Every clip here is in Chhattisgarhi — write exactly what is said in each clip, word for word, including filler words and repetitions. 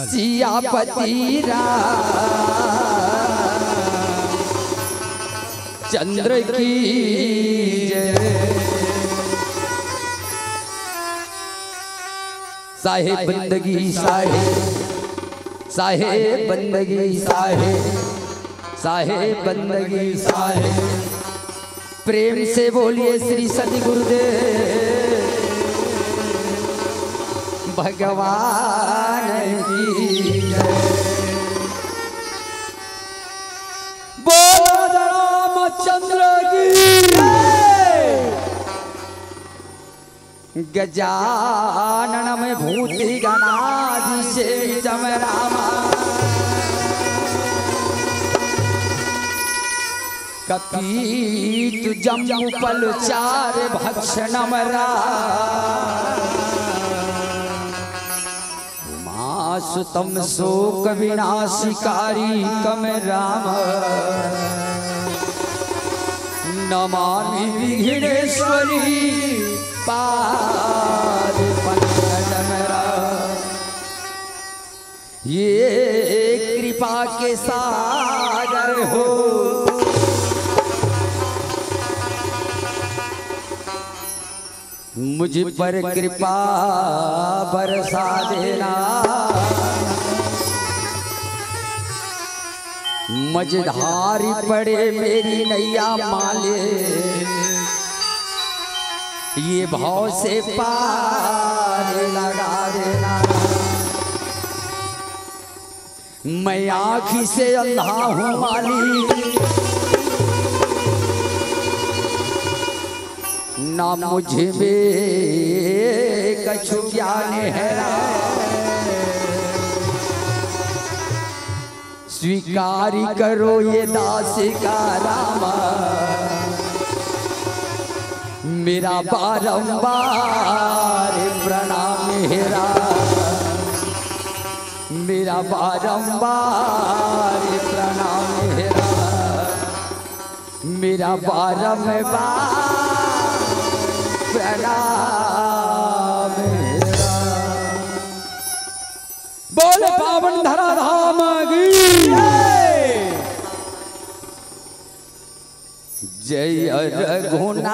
सियापति रामचंद्र की जय। साहेब बंदगी साहेब, साहेब बंदगी साहेब, साहेब बंदगी साहेब। प्रेम से बोलिए श्री सतगुरुदेव भगवान की जय। बोलो रामचंद्र की जय। गजाननम भूति गणाधि सेवितम राम। कपीत जम्बुपल चार भक्षणम राम। उमासुतम शोक विनाशिकारी कम राम। नमामि विघ्नेश्वरी पाद पंकजम राम। ये कृपा के सागर हो। मुझ पर कृपा बरसा देना। मझधारी पड़े मेरी नैया माले, ये भव से पार लगा देना। मैं आँखी से अंधा हूँ माली, ना मुझ में कछु ज्ञान है। स्वीकार करो ये दास का राम, मेरा बारंबार प्रणाम है राम। मेरा बारंबार प्रणाम है राम, मेरा बारंबार प्रणाम है राम। बोल पावन धरा धाम की जय। जय रघुनंदन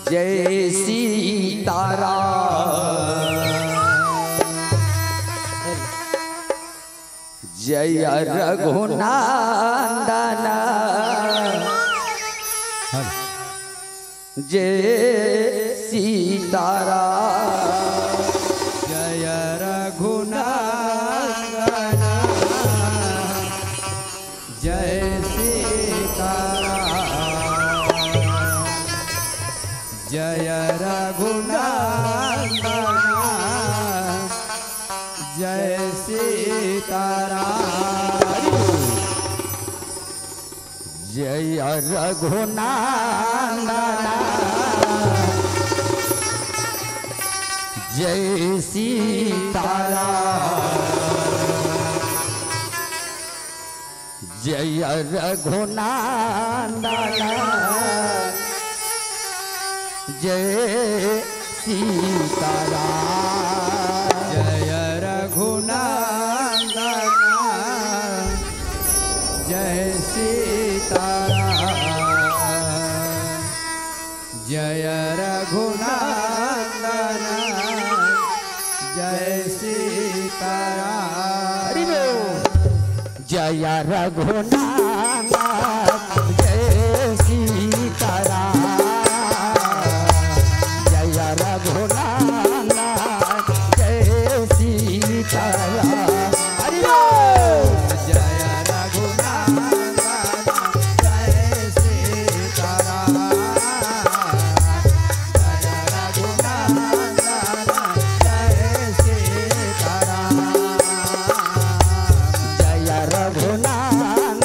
जय सीताराम। जय रघुनंदन जय सीताराम। जय रघुनंदन जय सीताराम। जय रघुनंदन जय सीताराम। जय रघुनंदन जय सीताराम। जय रघुनंदन जय सीताराम। जय रघुनंदन जय सीताराम। जय रघुनंदन जय सीताराम। हरि बोल। जय रघुनंदन जय सीताराम। जय रघुनंदन जय सीताराम। हरि बोल। जय रघुनंदन जय सीताराम। जय रघुनंदन जय सीताराम। जय रघुनंदन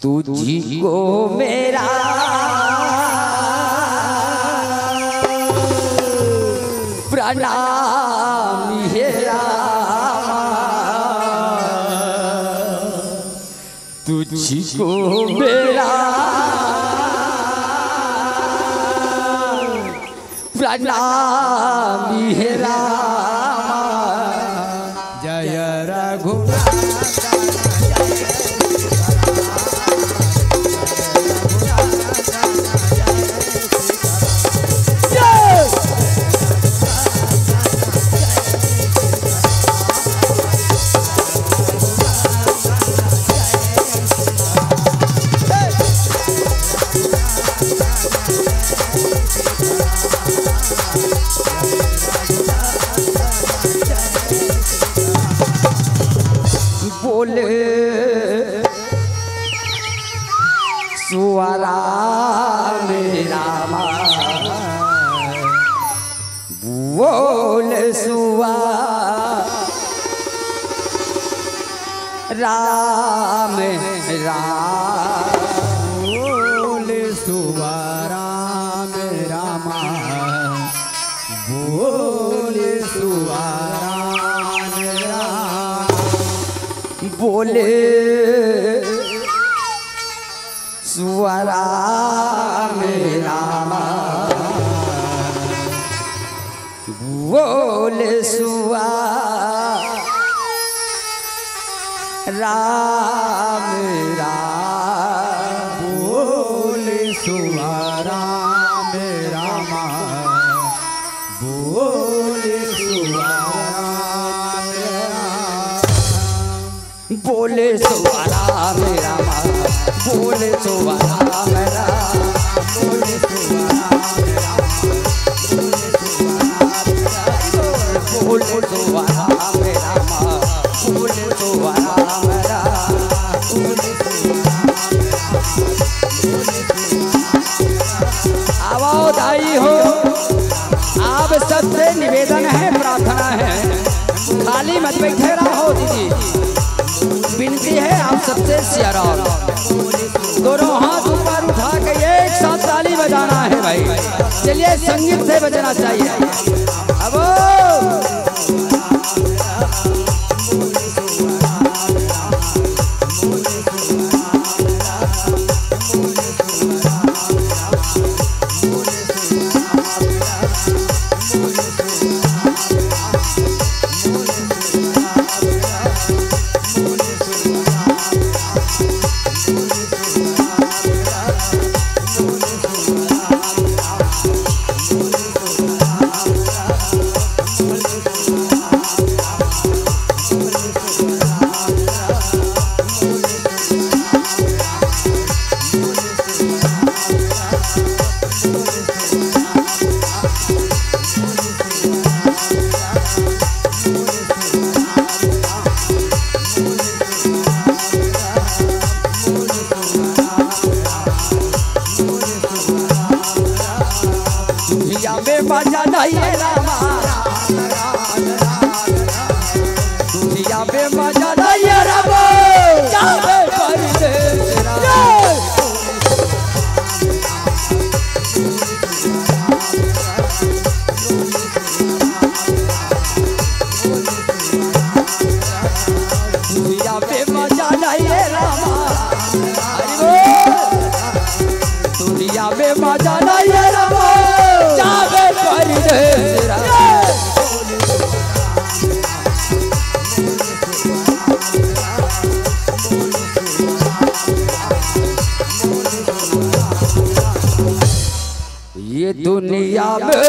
तुझको मेरा प्रणाम हे रामा, तुझको मेरा प्रणाम हे रामा। जय रघुनाथ। बोले सुअरा मेरा माँ, बोले सुआ राम राम। बोले सुआ राम रामा, बोले सुआ राम राम। बोले सुआ राम रामा, बोले सुआ राम राम। बोले सुआ राम रामा, बोले सुआ राम राम। बोले सुआ राम रामा, बोले सुआ राम राम, बोले सुआ राम राम, बोले सुआ राम राम, बोले सुआ राम रामा, बोले सुआ राम राम, बोले सुआ राम राम, बोले सुआ राम राम। आवो दाई हो, आप सबसे निवेदन है, प्रार्थना है, खाली मत बैठे रहो दीदी, विनती है आप सबसे सिया राम। दोनों हाथ ऊपर उठा के एक साथ ताली बजाना है भाई। चलिए, संगीत से बजना चाहिए। अब दुनिया में मजा नहीं है रामा, दुनिया में मजा नहीं है रामा, जावे परदेस रामा। दुनिया में मजा नहीं है रामा। हरि बोल। दुनिया में मजा नहीं है रामा। जावे परदेस रामा। ये दुनिया में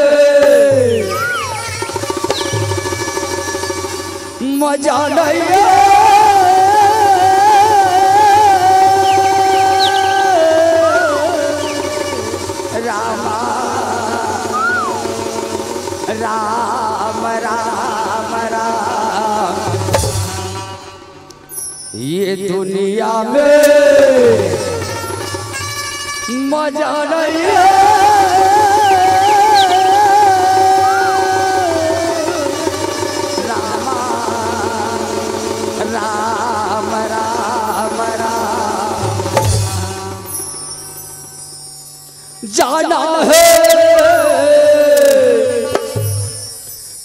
मजा नहीं है रामा, राम, राम, राम। ये दुनिया में मजा नहीं है रामा, राम, राम, राम। जाना है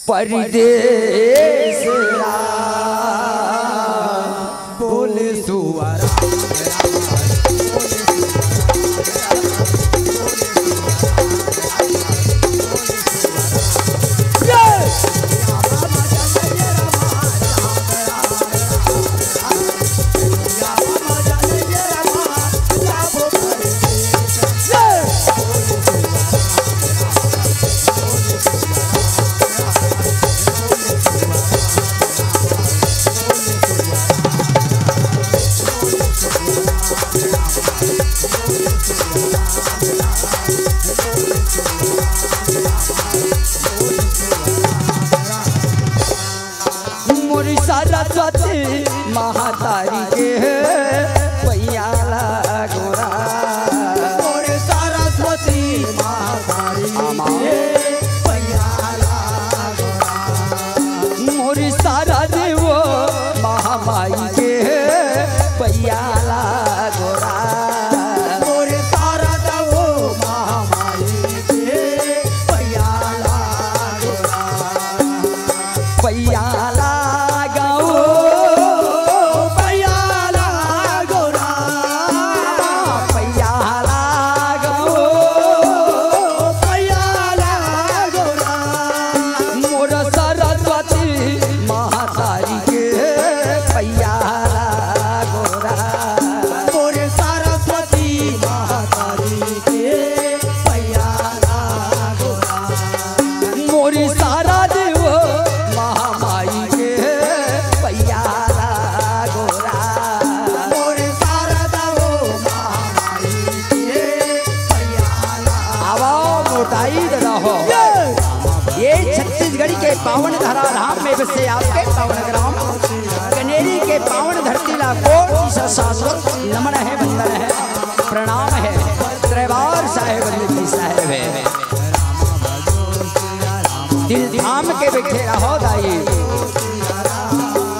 परदेस राम। बोले सुअरा। मोर सरस्वती महतारी के पैया ला गोरा। मोर सरस्वती महतारी के पैया ला गोरा। मोर शारदा वो महामाई के पैया ला गोरा। मोर शारदा वो महामाई के पैया ला गोरा। पैया ला गो, पैया ला गोरा, पैया ला गो, पैया ला गोरा। मोर सरस्वती महतारी के पैया ला गोरा। मोर सरस्वती महतारी के पैया ला गोरा। मोरी शारदा वो महामाई के पैया ला गोरा। मोरी शारदा वो महामाई के पैया ला। आवा मोटाई दादा हो। ये छत्तीसगढ़ के पावन धरा धाम में बसे आपके पावन ग्राम कनेरी के पावन धरती ला कोटि सा शाश्वत नमन है, वंदन है, प्रणाम है। दरबार साहेब जी साहेब है। दिल थाम के बैठे रहो दाई।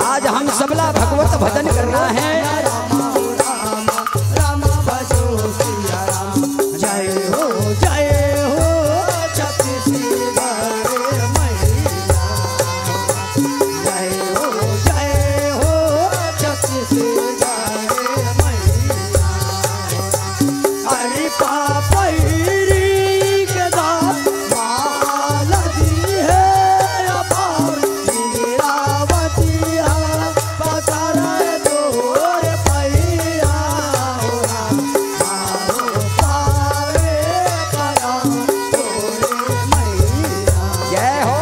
आज हम सबला भगवत भजन करना है। जय हो, जय हो छत्तीसगढ़ मैया। जय हो, जय हो छत्तीसगढ़ मैया। अरे पापैरी के दास माला दी है अपार गिरावतिया पसार तोर पैया हो राम। आओ पावे करम तोरे मैया। जय हो।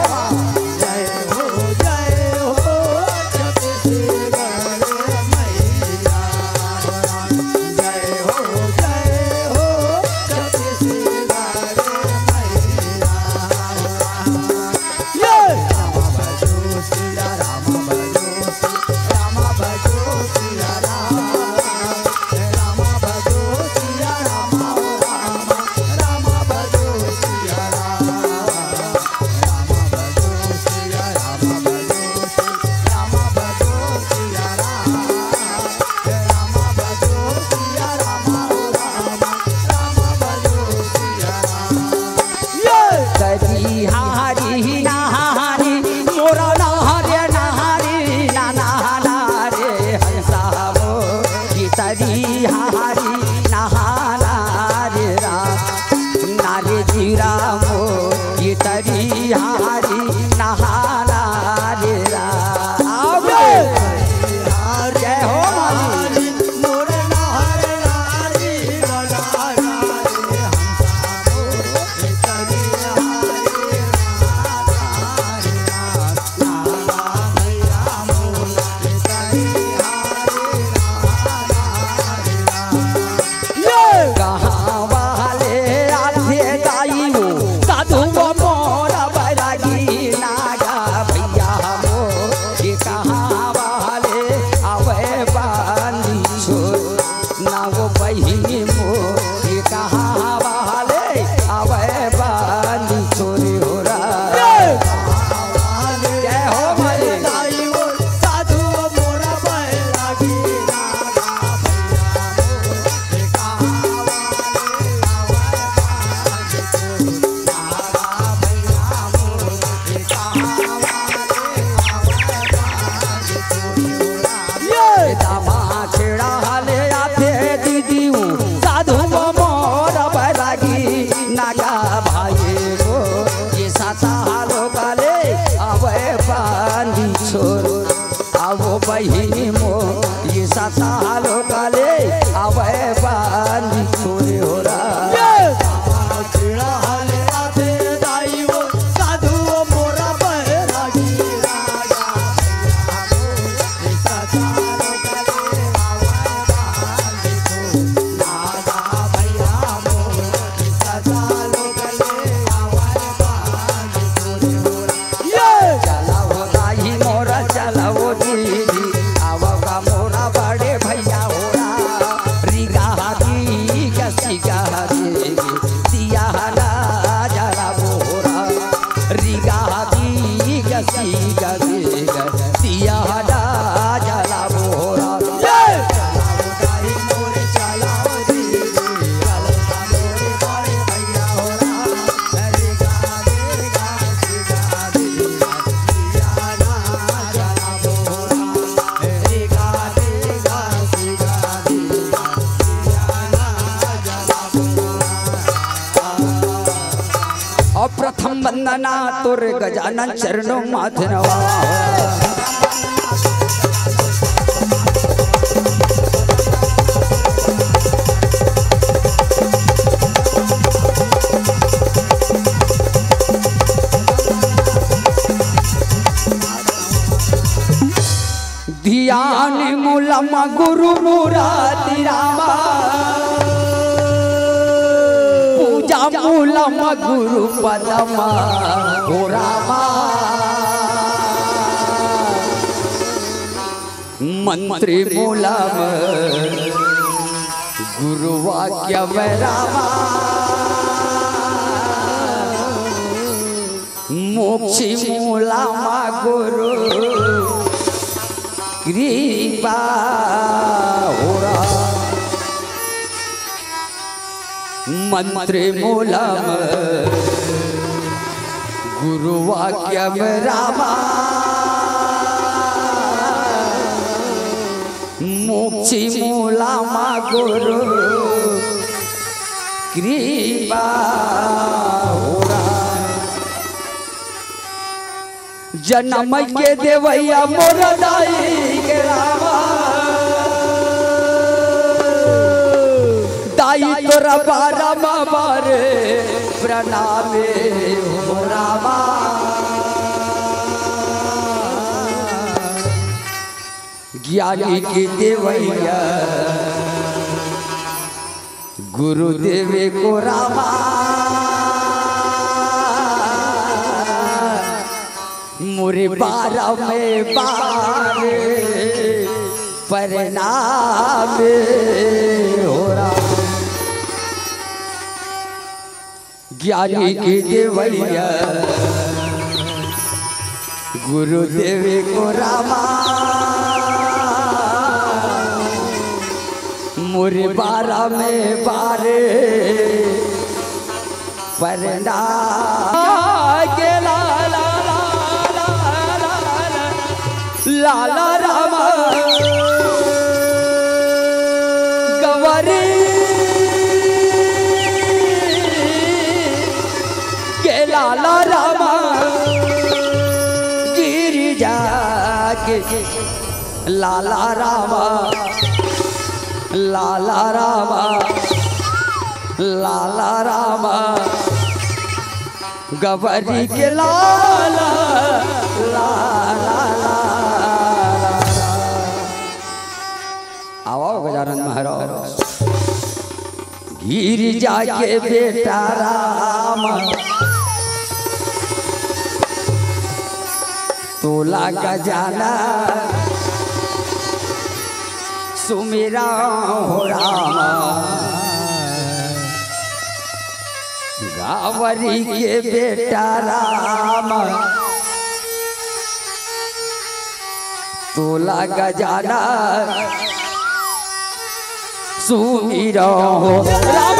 जय हो, जय हो छत्तीसगढ़ मैया। जय हो, जय हो छत्तीसगढ़ मैया। ये राम भजो सिया राम भजो, राम भजो सिया राम। करी हारी नहारी, मोरा नहारे नहारी, ना नहाना रे हंसा मोरी। करी हारी नहाना रे राम, ना रे जी राम, करी हारी नहाना रे राम। आओ बे। जय हो माली। सालो काले आवे बानी तोरे हो रहा। चला हो दाई मोरा, चला हो दीदी, आवा का मोरा बड़े भैया हो रहा। रिगा हाथी गसी गा हाथी, दिया ना जला बोरा। रिगा हाथी गसी गा दिया ना जला बोरा। और प्रथम वंदना तोर गजानन चरणों माथ नवा। ध्यान मूलम गुरु मुरारी रामा, पूजा मूलम गुरु पदमा हो रामा। मंत्र मूलम गुरु वाक्यम रामा, मोक्ष मूलम गुरु कृपा हो रामा। मंत्र मूलम गुरु वाक्यम रामा, मोक्ष मूलम गुरु कृपा हो रामा। जनम के देवैया मोर दाई के रामा, दाई तोरा बारम बार प्रणाम हो रामा। ज्ञानी के देवैया गुरुदेव को रामा, मोरे बारम बार प्रणाम हो रामा। ज्ञानी के देवैया गुरुदेव को रामा, मोरे बारम बार प्रणाम। के लाला, लाला, लाला, लाला रामा गवरी के लाला रामा गिरिजा के लाला रामा, लाला रामा, लाला रामा गवरी के लाला, लाला, लाला, लाला। आवा गजानन महाराज। गिरिजा के बेटा राम, तोला गजानन सुमिरा हो राम। गावरी के बेटा राम, तोला गजानन सुमिरा हो राम।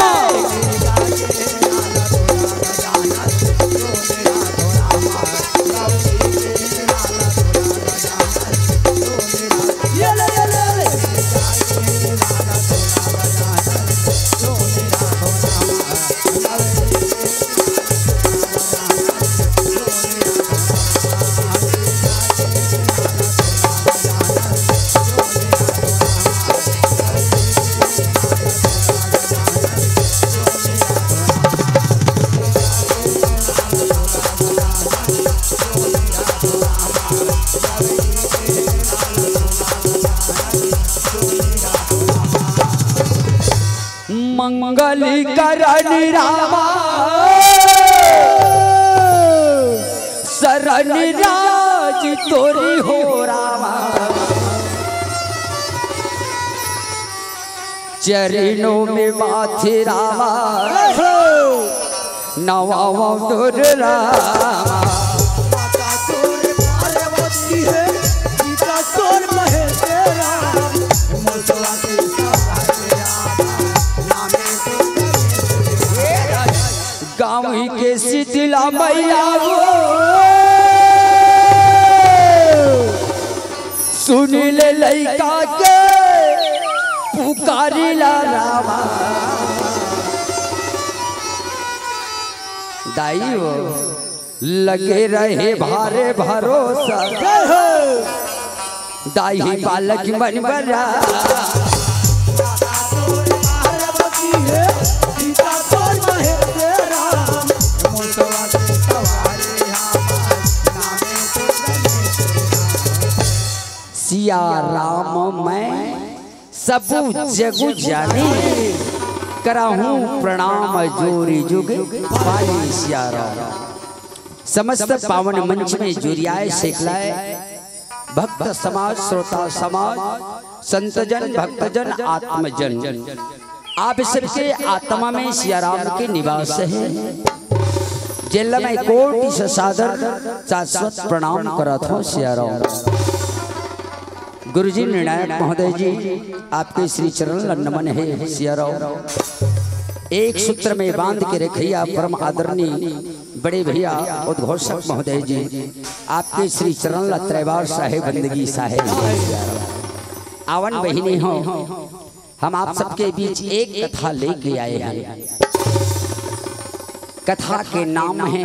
मंगल करन रामा, शरण राज तोरी हो रामा। चरणों में माथे रामा, नवावों तोर रामा। माता तोर पार्वती हे, पिता तोर महेश्वर राम। गाँव के शीतला मैया वो, सुन ले लइका के पुकारिला रामा। दाई हो, लगे रहे भारे भरोसा। जय हो। दाई बालक मन बरा। सिया राम मैं सबू जगु जानी, कराहूँ प्रणाम जोरी जुग पाली सिया राम। समस्त पावन मंच में जुरियाए सेकलाए भक्त समाज, श्रोता समाज, संतजन, भक्तजन, आत्मजन, आप सबके आत्मा में सिया राम के निवास है। जेला मैं कोटि से सादर शाश्वत प्रणाम करत हूँ सिया राम। गुरुजी निर्णायक महोदय जी, आपके श्री चरण ला नमन है सिया राम। एक सूत्र में बांध के रखिया परम आदरणीय बड़े भैया उद्घोषक महोदय जी, आपके श्री चरण ला त्रैवार साहेब बंदगी साहेब। आवन बहिनी हो, हम आप सबके बीच एक कथा लेके आए हैं। कथा के नाम है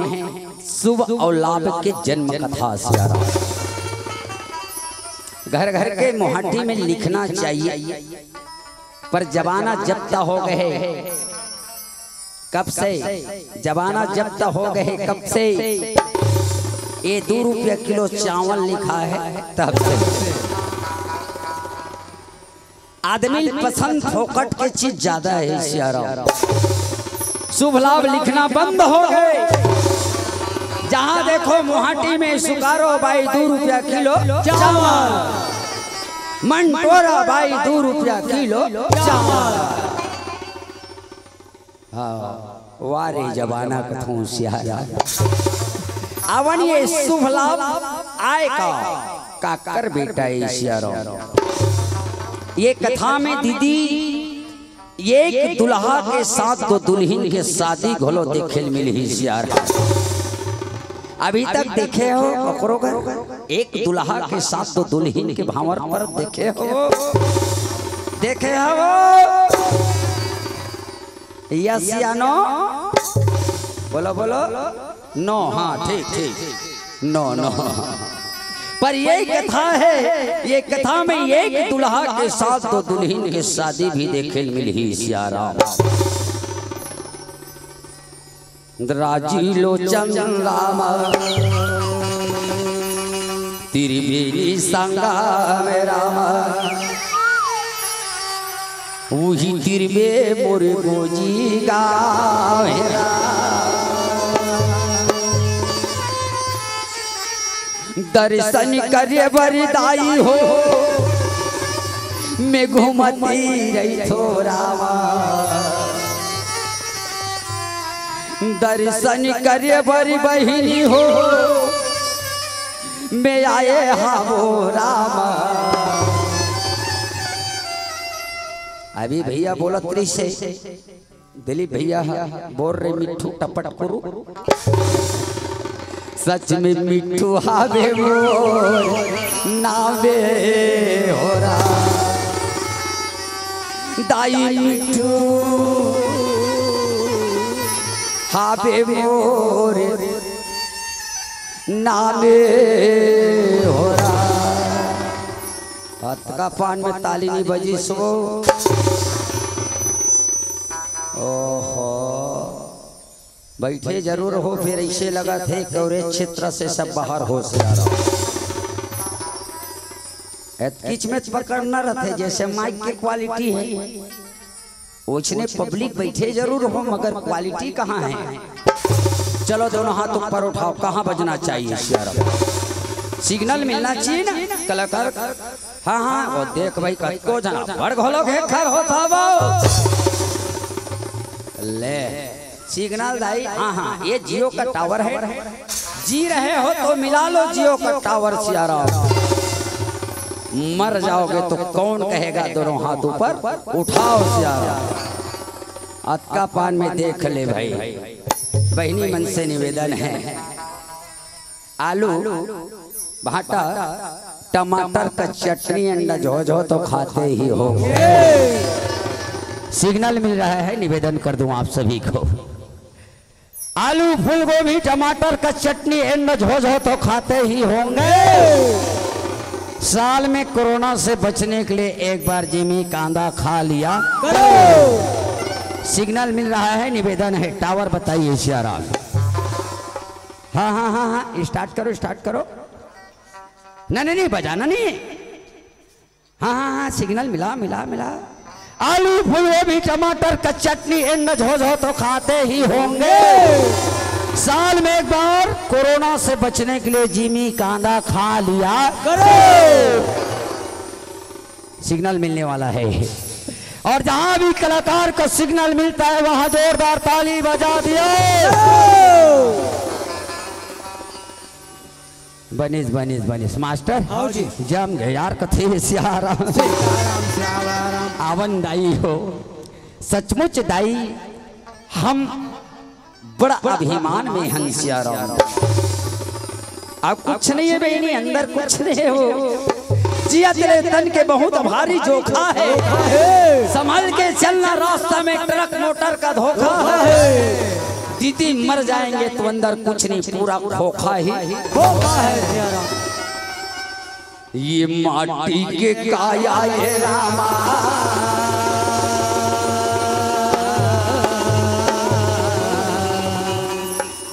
शुभ और लाभ के जन्म कथा सिया राम। घर घर के मुहाटी में लिखना चाहिए, पर जमाना जब्त हो गए कब से, जमाना जब्त हो गए कब से, ये दो रुपया किलो चावल लिखा है तब से। आदमी पसंद फोकट के चीज ज्यादा है सिया राम। शुभ लाभ लिखना बंद हो गए। जहां देखो मुहाटी में सुकारो बाई दो रुपया किलो चावल, मंटोरा बाई दो रुपया किलो चावल। हाँ, वारे जमाना कथों सिया राम। आवन ये शुभ लाभ आय का, काकर बेटा ए सिया राम। ये कथा में दीदी, एक दुल्हा के साथ दो दुल्हिन के शादी घलो देखे ल मिलही सिया राम। अभी तक देखे हो ओकरो घर? एक दुल्हा के साथ दो दुल्हिन के भांवर पर देखे हो? देखे हो? यस या नो? बोलो, बोलो। नो, हाँ, ठीक, ठीक। नो, नो। पर ये कथा है, ये कथा में एक दुल्हा के साथ दो दुल्हिन के शादी भी देखे ल मिलही सिया राम। राजी लोचन राम, त्रिवेणी संगम राम, उही तिरबे मोर गोजी गाँव हे राम। दर्शन करे बर दाई हो, मैं घूमती रहिथों रामा। दर्शन करे बर बहिनी हो, मैं आए हवों रामा। अभी भैया बोलत रहिसे, दिलीप भैया ह, बोल रे मिट्ठू टपट कुरु। सच में मिट्ठू हावे मोर नावे हो राम। दाई मिट्ठू हावे मोर नावे हो राम। अतका पान में ताली नहीं बजिस वो। ओहो, बैठे जरूर हो, फेर अइसे लगत हे कवरेज क्षेत्र से सब बाहर हो सिया राम। एतकीच में पकड़ना रथे, जैसे माइक के क्वालिटी है। ओछने पब्लिक बैठे जरूर हो, मगर क्वालिटी कहाँ है? चलो, दोनों हाथ ऊपर उठाओ, कहाँ बजना चाहिए सियाराम? सिग्नल मिलना चाहिए ना कलाकार। हाँ, हाँ, वो देख भाई, कतको जना बड़ घोलो घेखर होत हवो। ले, सिग्नल दाई, हाँ, हाँ, ये जियो का टावर है, जी रहे हो तो मिला लो जियो का टावर सियाराम। मर जाओगे तो कौन कहेगा, दोनों हाथ ऊपर उठाओ सियाराम। अतका पान में देख ले भाई, बहिनी मन से निवेदन है, आलू, भाटा, टमाटर का चटनी and झोझो तो खाते ही हो। सिग्नल मिल रहा है, निवेदन कर दूं आप सभी को, आलू, फूलगोभी, टमाटर का चटनी and झोझो तो खाते ही होंगे। साल में कोरोना से बचने के लिए एक बार जिमी कांदा खा लिया करो। सिग्नल मिल रहा है, निवेदन है, टावर बताइए सियाराम। हाँ, हाँ, हाँ, हाँ, स्टार्ट करो, स्टार्ट करो। नहीं, नहीं, नहीं, बजाना नहीं। हाँ, हाँ, हाँ, सिग्नल मिला, मिला, मिला। आलू, फूलगोभी, टमाटर का चटनी and झोझो तो खाते ही होंगे। साल में एक बार कोरोना से बचने के लिए जिमी कांदा खा लिया करो। सिग्नल मिलने वाला है, और जहां भी कलाकार को सिग्नल मिलता है, वहां जोरदार ताली बजा दियो। बनिस, बनिस, बनिस। मास्टर, हाँ जी। जम गए यार, कथे सियाराम। सीताराम, सियाराम। आवन दाई हो, सचमुच दाई, हम बड़ा अभिमान में हन सियाराम। अब कुछ नहीं है बहिनी, अंदर कुछ नहीं हो। जिया तेरे तन के बहुत भारी जोखा है, संभल के चलना, रास्ता में ट्रक मोटर का धोखा है। दीदी मर जाएंगे तो अंदर कुछ नहीं, पूरा खोखा ही खोखा है सियाराम। ये माटी के काया ये रामा।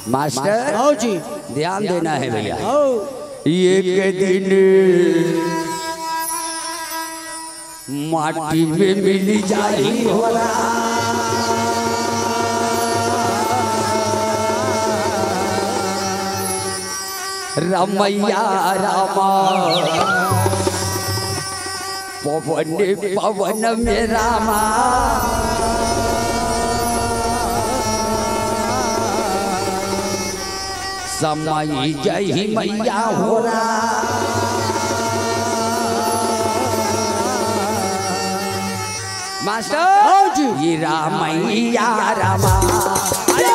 मास्टर, आओ जी। ध्यान देना है भैया। आओ। एक दिन माटी में मिल जाही हो राम। रमैया रामा, पवन पवन में रामा, समाई जाही मैया हो राम। मास्टर, आओ जी। ये रामैया रामा। अरे!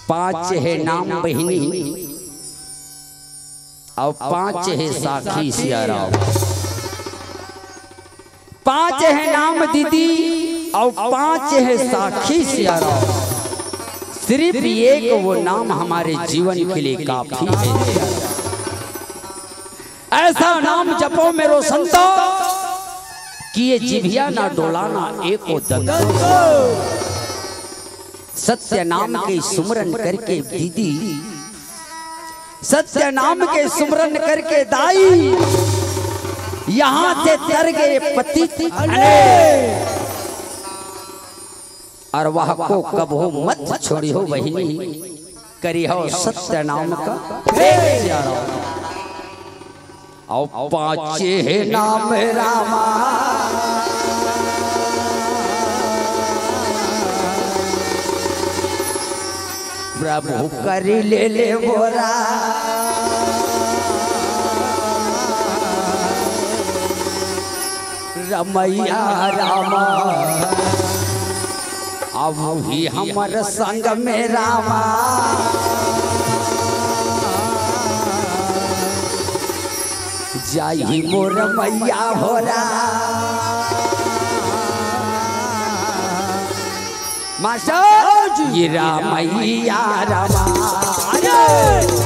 पांच है नाम बहिनी, अउ पांच है साखी सियाराम। पांच है नाम दीदी, अउ पांच है साखी सियाराम। सिर्फ एक वो नाम हमारे जीवन के लिए काफी है सियाराम। ऐसा नाम जपो मेरो संतो, कि ये जिभिया ना डोलाना एको दंतो। सत्य नाम के सुमरन करके दीदी, सत्य नाम के सुमरन करके दाई, यहाँ से तर गए पतित अनेक। और वह को कबहू मत छोड़ी हो बहिनी, करी हो सत्य नाम का प्रेम सियाराम। अउ पाँचे हे नाम रामा, प्रभु करी ले ले बोरा। रमैया रामा, अब ही हमर संग में रामा। जाही मोर मैया हो राम। मास्टर जी। ये रामैया रामा। अरे।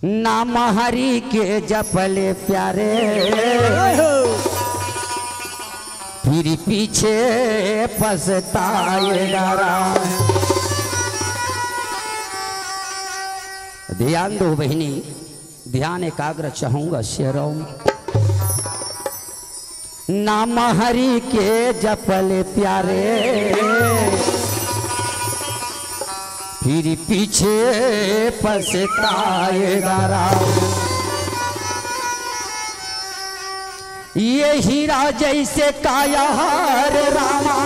नाम हरि के जपले प्यारे, फिर पीछे पछताए डरा। ध्यान दो बहिनी, ध्यान एकाग्र चाहूंगा शेरों। नाम हरि के जपले प्यारे, फिर पीछे पछताए डरा। ये हीरा जैसे काया हर रामा।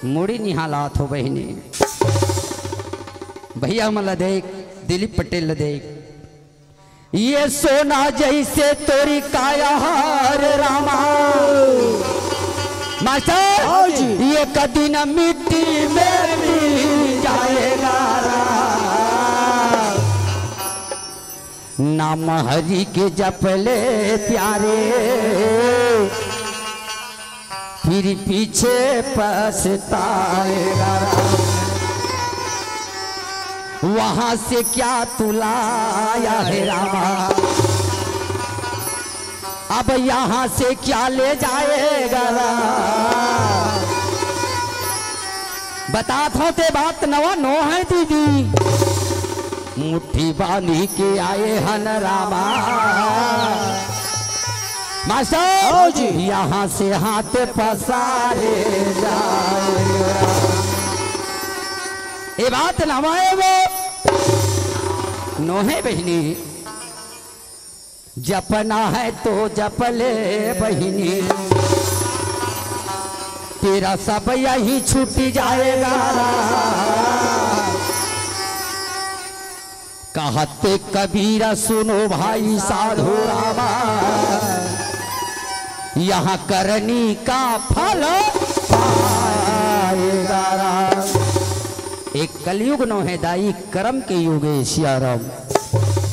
मुड़ी निहालात हो बहिनी। भैया मन ला देख, दिलीप पटेल ला देख। ये सोना जैसे तोरी काया हर रामा। मास्टर, हाँ जी। ये कदी न मिट्टी में मिल जाएगा। नाम हरि के जपले प्यारे, फिर पीछे पछताएगा। वहां से क्या तू लाया है रामा, अब यहाँ से क्या ले जाएगा राम? बतात हों ते बात नवा नोहे दीदी। मुट्ठी बांधी के आए हन रामा। मास्टर, हाँ जी। यहाँ से हाथ पसारे जाए। ये बात नवा हे वो नोहे बहिनी। जपना है तो जपले बहिनी, तेरा सब यही छूट जाएगा। कहते कबीर सुनो भाई साधु रामा, यहाँ करनी का फल पाएगा राम। एक कलयुग नोहे दाई, करम के युग हे सियाराम।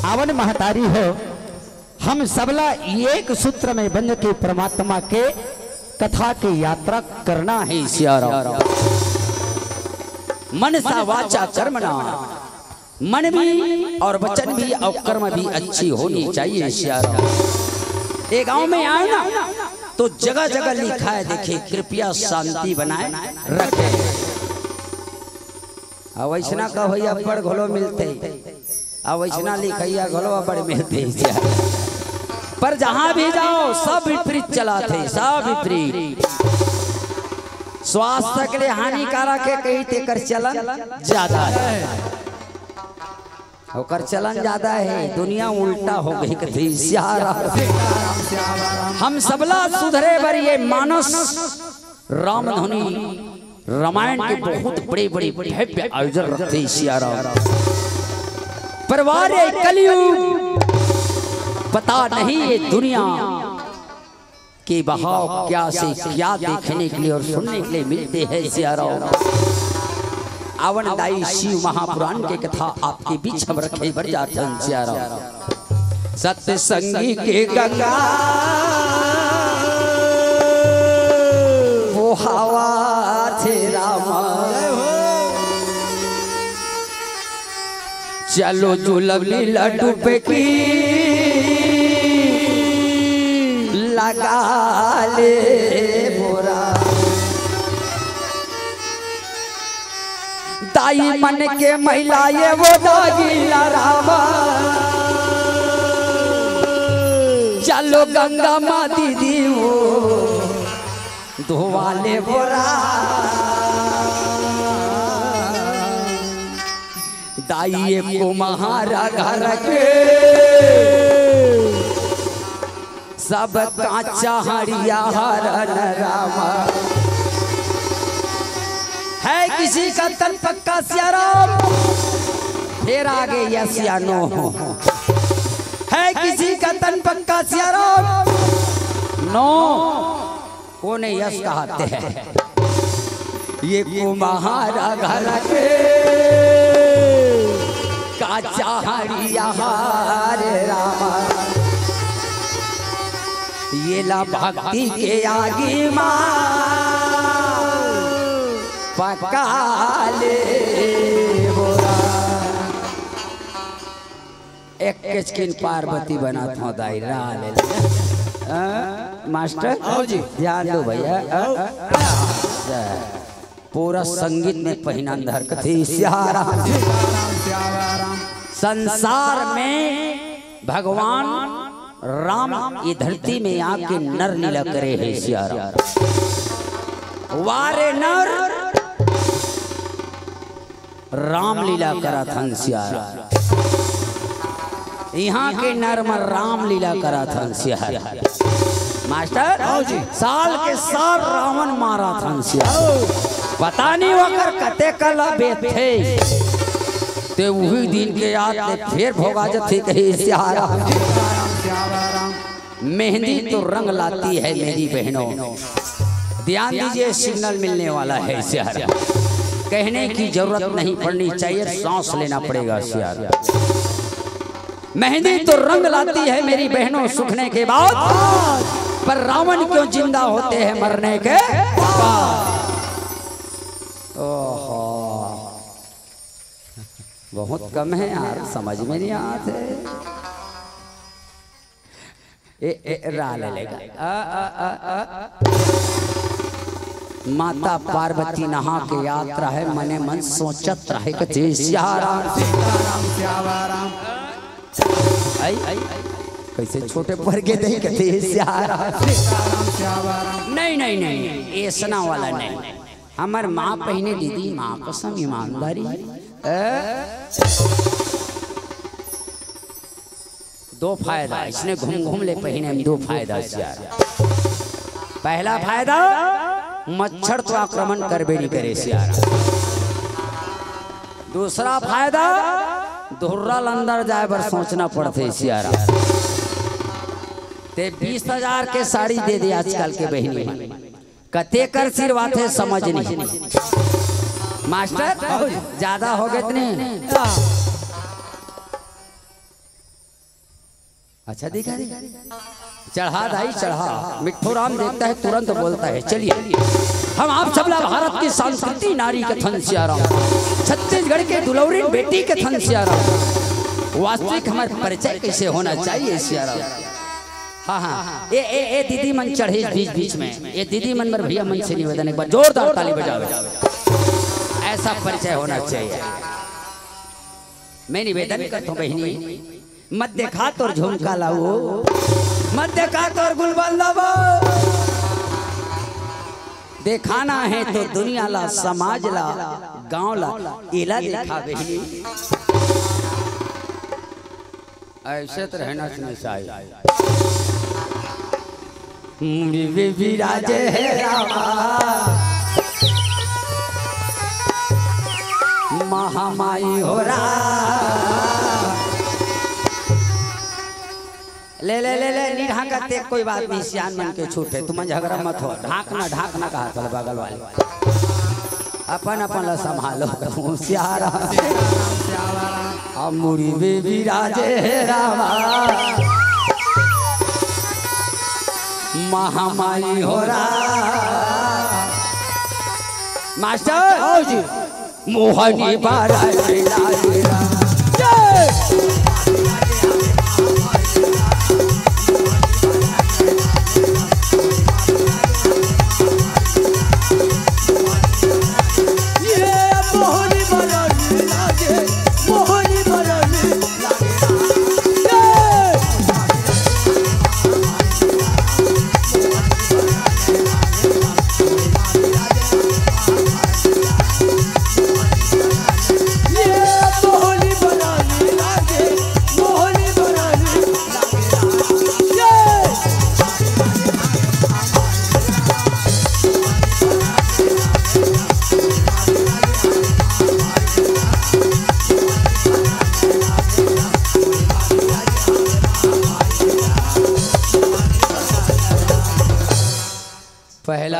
आवन महतारी हो, हम सबला एक सूत्र में बंध के परमात्मा के कथा के यात्रा करना हे सियाराम। मन सा वाचा कर्मणा, मन भी और वचन भी और कर्म भी अच्छी होनी चाहिए सियाराम। ये गांव में आए ना तो जगह जगह लिखा है, देखिए, कृपया शांति बनाए रखें। अउ वैसना का भैया बड़ घलो मिलते, अउ वैसना लिखैया घलो बड़ मिलते। पर जहां भी जाओ सब विपरीत चलाथे, सब विपरीत। स्वास्थ्य के लिए हानिकारक हे कही, तेकर चलन ज्यादा हे। ओकर चलन ज्यादा हे, दुनिया उल्टा हो गई कथी सियारा। हम सबला सुधरे बर ये मानस रामधुनी रामायण के बहुत बड़े बड़े भव्य आयोजन रखते सियाराम। पर वारे कलयुग, पता नहीं ये दुनिया के बहाव क्या से क्या देखने के लिए और सुनने के लिए मिलते हैं सियाराम। आवन दाई शिव महापुराण के कथा आपके बीच हम रखे बर जाथन सियाराम। सत्संगी के गंगा वो हवा थे रामा। चलो जुलम लीला डुबकी लगा ले बोरा। दाई मन के मैला ये वो दागिला रामा। चलो गंगा माँ दीदी वो धोवा ले बोरा। ताई ये कुम्हारा घर के सब कांचा हड़िया हरन रामा। है किसी का तन पक्का सियाराम, फिर आगे यस या नो। है किसी का तन पक्का सियाराम, नो। कोने यस कहते हैं? ये कुम्हारा घर के काचा हड़िया रे रामा, ये ला भक्ति के आगी मा पका ले बोरा। एक केचकिन पार्वती बनात हौं दाई, रा ले ले। हाँ, मास्टर? आओ जी। ध्यान दो भैया। हाँ, हाँ, हाँ। पूरा संगीत में पहिना अंधार कथे सियाराम। संसार में भगवान राम ये धरती में आके नर लीला करे हे सियाराम। वारे नर रामलीला करत हन सियाराम। इहाँ के नर मन रामलीला करत हन सियाराम। मास्टर, हाँ जी। साल के साल रावण मारत हन सियाराम। पता नहीं ओकर कते कला बेथे। ते उही दिन के याद ले फेर भोगा जथे कहे सियाराम। मेहंदी तो रंग लाती है मेरी बहनों। ध्यान दीजिए, सिग्नल मिलने वाला है सियाराम। कहने की जरूरत नहीं पड़नी चाहिए, सांस लेना पड़ेगा सियाराम। मेहंदी तो रंग लाती है मेरी बहनों सूखने के बाद, पर रावण क्यों जिंदा होते हैं मरने के बाद। ओहो, बहुत कम है यार, समझ में नहीं आते। ए, ए, रा ले लेगा। आ, आ, आ, आ। माता पार्वती नहा के याद रहे, मने मन सोचत रहे कथे सियाराम। सीताराम, श्यामाराम। आई, आई, कैसे छोटे पर के दे कथे सियाराम। सीताराम, श्यामाराम। नहीं, नहीं, नहीं, ऐसना वाला नहीं। हमर माँ पहिने दीदी, माँ कसम ईमानदारी। ए? दो फायदा, इसने घूम घूम ले पहिने में दो फायदा सियार। पहला फायदा, मच्छर तो आक्रमण करबे नहीं करे सियार। दूसरा फायदा, धुर्रा ल अंदर जाए बर सोचना पड़थे सियार। ते बीस हजार के साड़ी दे दे आजकल के बहिनी। कते कर सिरवाथे समझ नहीं। मास्टर, ज्यादा हो गए इतने। अच्छा, दिखा दे। चढ़ा दाई, चढ़ा। मिट्ठू राम देखता है, तुरंत बोलता है, चलिए, हम आप सबला भारत की संस्कृति नारी कथन सियाराम, छत्तीसगढ़ के दुलौरी बेटी कथन सियाराम। वास्तविक हमारे परिचय कैसे होना चाहिए सियाराम? हाँ, हाँ, ये, ये, ये दीदी मन चढ़े बीच बीच में, ये दीदी मन बर भैया मन से निवेदन, एक बार जोरदार ताली बजाओ, ऐसा परिचय होना चाहिए। मैं निवेदन करता हूँ बहिनी, मत देखा तोर झुमका ला वो, मत देखा तोर गुलबंदा वो। देखाना है तो दुनिया ला, समाज ला, गांव ला, एला देखा बहिनी। ऐसे तो रहना चाहिए। मुड़ी में विराजे हे रामा, महामाई हो राम। ले, ले, ले, ले, नहीं ढांका ते कोई बात नहीं, सियान मन के छूट है, तुम झगड़ा मत हो, ढांकना, ढांकना कहा था बगल वाले। अपन अपन ला संभालो, कहूँ सियारा। आ मुड़ी में विराजे हे रामा, महामाई हो राम। मास्टर, आओ जी। मोहनी बारा लागे राम। जय।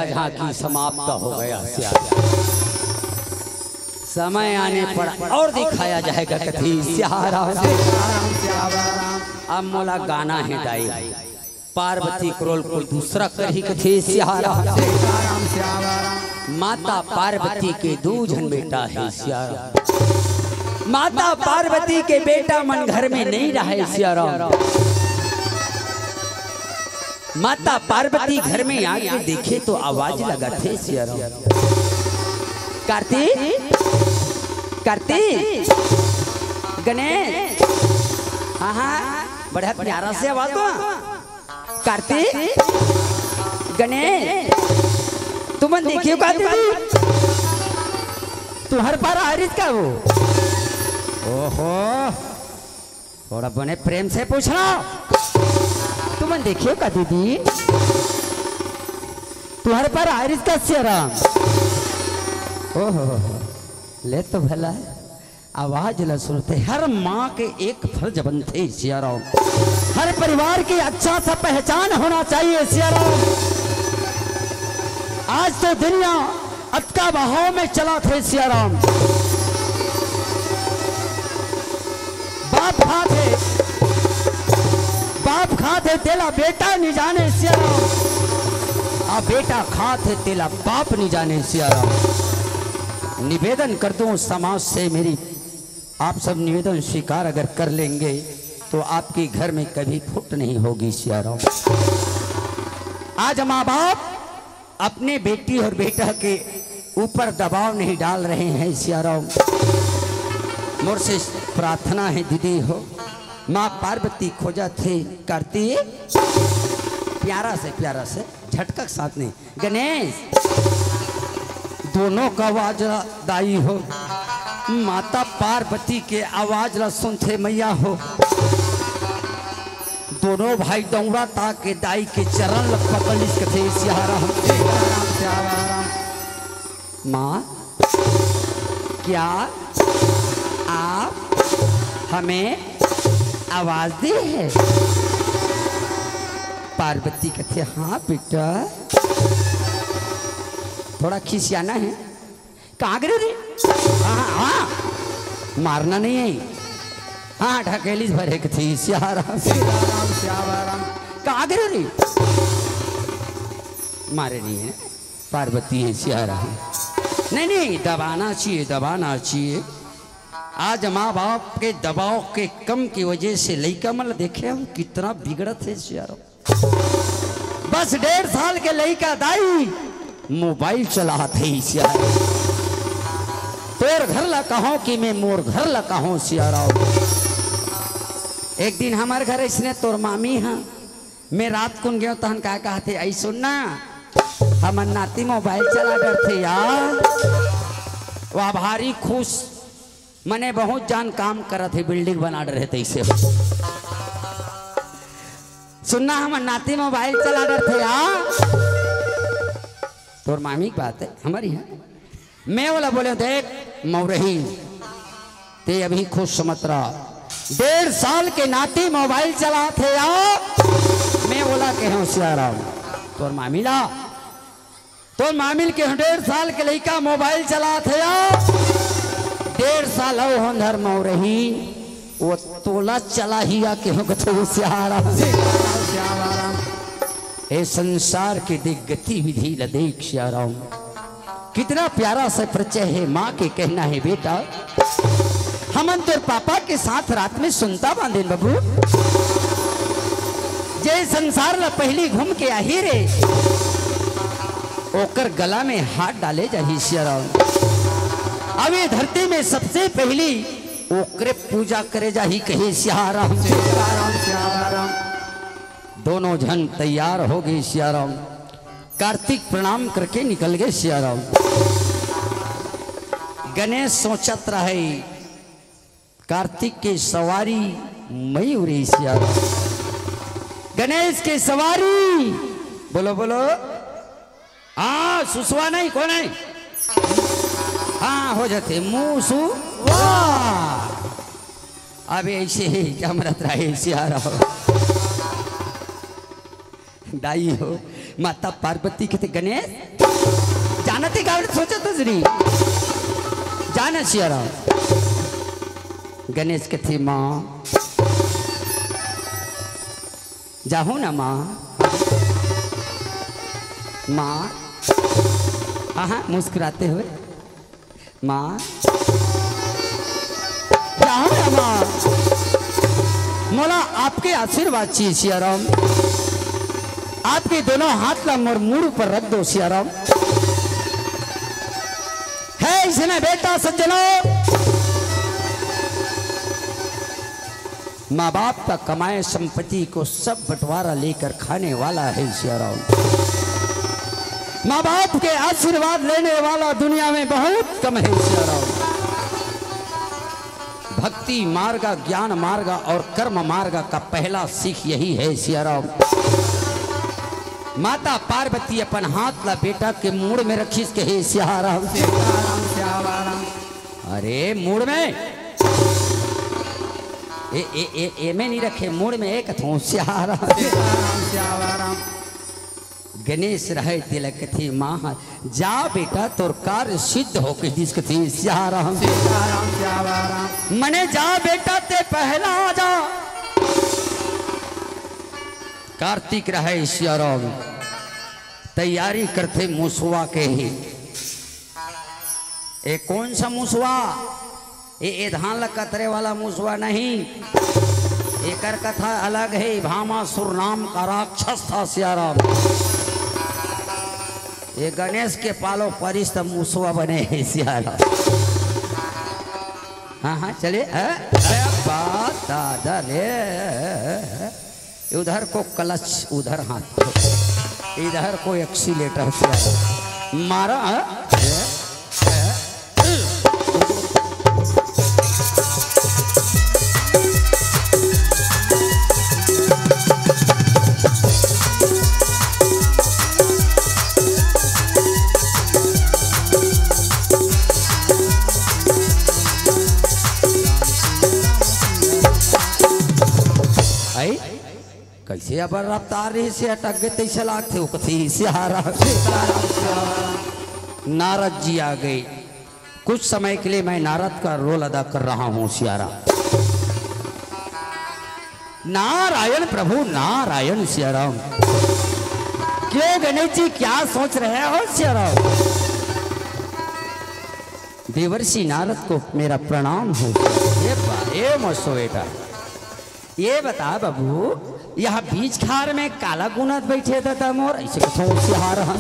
झांकी समाप्त हो गया सियाराम। समय आने पर और दिखाया जाएगा कथे सियाराम। अब मोला गाना हे दाई, पार्वती के role कोई दूसरा करही कथे सियाराम। माता पार्वती के दू झन बेटा हे सियाराम। माता पार्वती के बेटा मन घर में नहीं रहे सियाराम। माता पार्वती घर में आके देखे तो आवाज लगाथे सियाराम। कार्तिक, कार्तिक, गणेश, हाँ हाँ, बड़ा प्यारा से आवाज दो। कार्तिक, गणेश, तुमन देखियो का दीदी? तुहर पारा आरिस का वो? ओहो, थोड़ा बने प्रेम से पूछना। तुमन देखियो का दीदी? तुहर पारा आरिस का सियाराम? ओहो, ले तो भला आवाज ल सुनथे हर माँ के एक फर्ज बनथे सियाराम। हर परिवार की अच्छा सा पहचान होना चाहिए सियाराम। आज तो दुनिया अतका बहाव में चलत हे सियाराम। बाप खात हे, बाप खात हे, तेला बेटा नि जाने सियाराम। आ बेटा खात हे, तेला बाप नि जाने सियाराम। निवेदन कर दूं समाज से, मेरी आप सब निवेदन स्वीकार अगर कर लेंगे तो आपके घर में कभी फूट नहीं होगी सियाराम। आज माँ बाप अपने बेटी और बेटा के ऊपर दबाव नहीं डाल रहे हैं सियाराम। मोर से प्रार्थना है दीदी हो, माँ पार्वती खोजथे, करती प्यारा से, प्यारा से झटका के साथ नहीं। गणेश, दोनों का आवाज ला दाई हो, माता पार्वती के आवाज ला सुनथे मैया हो। दोनों भाई दौड़ा ताके दाई के चरण ल पकड़िस कथे सियाराम। माँ, क्या आप हमें आवाज दे है? पार्वती कथे, हाँ बेटा। थोड़ा खिसियाना है। कहाँ गिरे रे? हाँ, हाँ, मारना नहीं है। हाँ, ढकेली भरे कथे सियाराम। सीताराम, श्यामाराम। कहाँ गिरे रे? मारे नहीं है, पार्वती है सियाराम। नहीं, नहीं, दबाना चाहिए, दबाना चाहिए। आज माँ बाप के दबाव के कम की वजह से लइका मन देखे हम कितना बिगड़त है सियाराम। बस डेढ़ साल के लइका दाई मोबाइल चलात हे सियाराम। तोर घर ला कहो कि मैं मोर घर ला कहो सियाराम। एक दिन हमर घर इसने तोर मामी हा, मैं रात कुन गयो तहन का कहत हे, आई सुन ना, हमर नाती मोबाइल चला डरथे यार। वह भारी खुश, मने बहुत जान काम करत हे, बिल्डिंग बना डरथे तैसे। सुनना, हमर नाती मोबाइल चला डरथे यार। तोर मामी के बात है, हमर इहाँ। मैं वाला बोले, देख मौरही, ते अभी खुश मत रहा। डेढ़ साल के नाती मोबाइल चलात हे यार। मैं वाला कहे सियाराम, तोर मामी ला, तोर मामी ल कहे डेढ़ साल के लइका मोबाइल चलात हे यार। डेढ़ साल हो होंधर मौरही, वो तोला चलाही या कहे कथे सियाराम। ए संसार के देख गतिविधि ल देख सियाराम। कितना प्यारा सा परिचय है। माँ के कहना है, बेटा, हमन तोर पापा के साथ रात में सुनता बांधेन बाबू, जे संसार ला पहली घूम के आही रे, ओकर गला में हाथ डाले जाही सियाराम। अब ये धरती में सबसे पहली ओकरे पूजा करे जाही, कहे सियाराम। दोनों झन तैयार हो गए सियाराम। कार्तिक प्रणाम करके निकल गए सियाराम। गणेश सोचत रहे, कार्तिक के सवारी मयूरी सियाराम। गणेश के सवारी, बोलो बोलो। हाँ, सुसवा नहीं, कौन है? हाँ, हो जाते, मुसु। वाह। अब ऐसे ही जमरत रहे सियाराम। दाई हो, माता पार्वती कथे, "गणेश, जाना ते काबर सोचत हस रे? जाना सियाराम।" गणेश कथे, "माँ, जाहूँ ना माँ?" माँ, हाँ, हाँ, मुस्कुराते हुए, माँ, क्या हो रहा माँ? मोला आपके आशीर्वाद चाहिए सियाराम। आपके दोनों हाथ ला मोर मूड़ ऊपर रख दो सियाराम। हे इसने बेटा सज्जनों, माँ बाप का कमाए संपत्ति को सब बंटवारा लेकर खाने वाला है सियाराम। माँ बाप के आशीर्वाद लेने वाला दुनिया में बहुत कम है सियाराम। भक्ति मार्ग, ज्ञान मार्ग और कर्म मार्ग का पहला सीख यही है सियाराम। माता पार्वती अपन हाथ ला बेटा के मूड़ में रखिस, कहे, "सियाराम।" सीताराम, श्यामाराम। अरे, मूड़ में? ए, ए, ए, ए में नहीं रखे, मूड़ में एक थों सियाराम। सीताराम, श्यामाराम। गणेश रहे तिलक थी माँ, "जा बेटा, तोर कार्य सिद्ध हो," कहि दिस कथे सियाराम। सीताराम, श्यामाराम। मने, "जा बेटा, ते पहला आ जा।" कार्तिक रहे सियाराम, तैयारी करथे मुसवा के ही। ए कौन सा मुसवा? ए, ए धान ला कतरे वाला मुसवा नहीं, एकर कथा अलग है। भामासुर नाम का राक्षस था सियाराम। ए गणेश के पालो परिस त मुसवा बने है सियाराम। हाँ, हाँ, चले, हाँ? अरे बात दादा रे। उधर को क्लच, उधर हाथ, इधर को एक्सीलेटर से मारा, हाँ? आई? कइसे अब्बड़ रफ्तार रहिस हे, अटक गे तइसे लागथे, ओ कथे, "सियाराम।" नारद जी आ गए। कुछ समय के लिए मैं नारद का रोल अदा कर रहा हूँ, सियाराम। नारायण प्रभु, नारायण सियाराम। क्यों गणेश जी, क्या सोच रहे हो सियाराम? देवर्षि नारद को मेरा प्रणाम हो। ये बा-, ये मस्तो बेटा। ये बता बाबू, यहाँ बीच खार में काला गुनत बइठे दादा मोर, अइसे कथों सियाराम।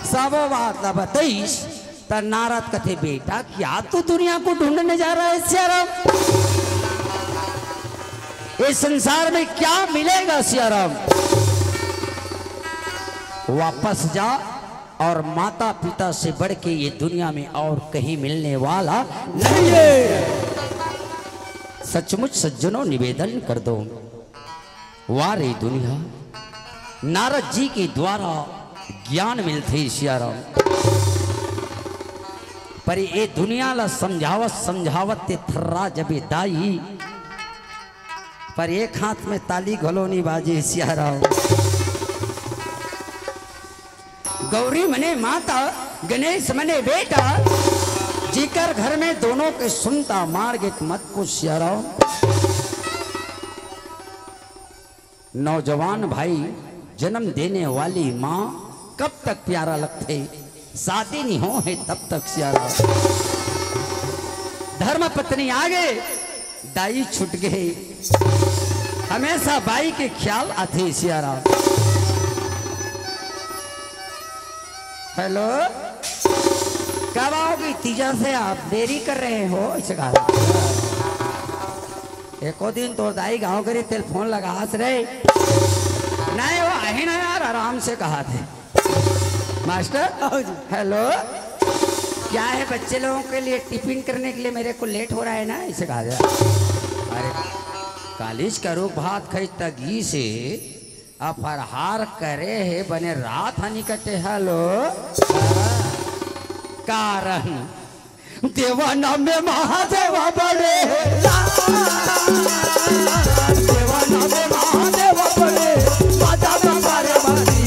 सब बात ला बतइस, त नारद कथे, "बेटा, क्या तू दुनिया को ढूंढने जा रहा है सियाराम? इस संसार में क्या मिलेगा सियाराम? वापस जा।" और माता पिता से बढ़ के ये दुनिया में और कहीं मिलने वाला नहीं है। सचमुच सज्जनों, निवेदन कर दो, वाह रे दुनिया, नारद जी के द्वारा ज्ञान मिलथे सियाराम, पर ये दुनिया ला समझावत समझावत ते थर्रा जबे दाई, पर एक हाथ में ताली घलो नहीं बाजे सियाराम। गौरी मने माता, गणेश मने बेटा, जेकर घर में दोनों के सुनता मार गे मत को सियाराम। नौजवान भाई, जन्म देने वाली माँ कब तक प्यारा लगथे, शादी नहीं हो है तब तक सियाराम। धर्म पत्नी आ गए, दाई छूट गए, हमेशा बाई के ख्याल आथे सियाराम। हेलो, कब आओगी? तीजा से आप देरी कर रहे हो, अइसे कहा। एको दिन तोर दाई गाँव करी तेल फोन लगास रे। नहीं, वो आहे ना यार, आराम से कहा थे। मास्टर, आओ जी। हेलो, क्या है, बच्चे लोगों के लिए टिफिन करने के लिए मेरे को लेट हो रहा है ना, अइसे कहा था। अरे, कालीच का रोग भात खाई तगी से अब फरहार करे हे, बने रात हनी कटे। हेलो, कारण देवाना में महादेवा बड़े, देवाना में महादेवा बड़े, माता में बारे बारे।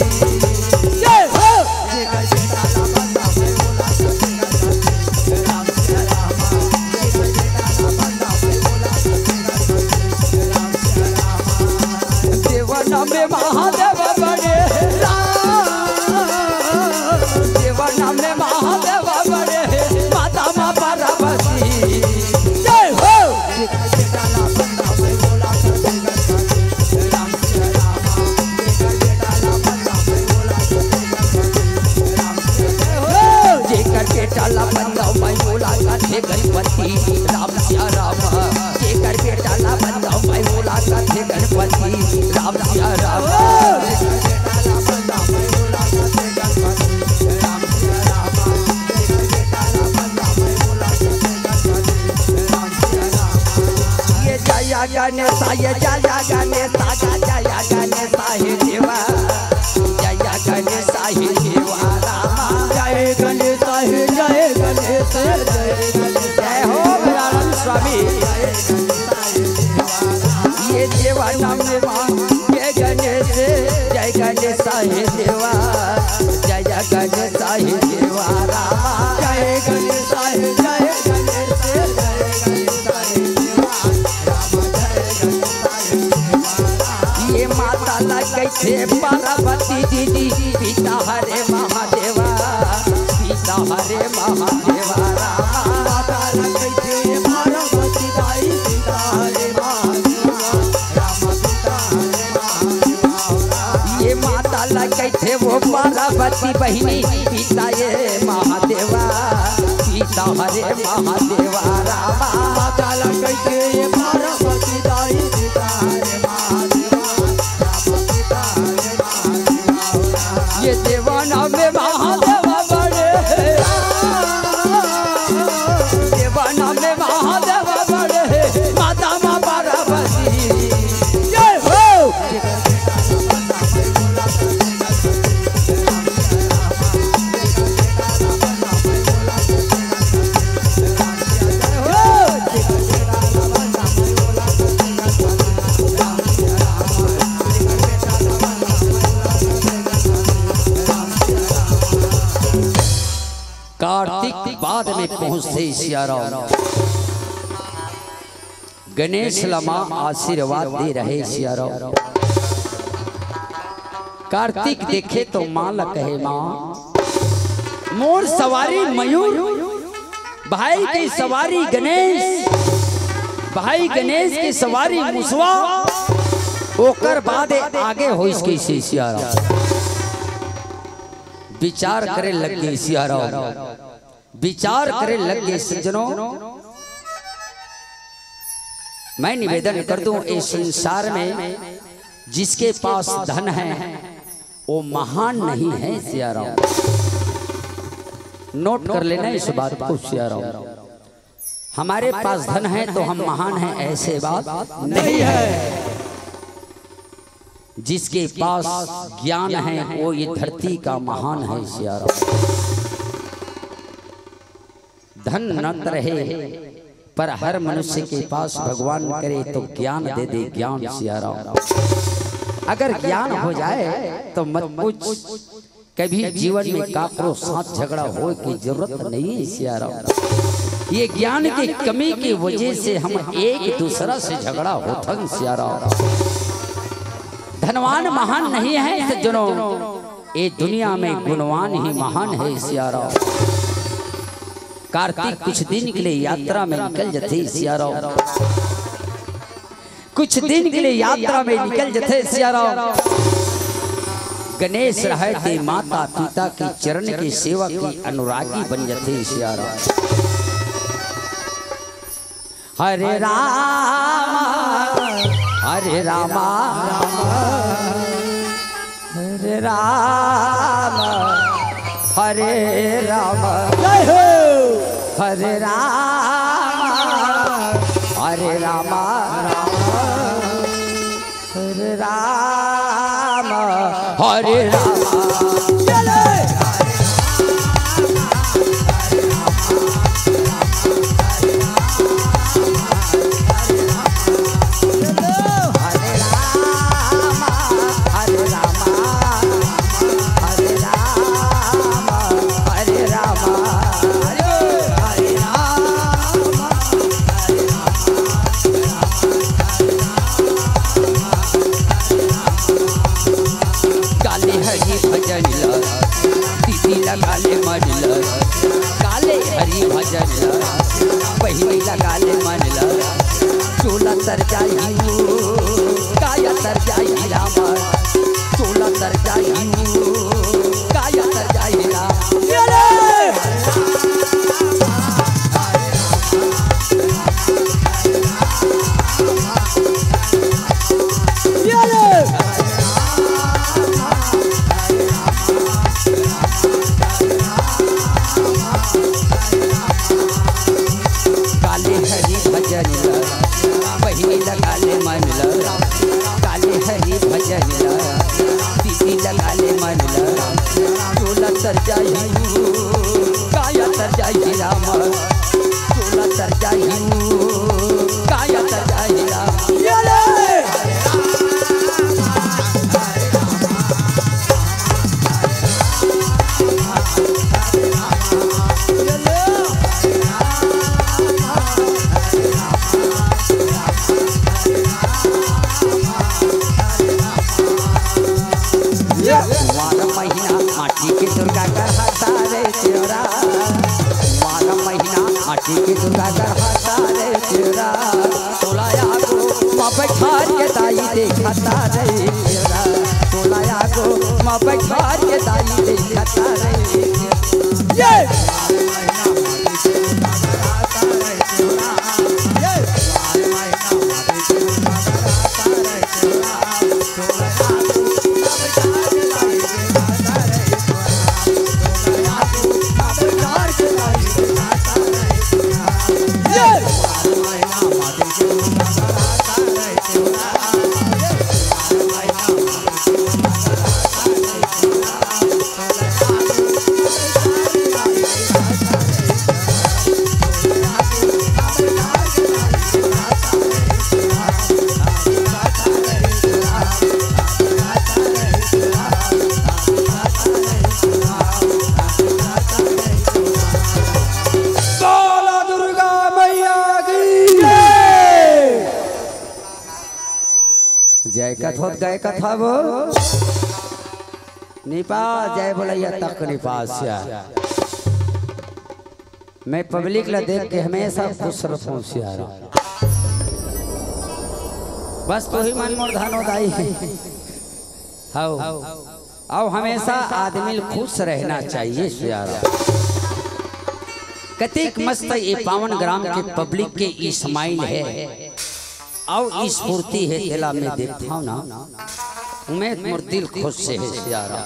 गणपति राम सिया राम। ये जय गणेश, ये जय गणेश, जय गणेश हे देवा। जय गणेश हे देवा रामा। जय गणेश हे, जय गणेश, जय गणेश। जय हो भैया राम स्वामी। ये देवा नाम में माँ, ये गणेश, जय गणेश हे देवा। जय गणेश हे देवा रामा। जय गणेश हे, जय गणेश, जय गणेश हे देवा रामा। जय गणेश हे देवा। ये माता ला कहिथे पार्वती दीदी, पिता हरे महादेवा, पिता हरे महादेवा रामा। माता ला कहिथे पार्वती दाई, पिता हरे महादेवा, रामा पिता हरे महादेवा। ये माता ला कहिथे वो पार्वती बहिनी, पिता ये महादेवा, पिता हरे महादेवा रामा। माता ला कहिथे ये पार्वती दाई, पिता हरे महादेवा। ये देवाना में महादेव बड़े हे, देवाना में महादेव बड़े हे, माता माँ पार्वती। जय हो। कार्तिक बाद में पहुंचते सियाराम। गणेश ला माँ आशीर्वाद दे रहे सियाराम। कार्तिक देखे तो माँ ला कहे, माँ, मोर सवारी मयूर, भाई के सवारी गणेश, भाई गणेश के सवारी मुसवा, ओकर बाद आगे होइस कइसे सियाराम। विचार करे लग गे सियाराम, विचार करे लग गे सज्जनों। मैं निवेदन कर दूं, इस संसार में जिसके पास धन है, वो महान नहीं है सियाराम। नोट कर लेना इस बात को सियाराम। हमारे पास धन है तो हम महान हैं, ऐसे बात नहीं है। जिसके पास ज्ञान है वो ये धरती का महान है सियाराम। धन न त रहे पर हर मनुष्य के पास भगवान करे तो ज्ञान दे दे, ज्ञान सियाराम। अगर ज्ञान हो जाए तो मत पूछ, कभी जीवन में काकरो साथ झगड़ा होए के जरूरत नहीं है सियाराम। ये ज्ञान की कमी की वजह से हम एक दूसरा से झगड़ा होथन सियाराम। धनवान महान नहीं है सज्जनों, ये दुनिया में गुणवान ही महान है सियाराम। कार्तिक कुछ दिन के लिए यात्रा में निकल जथे सियाराम। कुछ दिन के लिए यात्रा में निकल जथे सियाराम। गणेश रहय ते माता पिता के चरण के सेवा के अनुरागी बन जथे सियाराम। हरे राम, हरे राम, हरे राम, हरे राम। जय हो। हरे राम, हरे राम, हरे राम, हरे राम। चले। हरे राम, हरे राम, हरे राम, हरे राम, हरे हरे राम। गाले हरि भजन ल, दीदी ल गाले मन ल। गाले हरि भजन ल, बहिनी ल गाले मन ल। चोला तर जाही, काया तर जाही रामा। चोला तर जाही, काया तर जाही रामा। ये रे! बहिनी लगा ले मन ल, काले हरि भजन ल, दीदी लगा ले मन ल, चोला तर जाही, काया तर जाही राम, चोला तर जाही, काया तर जाही राम। ये ले! वार महीना माटी के दुर्गा कहाता रे तेरा, वार महीना माटी के दुर्गा कहाता रे तेरा, तोला आगो माँ बैठार के दाई देखता रे तेरा, तोला आगो माँ बैठार के दाई देखता रे। ये बोलो दुर्गा मैया की जय। जय कथोत गए कथा वो निपा, जय बोलैया तक निपास्या। मैं पब्लिक ला देख के हमेशा खुश रहूं सियारा। बस तो ही मन मोर धनो दाई है। हाउ। अब हमेशा आदमी खुश रहना चाहिए सियारा। कतेक मस्त ये पावन ग्राम के पब्लिक के इस्माइल है। अउ स्फूर्ति हे तेला मैं देखथव ना, मैं मोर दिल खुश से हे सियारा।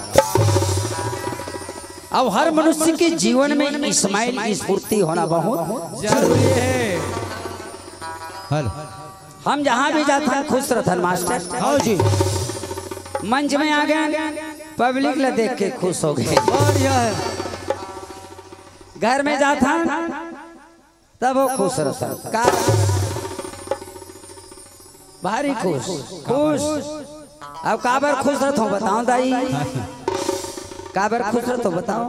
अब हर मनुष्य के जीवन में इस्माइल स्फूर्ति होना बहुत जरूरी है। हेलो। हम जहाँ भी जाथन खुश रहथन मास्टर। हाँ जी। मंच में आ गए, पब्लिक ला देख के खुश हो गए। बढ़िया है। घर में जाथन तब वो खुश रहता। का? भारी खुश। खुश। अब काबर खुश रहत हो बताओ दाई? काबर खुश रहत हो बताओ?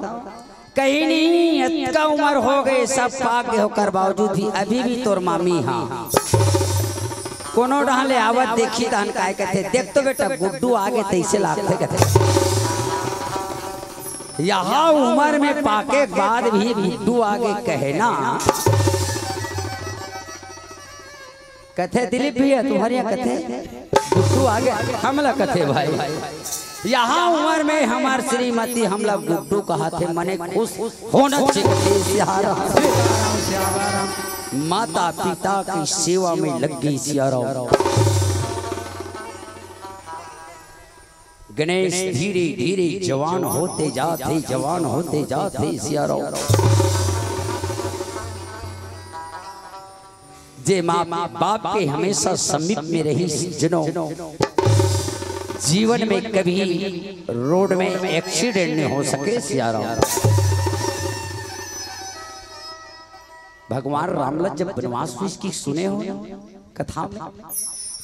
कहीं नहीं, इतना उम्र हो गए, सब पाक गए होकर बावजूद भी अभी भी तोर मामी हाँ। कोनो डहाले आवत देखी तहन काय कहते, "देख तो बेटा, गुड्डू आगे तैसे लागते," कहते। यहाँ उम्र में पाके के बाद भी गुड्डू आगे कहे ना, कथे दिलीप भैया, तुम्हारे यहाँ कथे गुड्डू आगे, हमला कथे भाई। यहाँ उम्र में हमार श्रीमती हमला गुड्डू कहा थे, मने खुश होना चाहिए। माता पिता की सेवा में लग गई सियाराम। गणेश धीरे धीरे जवान होते जाते, जवान होते जाते सियाराम। जे माँ बाप के हमेशा समीप में रही, जिनो जीवन में कभी रोड में एक्सीडेंट नहीं हो सके सियाराम। भगवान राम ला जब बनवास हुई की सुने हो कथा में,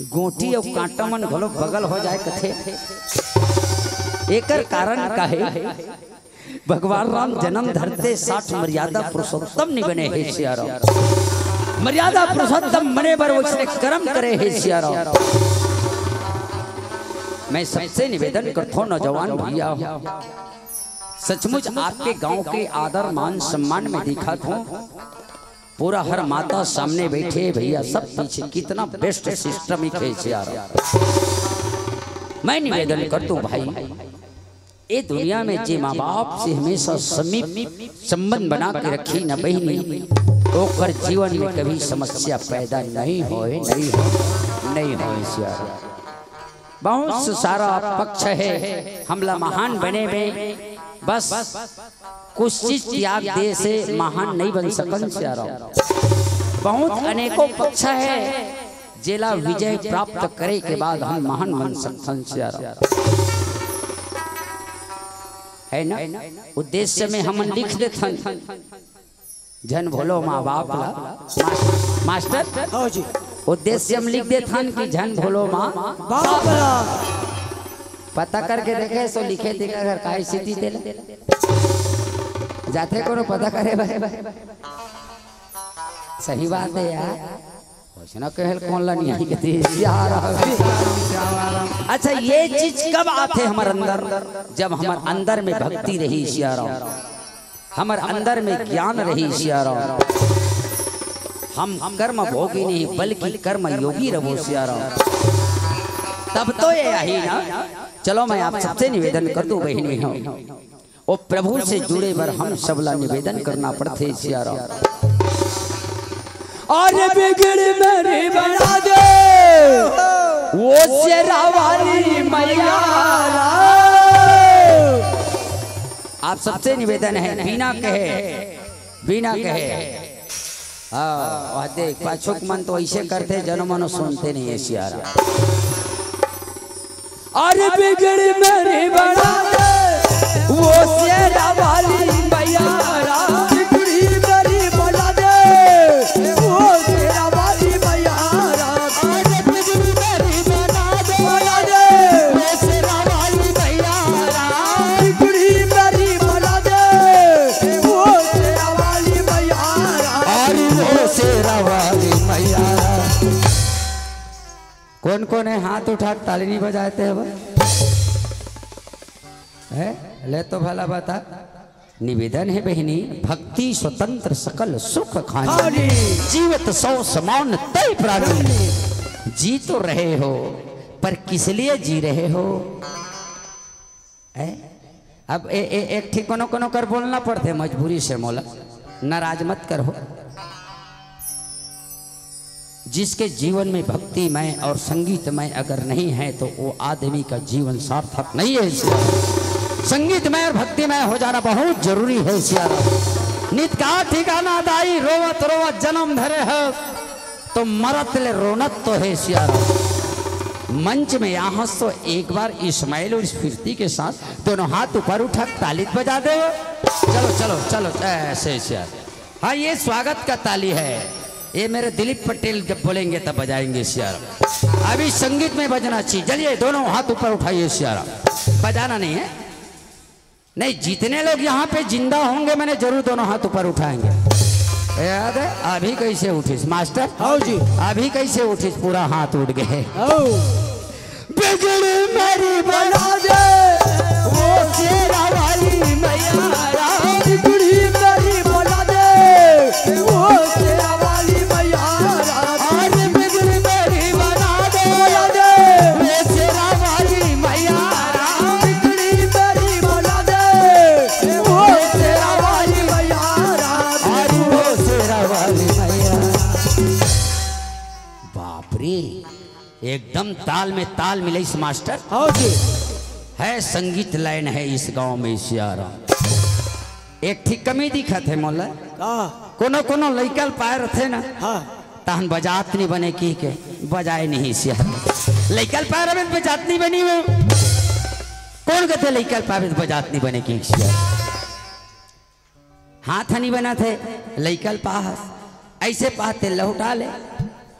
गोटी अउ कांटा मन घलो बगल हो जाए कथे। एकर कारण का हे? भगवान राम जन्म धरते साठ मर्यादा पुरुषोत्तम नहीं बने हे सियाराम। मर्यादा पुरुषोत्तम बने बर उसने कर्म करे हे सियाराम। मैं सबसे निवेदन करता हूँ नौजवान भैया, सचमुच आपके गांव के आदर मान सम्मान में दिखा था। पूरा हर माता सामने बैठे भैया, सब पीछे, कितना बेस्ट सिस्टम ही खेच यार। मैं निवेदन कर दूं भाई, ये दुनिया में जे माँ बाप से हमेशा समीप संबंध बना के रखी न बहिनी, ओकर जीवन में कभी समस्या पैदा नहीं होए, नहीं होए, नहीं होए सियारा। बहुत सारा पक्ष है हमला महान बने में, बस कुछ चीज त्याग दे से महान नहीं बन सकन सियारा। बहुत अनेकों पक्ष है जेला विजय प्राप्त करे के बाद हम महान बन सकथन सियाराम। है ना? उद्देश्य में हमन लिख देथन, झन भोलो माँ बाप ला। मास-, मास्टर, हाँ जी। उद्देश्य में लिख देथन कि झन भोलो माँ बाप ला। पता करके देखे, सो लिखे देखे अगर काहे सिटी देला। जाथे कोनो पता करे भाई, भाई। सही बात है यार। वैसना कहल कौन ला नहीं आई के सियाराम। अच्छा, ये चीज कब आथे हमर अंदर? जब हमर अंदर में भक्ति रही सियाराम, हमर अंदर में ज्ञान रही सियाराम, हम कर्म भोगी नहीं बल्कि कर्म योगी रहो सियाराम, तब तो ये आही ना। चलो, मैं आप सबसे निवेदन कर दूं बहिनी हो, ओ प्रभु से जुड़े बर हम सबला निवेदन करना पड़थे सियाराम। अरे बिगड़ी मेरी बना दे, ओ शेरा वाली मैया। आप सबसे निवेदन है, बिना कहे, बिना कहे। हाँ, वह देख, पाछुक मन तो ऐसे करते, जनो मनो सुनते नहीं है सियाराम। अरे बिगड़ी मेरी बना दे, वो शेरा वाली मैया राम। बिगड़ी मेरी बना दे, वो शेरा वाली मैया राम। अरे बिगड़ी मेरी बना दे, बना दे, वो शेरा वाली मैया राम। बिगड़ी मेरी बना दे, वो शेरा वाली मैया राम। अरे वो शेरा वाली मैया राम। कौन कौन है हाथ उठा के ताली नहीं बजाते हैं भाई? है? ले तो भला बता। निवेदन है बहिनी, भक्ति स्वतंत्र सकल सुख खानी। खानी। जीवत सौ समान तय प्राणी। जी तो रहे हो, पर किस लिए जी रहे हो? है? अब ए, ए, एक ठीक कोनो कोनो कर बोलना पड़थे मजबूरी से मोला, नाराज मत करहो। जिसके जीवन में भक्तिमय और संगीतमय अगर नहीं है तो वो आदमी का जीवन सार्थक नहीं है। संगीतमय और भक्तिमय हो जाना बहुत जरूरी है सियाराम। नित का ठिकाना दाई रोवत रोवत जन्म धरे है तो मरत ले रोनत तो है सियाराम। मंच में आहस तो एक बार इस्माइल और स्फूर्ति के साथ दोनों हाथ ऊपर उठा ताली बजा दे। चलो चलो चलो, ऐसे सियाराम। हाँ, ये स्वागत का ताली है। ये मेरे दिलीप पटेल जब बोलेंगे तब बजाएंगे सियाराम। अभी संगीत में बजना चाहिए। चलिए, दोनों हाथ ऊपर उठाइए सियाराम। बजाना नहीं है। नहीं, जितने लोग यहाँ पे जिंदा होंगे, मैंने जरूर दोनों हाथ ऊपर उठाएंगे। याद है? अभी कैसे उठिस मास्टर? हाँ जी। अभी कैसे उठिस? पूरा हाथ उठ गए। आओ। बिगड़ी मेरी बना दे, वो शेरा वाली मैया राम। बिगड़ी मेरी बना दे, वो शेरा वाली मैया राम। अरे बिगड़ी मेरी बना दे, बना दे, वो शेरा वाली मैया राम। बिगड़ी मेरी बना दे, वो शेरा वाली मैया राम। अरे वो शेरा वाली मैया। बाप रे, एकदम ताल में ताल मिलाइस मास्टर। हाँ जी। है संगीत लाइन है इस गांव में सियाराम। एक ठीक कमी दिखत है मोला। का? कोनो कोनो लइका ल पाए रथे ना। हाँ। तहन बजात नहीं बने की के, बजाए नहीं सियाराम। लइका ल पाए रहे बजात नहीं बनी हो। कौन कहते लइका ल पाए बजात नहीं बने की सियाराम? हाथ नहीं बना थे, लइका ल पाहस, ऐसे पाते लहुटा ले,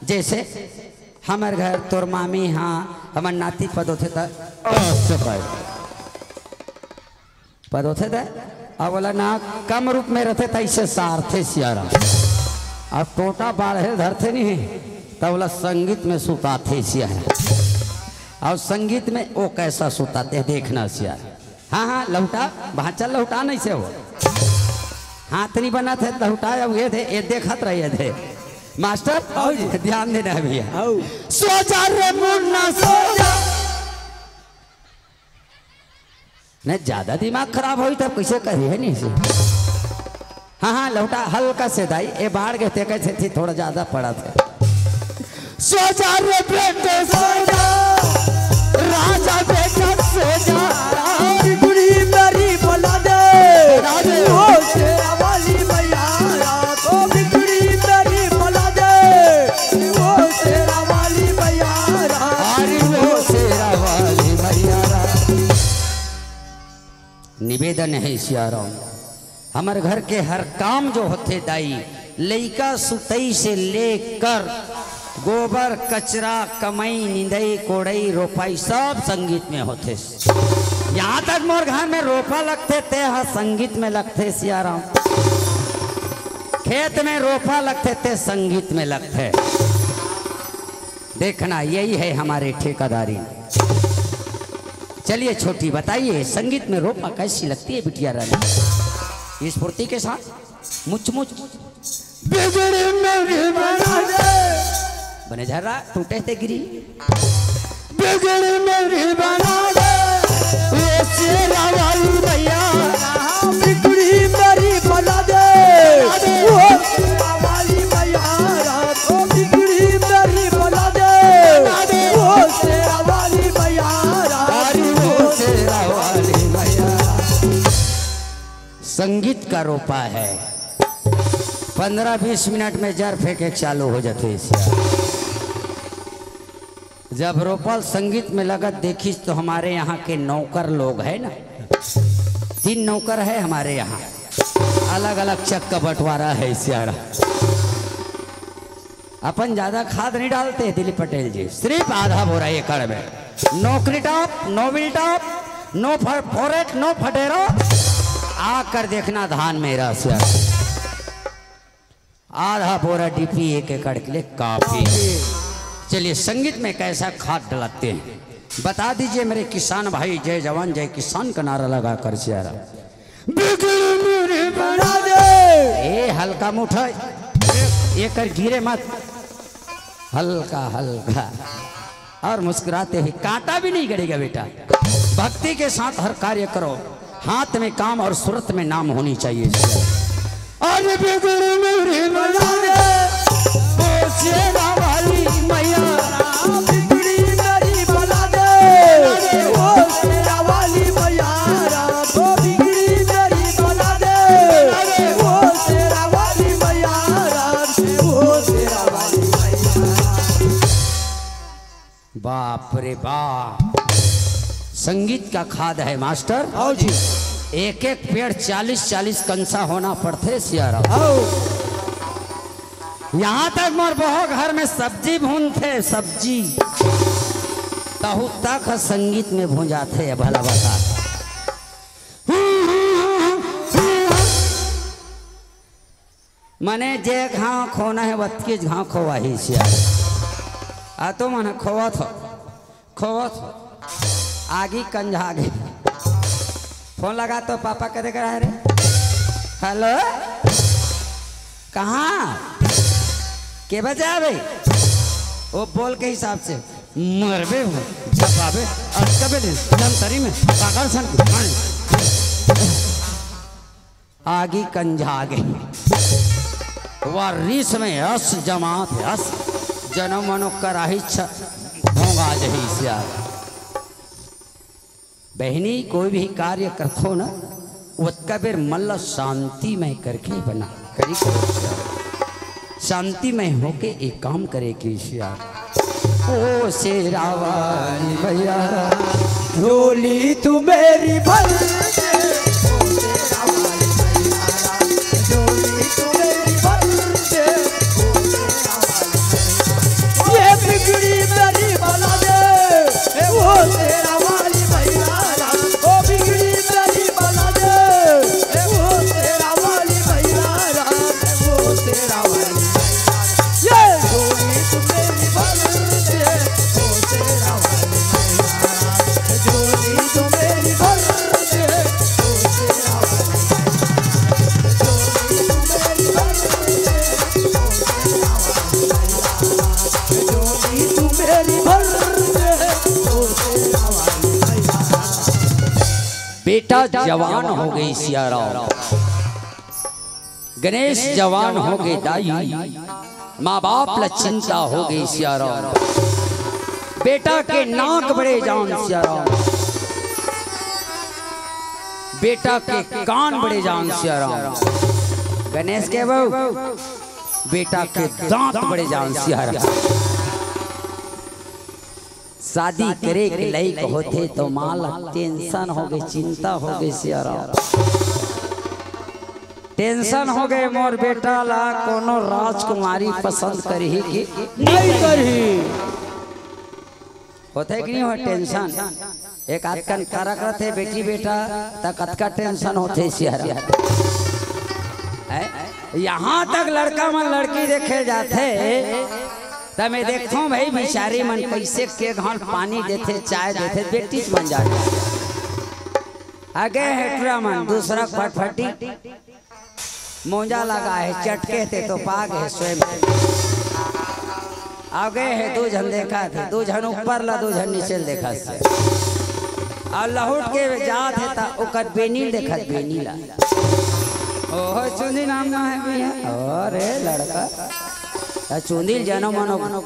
जैसे हमर घर तोर मामी हाँ, हमर नाती पद होथे त, अ, से पाए। पद होथे त, अब वाला ना कम रूप में रहथे त ऐसे सारथे सियाराम। अब टोटा बाढ़े धरथे नहीं, त वाला संगीत में सुताथे सियाराम। और संगीत में वो कैसा सुताते देखना सियाराम। हाँ, हाँ, लहुटा, भांचा लहुटा नहीं से हो। हाथ नहीं बना थे, लहुटा, अब ये थे, ये देखत रहिए थे। मास्टर, आओ जी। ध्यान देना है भैया। आओ। सो जा रे मुन्ना, सो जा। नहीं, ज्यादा दिमाग खराब होई तब कैसे करी है नहीं से। हाँ, हाँ, लहुटा हल्का से दाई, ये बाढ़ के ते कैसे थी, थोड़ा ज्यादा पड़ा था। सो जा रे बेटे, सो जा, राजा बेटा, सो जा। बिगड़ी मेरी बना दे, राजे। ओ शेरा वाली मैया, ओ बिगड़ी मेरी बना दे, ओ शेरा वाली निवेदन हे सियाराम, हमर घर के हर काम जो होथे दाई, लइका सुतई से लेकर गोबर, कचरा, कमई, निंदई, कोड़ई, रोपई, सब संगीत में होथे। यहाँ तक मोर घर में रोपा लगथे, ते ह संगीत में लगथे सियाराम। खेत में रोपा लगथे, ते संगीत में लगथे। देखना, यही है हमारे ठेकेदारी। चलिए छोटी, बताइए, संगीत में रोपा कैसी लगती है बिटिया रानी? स्फूर्ति के साथ मुच मुच। बिगड़ी मेरी बना दे। बने झर्रा, टूटे ते गिरी। बिगड़ी मेरी बना दे, ओ शेरा वाली मैया। बिगड़ी मेरी बना दे, ओ शेरा वाली मैया। ओ बिगड़ी मेरी बना दे, ओ शेरा वाली मैया। अरे ओ शेरा वाली मैया। संगीत का रोपा है, पन्द्रह बीस मिनट में जर फेंके चालू हो जाते हैं। जब रोपा ल संगीत में लगत देखिस तो हमारे यहाँ के नौकर लोग है ना, तीन नौकर है हमारे यहाँ, अलग अलग चक का बंटवारा है सियारा। अपन ज्यादा खाद नहीं डालते हैं दिलीप पटेल जी, सिर्फ आधा बोरा एकड़ में। No Crittop, no Viltop, no Fo-, Foret, no Fotero। आकर देखना धान मेरा सियारा, आधा बोरा डीएपी एक एकड़ के लिए काफी। चलिए, संगीत में कैसा खाद डलाते हैं, बता दीजिए मेरे किसान भाई। जय जवान जय किसान का नारा लगाकर सियारा। बिगड़ी मेरी बना दे। ए, हल्का मुठा, ए, एकर गिरे मत, हल्का हल्का और मुस्कुराते हुए। कांटा भी नहीं गड़ेगा बेटा। भक्ति के साथ हर कार्य करो, हाथ में काम और सूरत में नाम होनी चाहिए। अरे बिगड़ी मेरी बना दे, ओ शेरा वाली मैया। बिगड़ी मेरी बना दे, ओ शेरा वाली मैया। ओ बिगड़ी मेरी बना दे, ओ शेरा वाली मैया। ओ शेरा वाली मैया। बाप रे बाप, संगीत का खाद है मास्टर। आओ जी। एक एक पेड़ चालीस चालीस कंसा होना पड़थे सियारा। आओ। यहाँ तक मोर बहो घर में सब्जी भूनथे, सब्जी। तहू तक संगीत में भूंजाथे, भला बता। मने जे घांव खोना हे, वतकीच घांव खोवाही सियारा। आ तो मन खोवत हो, खोवत हो। आगी कंझा गे। फोन लगा तो पापा कदे करा रे। हेलो, कहाँ? के बजा भाई? वो बोल के हिसाब से मरबे हो, झपाबे, अटकबे दे, जंतरी में, पागल सन, आगी कंझा गे। वा रीस में अस जमात हे, अस जनम मनो कराही छ-, भोंगा जही सियार। बहिनी, कोई भी कार्य करथो ना, ओतका बेर मन ल शांतिमय करके बना, करी करो सियार। शांतिमय होके एक काम करे के सियार। ओ शेरा वाली मैया, झोली तू मेरी भर दे। ओ शेरा वाली मैया, झोली तू मेरी भर दे। ओ शेरा वाली मैया, ये बिगड़ी मेरी बना दे। ओ शेरा वाली मैया, ओ बिगड़ी मेरी बना दे। ओ शेरा वाली मैया, ओ शेरा वाली मैया। ये झोली तू मेरी भर दे, ओ शेरा वाली मैया। झोली तू मेरी भर दे, ओ शेरा वाली मैया। झोली तू मेरी भर दे, ओ शेरा वाली मैया। झोली तू मेरी भर दे, ओ शेरा वाली मैया। बेटा जवान हो गे सियाराम। गणेश जवान हो गे दाई, माँ बाप ला चिंता हो गे सियाराम। बेटा के नाक बड़े जान सियाराम, बेटा के कान बड़े जान सियाराम। गणेश के बहू, बेटा के दांत बड़े जान सियाराम। शादी करे के लइक होथे तो माँ ला टेंशन होगे, चिंता होगे सियाराम। टेंशन होगे मोर बेटा ला, कोनो राजकुमारी पसंद करही कि नहीं करही। होथे कि नहीं हो टेंशन? एक आध कन करक रथे बेटी बेटा, त कतका टेंशन होथे सियाराम। हैं? यहाँ तक लड़का मन लड़की देखे जाथे, त मैं देखथों भाई बिचारी मन कैसे के घाल पानी देथे, चाय देथे, बेटी मन जाथे। आगे हे टुरा मन दूसरा फटफटी मोजा लगा हे, चटके ते तो पाग हे स्वयं। आगे हे दू झन देखा थे, दू झन ऊपर ला, दू झन नीचे ल देखा से। अउ लहुट के जात हे त ओकर बेनी ल देखत, बेनी ला। ओहो चुंदी नाम ना हे भैया। अरे लड़का, त चुंदी ल जनो मनो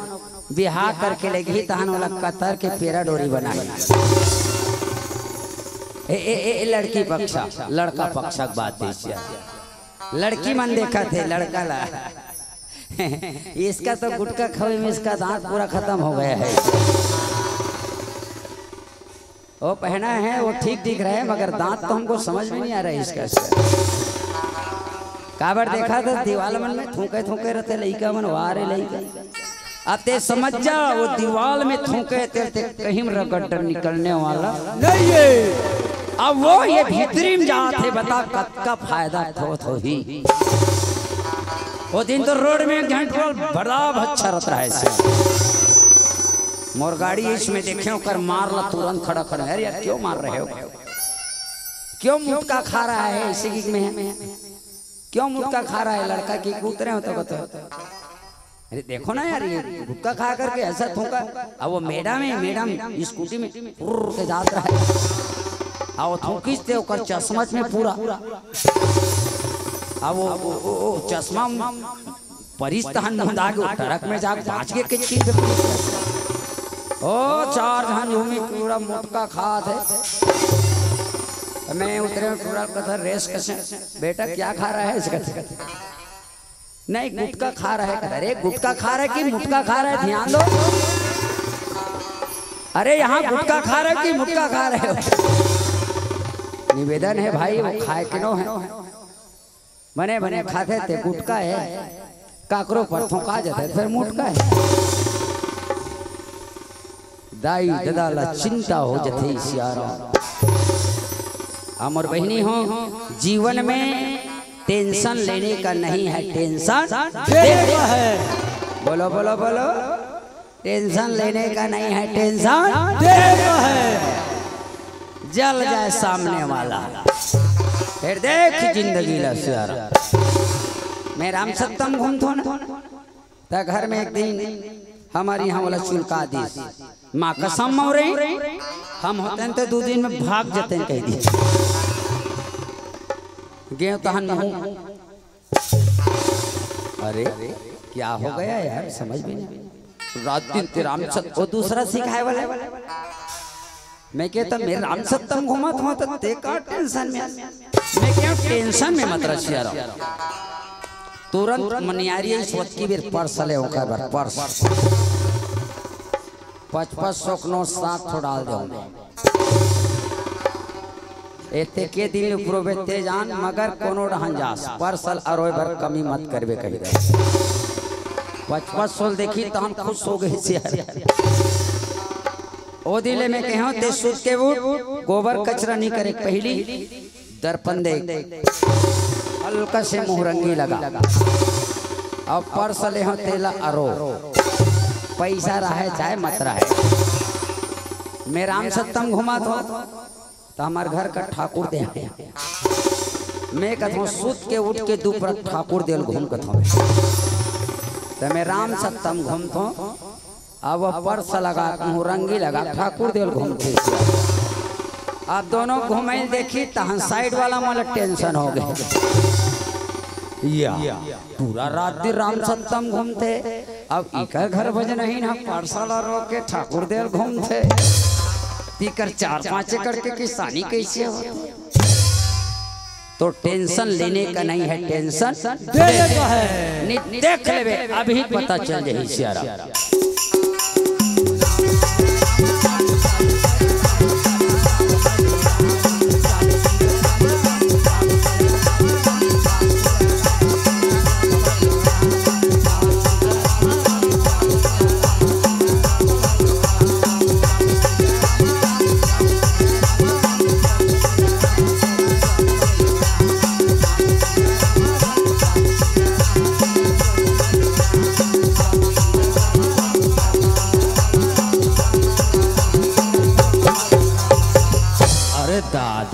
बिहाव करके लेगही, तहन ओला कतर के पेरा डोरी बनाही। ए, ए, ए, ए, लड़की पक्ष, लड़का पक्ष के बात हे। लड़की मन देखत हे लड़का ला। इसका तो गुटखा खावे में इसका दांत पूरा खत्म हो गया है। वो पहना है, वो ठीक दिख रहा है, मगर दांत तो हमको समझ में नहीं आ रहा है इसका। काबर देखा था दीवाल मन में थूके थूके रहते लइका मन, वारे लइका। अब ते समझ जा, वो दीवाल में थूके ते, ते कहीं रगड़ निकलने वाला नहीं है। अब वो ये भीतरी में जात हे, बता कतका फायदा थो थो ही। वो दिन तो रोड में एक घंटा बड़ा भच्छा रहता है से। मोर गाड़ी इसमें देखे, ओकर मार ला तुरंत खड़ा खड़ा, "अरे यार, क्यों मार रहे हो? क्यों मुटका खा रहा है?" इसी की में है, "क्यों मुटका खा रहा है लड़का?" की उतरे हो तो बताओ। अरे देखो ना यार, ये गुटखा खा करके ऐसा थूका। अब वो मैडम है, मैडम स्कूटी में फुर्र के जात रहा है। अब वो थूकिस ते ओकर चश्मा में पूरा। अब वो, वो, वो, वो चश्मा परिस तहन मुंदा के ट्रक में जाके बांच के किचकिच पे पुलिस। ओ चार झन झूमी पूरा मोटका खात हे। मैं उतरे में पूरा कथा रेस कसे, "बेटा क्या खा रहा है?" इसका नहीं, गुटखा खा रहा है। अरे गुटखा खा रहा है कि मुटका खा रहा है, ध्यान दो। अरे यहाँ गुटखा खा रहे हो कि मुटका खा रहे हो? निवेदन है भाई, वो खाए के नो है। बने बने खाथे ते गुटका हे, काकरो पर थोंका जथे, फिर मुटका हे। दाई ददा ला चिंता हो जथे सियाराम। अमर बहिनी हो, जीवन में टेंशन लेने का नहीं है, टेंशन देने का है। बोलो, बोलो, बोलो। टेंशन लेने का नहीं है, टेंशन देने का है। जल जाए सामने वाला, फिर देख जिंदगी ला सियाराम। मैं राम सत्तम घूमथों ना, त घर में एक दिन हमर इहाँ वाला चुलका दिस, माँ कसम मौरे, हम होतेन त दू दिन में भाग जतेन कहि दिस। गेंव तहन मुँह अरे, क्या हो गया यार, समझ में नहीं। रात दिन ते राम सत-, वो दूसरा सिखाए वाला है। मैं कहता, मैं राम सत्तम घूमत हों, त ते का टेंशन में? मैं क्या टेंशन में मत रह सियाराम। तुरंत मनियारी सोच की बेर पर्स ले ओकर बर, पर्स। पच पच सौ के नोट सात ठो डाल दे। एते के दिन उपरोबे ते जान, मगर कोनो डहन जास, पर्स ल अरोय बर कमी मत करबे कहि दे। पच पच सौ ल देखी तहन खुश हो गई सियार। ओ दिन ले मैं कहेंव, ते सुत के उठ, गोबर कचरा नहीं करे, पहिली दर्पण देख, हल्का से मुहरंगी लगा, अउ पर्स ले हो तेला अरो, पैसा रहे चाहे मत रहे। मैं राम सत्तम घुमात हों, त हमर घर का ठाकुर दे हे। मैं कथों, सुत के उठ के दू परत ठाकुर दे ल घूम कथों। त मैं राम सत्तम घूमथों, अब पर्स लगा कहूँ, रंगी लगा, ठाकुर दे ल घूमथे। अब दोनों घूमे देखी, तहन साइड वाला मोला टेंशन हो गए। या, पूरा रात दिन राम सत्तम घूमथे, अब इकर घर भजन ही ना, पर्स ला रोक के ठाकुर दे ल घूमथे। इकर चार पाँच एकड़ के किसानी कैसे होथे? तो टेंशन लेने का नहीं है, टेंशन देने का है। नहीं, देख लेबे, अभी पता चल जाही सियाराम।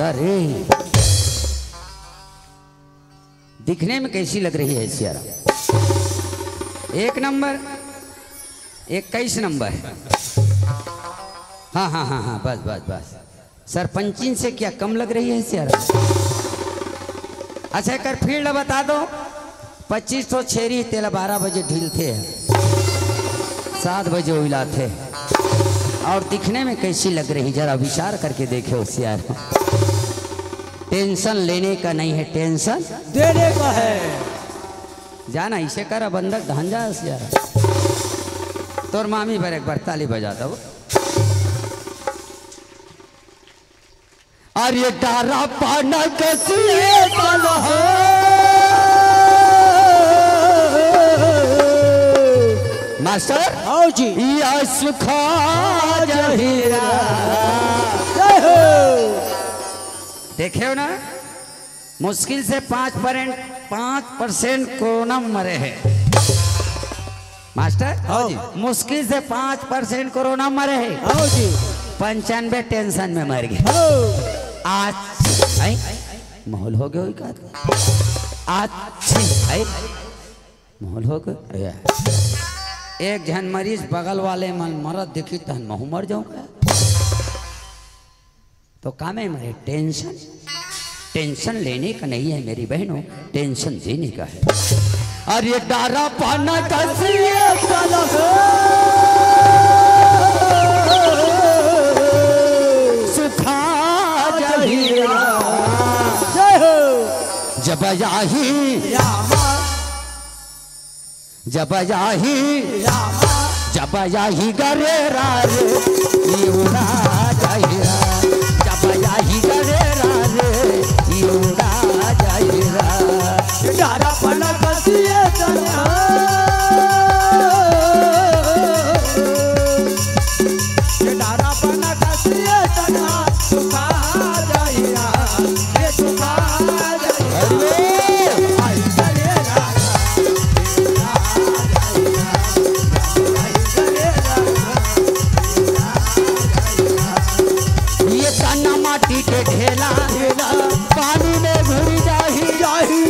अरे, दिखने में कैसी लग रही है सियारा? एक नंबर, इक्कीस नंबर। हाँ, हाँ, हाँ, हाँ, बस, बस, बस। सरपंचिन से क्या कम लग रही है सियारा? अच्छा, एकर फील्ड बता दो। पच्चीस ठो छेरी, तेला बारह बजे ढीलथे, सात बजे उइलाथे। और दिखने में कैसी लग रही, जरा विचार करके देखे हो सियारा। टेंशन लेने का नहीं है, टेंशन देने का है। जाना इसे कर बंदक धन जा सियारा। तोर मामी बर एक बार ताली बजा दो। अरे डारा पाना कसिए तल हो। मास्टर, आओ जी। या सुखा जहीरा। जय हो। देखे हो ना, मुश्किल से पाँच परसेंट, पाँच परसेंट कोरोना में मरे हैं। मास्टर, हाँ जी। मुश्किल से पाँच परसेंट कोरोना मरे हैं। हाँ जी। पंचानबे टेंशन में मर गए। हाँ। आज, हैं? माहौल हो गया, वही कहा था। आज, हैं? माहौल हो गया। एक झन मरीज बगल वाले मन मरत देखी, तहन महू मर जाऊंगा। तो कामे मरे टेंशन। टेंशन लेने का नहीं है मेरी बहनों, टेंशन देने का है। अरे डारा पाना कसिए तल हो। सुखा जहीरा। जय हो। जब आही, जब आही, जब आही गरेरा रे, इउड़ा जाहिरा। जब आही गरेरा रे, इउड़ा जाहिरा। डारा पाना कसिए तल हो। डारा पाना कसिए तल हो। सुखा जाहिरा, ये सुखा जाहिरा। अरे! आई गरेरा। ये तना माटी के ढेला, ढेला। पानी में घुर जाही, जाही।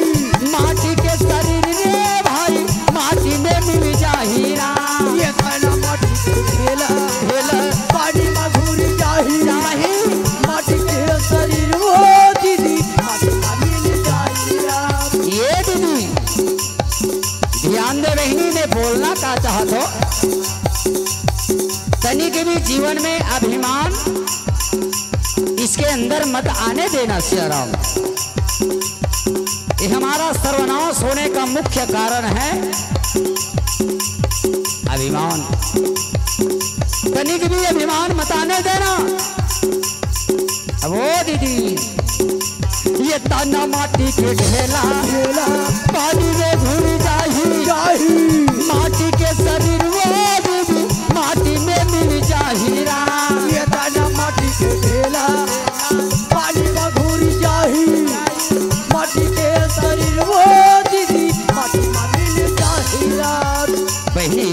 माटी के शरीर रे भाई, माटी में मिल जाही राम। ये तना माटी के ढेला, ढेला। पानी में घुर जाही, जाही। माटी के शरीर ओ दीदी, माटी में मिल जाही राम। ये दीदी, ध्यान दे बहिनी, मैं बोलना का चाहत हो, तनिक भी जीवन में अभिमान इसके अंदर मत आने देना सियाराम। ये हमारा सर्वनाश होने का मुख्य कारण है अभिमान। तनिक भी अभिमान मत आने देना। अब ओ दीदी, ये तना माटी के ढेला, ढेला। पानी में घुल जाही, जाही। माटी के शरीर वो दीदी, माटी में मिल जाही राम। ये तना माटी के ढेला, पानी में घुल जाही। माटी के शरीर वो दीदी, माटी में मिल जाही राम। बहिनी,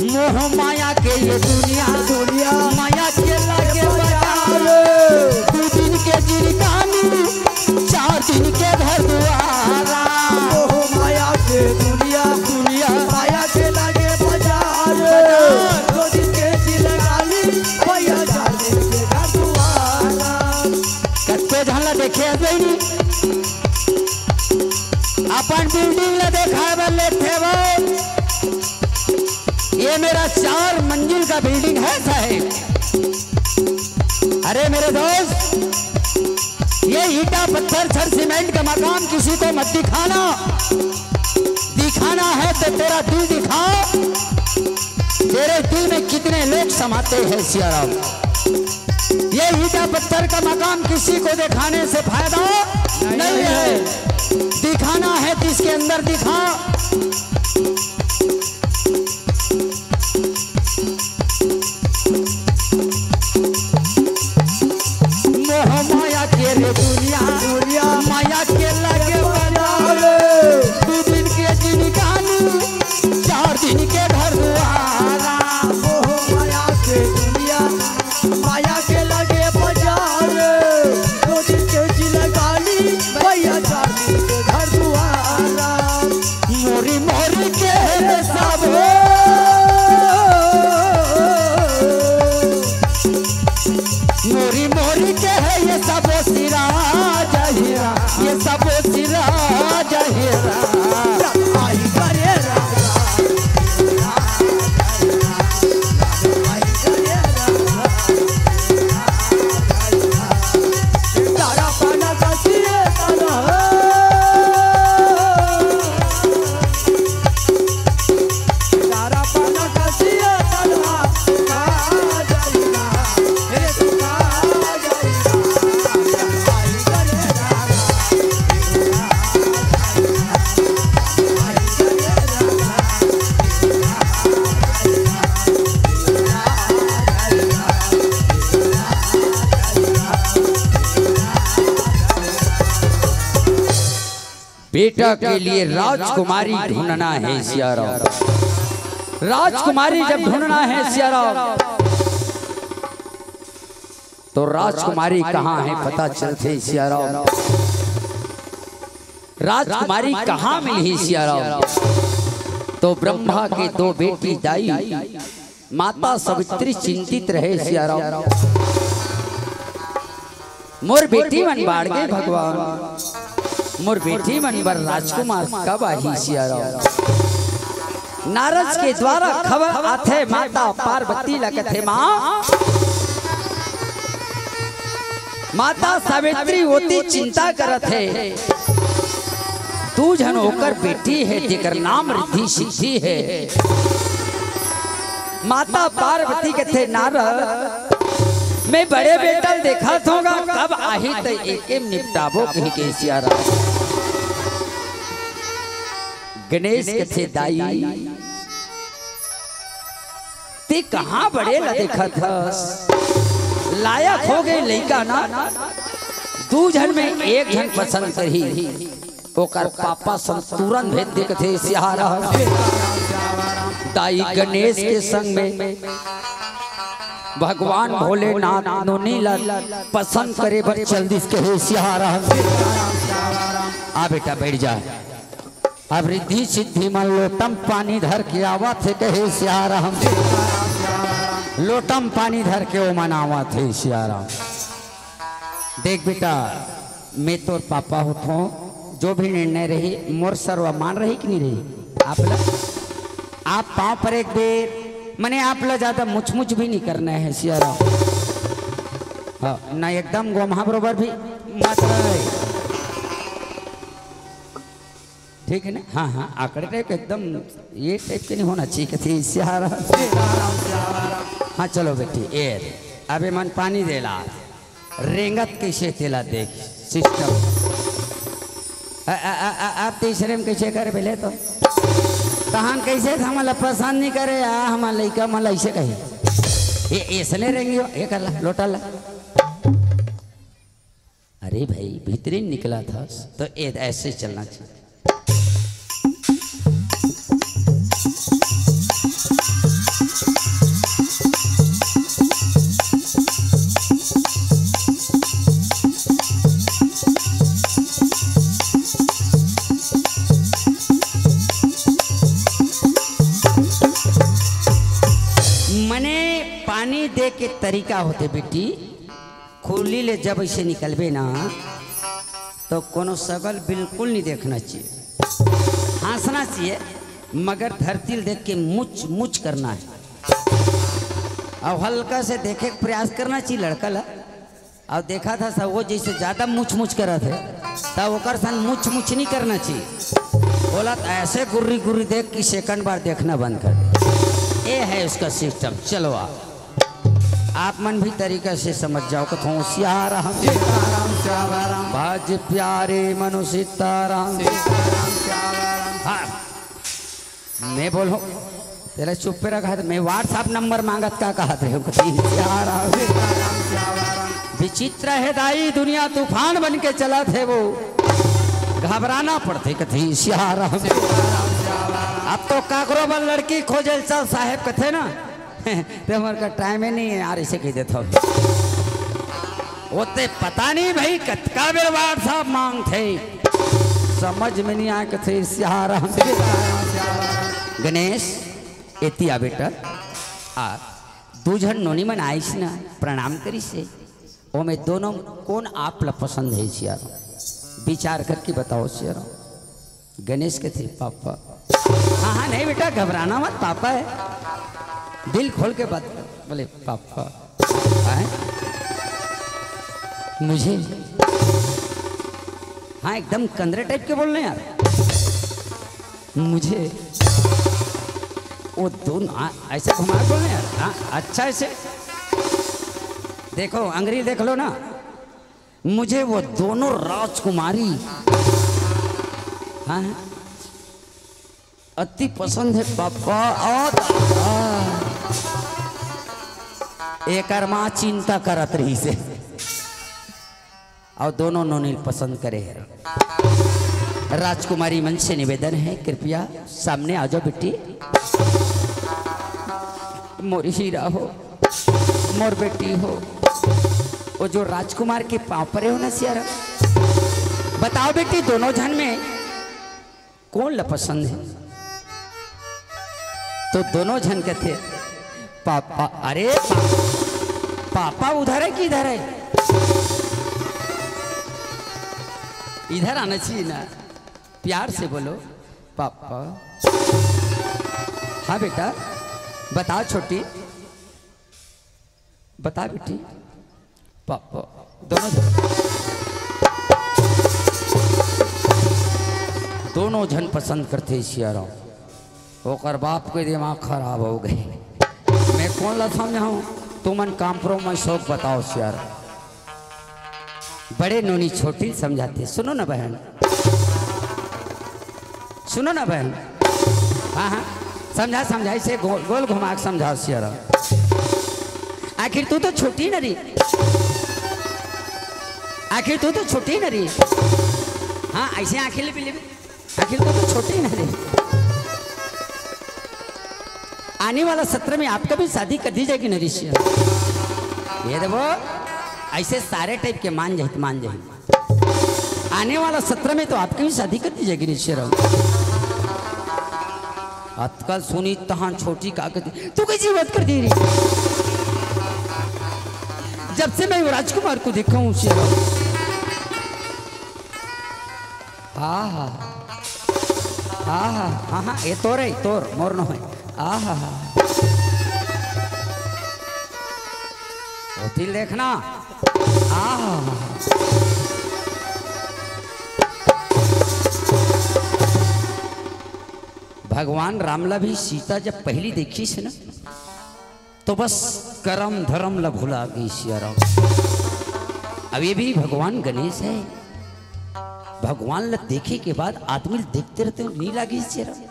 मोह माया के ये दुनिया, दुनिया। माया के लागे बाजार। दू दिन के जिनगानी, चार दिन के घर दुआरा। मोह माया के दुनिया, दुनिया। माया के लागे बाजार। दू दिन के जिनगानी, भैया चार दिन के घर दुआरा। कतको झन ला देखे हस बहिनी, अपन बिल्डिंग ला देखाए बर लेथे भाई। ये मेरा चार मंजिल का बिल्डिंग है साहेब। अरे मेरे दोस्त, ये ईटा पत्थर छड़ सीमेंट का मकान किसी को मत दिखाना। दिखाना है तो तेरा दिल दिखा। तेरे दिल में कितने लोग समाते हैं सियाराम। ये ईटा पत्थर का मकान किसी को दिखाने से फायदा नहीं है। दिखाना है तो इसके अंदर दिखा। मोह माया के रे दुनिया, दुनिया। माया के लागे बाजार। दू दिन के जिनगानी, चार दिन के घर दुआरा। मोह माया के दुनिया, माया के लागे बेटा के लिए राजकुमारी ढूंढना है सियाराम। राजकुमारी जब ढूंढना है सियाराम, तो राजकुमारी कहाँ है पता चलथे सियाराम। राजकुमारी कहाँ मिलही सियाराम? तो ब्रह्मा के दो बेटी दाई माता सावित्री चिंतित रहे सियाराम। मोर बेटी मन बाढ़ गे भगवान, मोर बेटी मन बर राजकुमार कब आही सियाराम? नारद के द्वारा खबर आथे माता पार्वती ल कथे माँ, माता सावित्री ओती चिंता करत हे, दू झन ओकर बेटी हे जेकर नाम रिद्धि सिद्धि हे। माता पार्वती कथे नारद, मैं बड़े बेटा ल देखत हों गा, कब आही त एके म निपटाबो कहिके सियाराम। गणेश कथे दाई, ते कहाँ बड़े ल देखत हस? लायक हो गे लइका ना, दू झन में एक झन पसंद करही। ओकर पापा सन तुरंत भेज दे कथे सियाराम। दाई गणेश के संग में भगवान भोलेनाथ नोनी ला पसंद करे बर चल दिस कहे सियाराम। आ बेटा बैठ जा। अब रिद्धि सिद्धि मन लोटम पानी धर के आवत हे कहे सियाराम। लोटम पानी धर के ओमन आवत हे सियाराम। देख बेटा, मैं तोर पापा होथों, जो भी निर्णय रही मोर सर्वमान रही कि नहीं रही? आप ल-, आप पाँव पर एक बेर, मने आप ला ज्यादा मुचमुच भी नहीं करना है सियाराम। हाँ, ना एकदम गोम्हा बरोबर भी मत रहे। ठीक है ना? हाँ, हाँ, आकड़े टाइप एकदम ये टाइप के नहीं होना चाहिए कथे सियाराम। हाँ, चलो बेटी, ए, अबे मन पानी देला, रेंगत कैसे तेला देख, सिस्टम। आ, आ, आ, आ, आप तीसरे में कैसे करे पहले तो? तहान कैसे था, मतलब पसंद नहीं करे, आ, हमार लइका मन ऐसे कही, ये ऐसने रेंगी हो, ये कर ला, लोटा ला। अरे भाई, भीतरी निकला था तो ये ऐसे चलना चाहिए। मने पानी दे के तरीका होथे बेटी, खुरली ले जब ऐसे निकलबे ना, तो कोनो सकल बिल्कुल नहीं देखना चाहिए। हाँसना चाहिए, मगर धरती ल देख के मुच मुच करना है। अब हल्का से देखे के प्रयास करना चाहिए लड़का ला। अब देखा था सब वो जैसे ज्यादा मुच मुच करत हे, तब ओकर सन मुच मुच नहीं करना चाहिए। बोला तो ऐसे गुर्री गुर्री देख कि सेकंड बार देखना बंद कर दे। ये है उसका सिस्टम। चलो आप आप मन भी तरीका से समझ जाओ, कथों सियाराम। सीताराम, श्यामाराम। भज प्यारे मनु सीताराम। सीताराम, श्यामाराम। हाँ, मैं बोलूं, तेला चुप्पे रखा था, मैं WhatsApp नंबर मांगत का कहत रहे हो, कथी सियाराम। सीताराम, श्यामाराम। विचित्र है दाई, दुनिया तूफान बन के चलत हे वो, घबराना पड़थे कथी सियाराम। सीताराम, श्यामाराम। अब तो काकरो बर लड़की खोजे चल साहेब कथे ना, ते हमर का टाइम ही नहीं है यार, इसे कह देता हूँ। ओते पता नहीं भाई कतका बेर WhatsApp मांगथे, समझ में नहीं आए कथे सियाराम। गणेश, एती आ बेटा, आ दू झन नोनी मन आइस ना, प्रणाम करिस हे, ओमे दोनों कोन आप ला पसंद है सियाराम? विचार करके बताओ सियाराम। गणेश कथे पापा। हाँ, हाँ, नहीं बेटा, घबराना मत, पापा है। दिल खोल के बात कर। बोले, पापा। हाँ? मुझे, हाँ, एकदम कंदरे टाइप के बोलने यार। मुझे वो दोनों, हाँ, ऐसे घुमा के बोलने यार। हाँ, अच्छा, ऐसे देखो, अंगरी देख लो ना। मुझे वो दोनों राजकुमारी, हाँ, अति पसंद है पापा। और, हाँ, एकर माँ चिंता करत रहिस हे, और दोनों नोनी पसंद करे हे। राजकुमारी मन से निवेदन है, कृपया सामने आ जाओ बेटी। मोर हीरा हो, मोर बेटी हो, वो जो राजकुमार के पाँव परे हो ना सियाराम, बताओ बेटी, दोनों झन में कौन ला पसंद है? तो दोनों झन कहते, "पापा।" अरे पा-, पापा उधर है कि इधर है? इधर आना चाहिए ना, प्यार से बोलो, "पापा।" हाँ बेटा, बताओ छोटी, बता बेटी, पापा, दोनों झन, दोनों झन पसंद करते सियाराम। ओकर बाप के दिमाग खराब हो गए। मैं कौन ला समझाऊं? तुमन compromise होके बताओ सियाराम। बड़े नोनी छोटी समझाते, सुनो ना बहन, सुनो ना बहन। हाँ, हाँ, समझा, समझा, इसे गोल, गोल घुमा के समझाओ सियाराम। आखिर तू तो छोटी न रही, आखिर तू तो छोटी न रही। हाँ, ऐसे आंखें लिपि लिपि, आखिर तू तो छोटी न रही। आने वाला सत्र में आपका भी शादी कर दी जाएगी न ऋषि। ये देखो, ऐसे सारे type के मान जाहित, मान जाहित। आने वाला सत्र में तो आपकी भी शादी कर दी जाएगी ऋषि राम। आजकल सुनी तहां छोटी का कहती, तू कैसी बात कर दी रही? जब से मैं वो राजकुमार को देखा हूँ ऋषि राम। आहा, आहा, हाँ, हाँ, ये तोर है, तोर, मोर नो है। आहा, वो तिल देखना। आहा, भगवान राम ला भी सीता जब पहली देखी से ना, तो बस करम धरम ला भुला गई सियाराम। अब ये भी भगवान गणेश है, भगवान ला देखे के बाद आदमी देखते रहते हो, नहीं लागी सियाराम।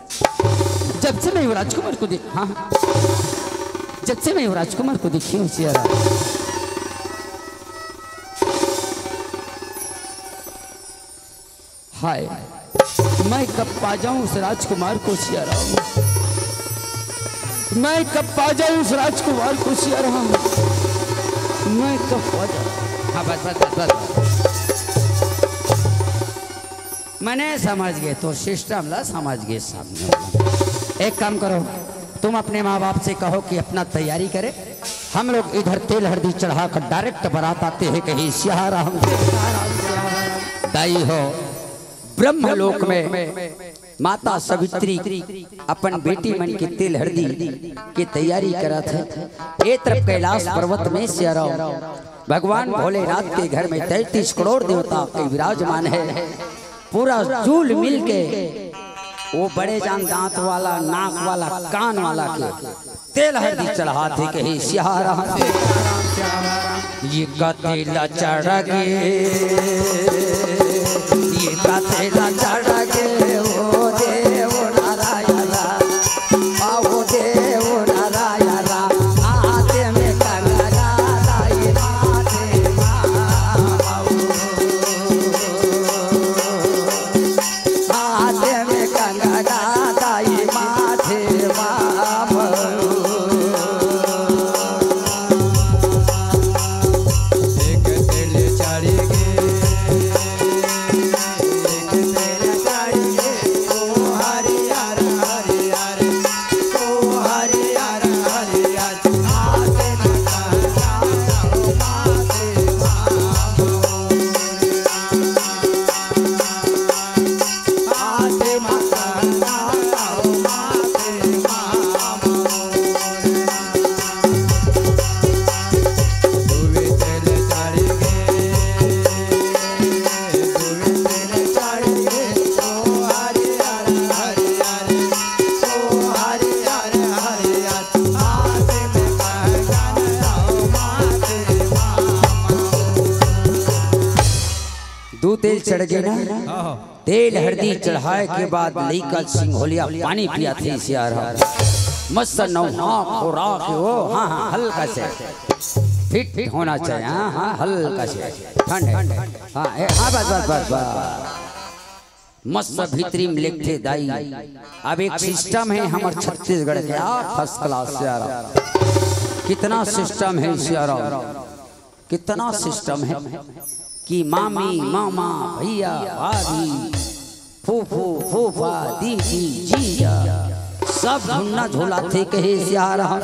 जब से मैं वो राजकुमार को देख, हाँ, हाँ। जब से मैं वो राजकुमार को देखी हूँ सियाराम, हाय, मैं कब पा जाऊं उस राजकुमार को सियाराम, मैं कब पा जाऊं उस राजकुमार को सियाराम, मैं कब पा जाऊं। हाँ, बस, बस, बस, बस। मैंने समझ गए, तो system ला समझ गए सामने वाला। एक काम करो, तुम अपने माँ बाप से कहो कि अपना तैयारी करे, हम लोग इधर तेल हरदी चढ़ा कर direct बारात आते हैं कहीं सियाराम। दाई हो, ब्रह्मलोक में माता सावित्री अपन बेटी मन के तेल हरदी के तैयारी करत है। ए तरफ कैलाश पर्वत में सियाराम भगवान भोलेनाथ के घर में तैंतीस करोड़ देवता के विराजमान है। पूरा जूल मिल के वो बड़े जान दांत वाला, नाक वाला, कान वाला के तेल हरदी चढ़ाथे कहे सियाराम। ये का तेल चढ़ गे, ये का तेल चढ़ गे, ओ देव नारायण, आ ओ देव नारायण, हाथ में कंगना लाई माथे मा। हाथ में कंगना दाई माथे मा। एक तेल चढ़ गे, एक तेल चढ़ गे, ओ हरियर हरियर, ओ हरियर हरियर। दू तेल चढ़ गे ना, हाँ, हाँ। तेल हरदी चढ़ाए के बाद लइका सिंघोलिया पानी पियाथे सियाराम। मस्त नौहा खोरा के वो, हाँ, हाँ, हल्का से फिट होना चाहिए, हाँ, हाँ, हल्का से ठंड है। हाँ, ए, हाँ, बस, बस, बस, बस। मस्त भीतरी में लिखथे दाई। अब एक सिस्टम है हमर छत्तीसगढ़ के, आ, फर्स्ट क्लास सियाराम। कितना सिस्टम है सियाराम, कितना सिस्टम है कि मामी, मामा, भैया, भाभी, फूफू, फूफा, दीदी, जीजा, सब झुन्ना झुलाथे कहे सियाराम।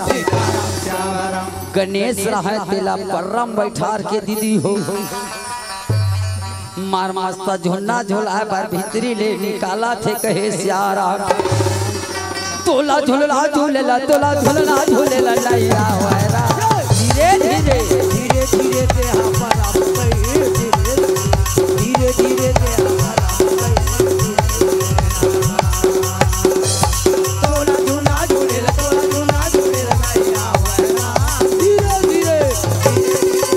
गणेश रहय तेला पर्रा म बइठार के दीदी हो, मार मस्त झुन्ना झुलाय बर भीतरी ले निकालथे कहे सियाराम। तोला झुलना झुलेला, तोला झुलना झुलेला, नइ आवय रा। धीरे धीरे, धीरे धीरे ते हा पर आप कहिए, धीरे धीरे, धीरे धीरे ते हा पर आप कहिए। तोला झुलना झुलेला, तोला झुलना झुलेला, नइ आवय रा। धीरे धीरे, धीरे धीरे।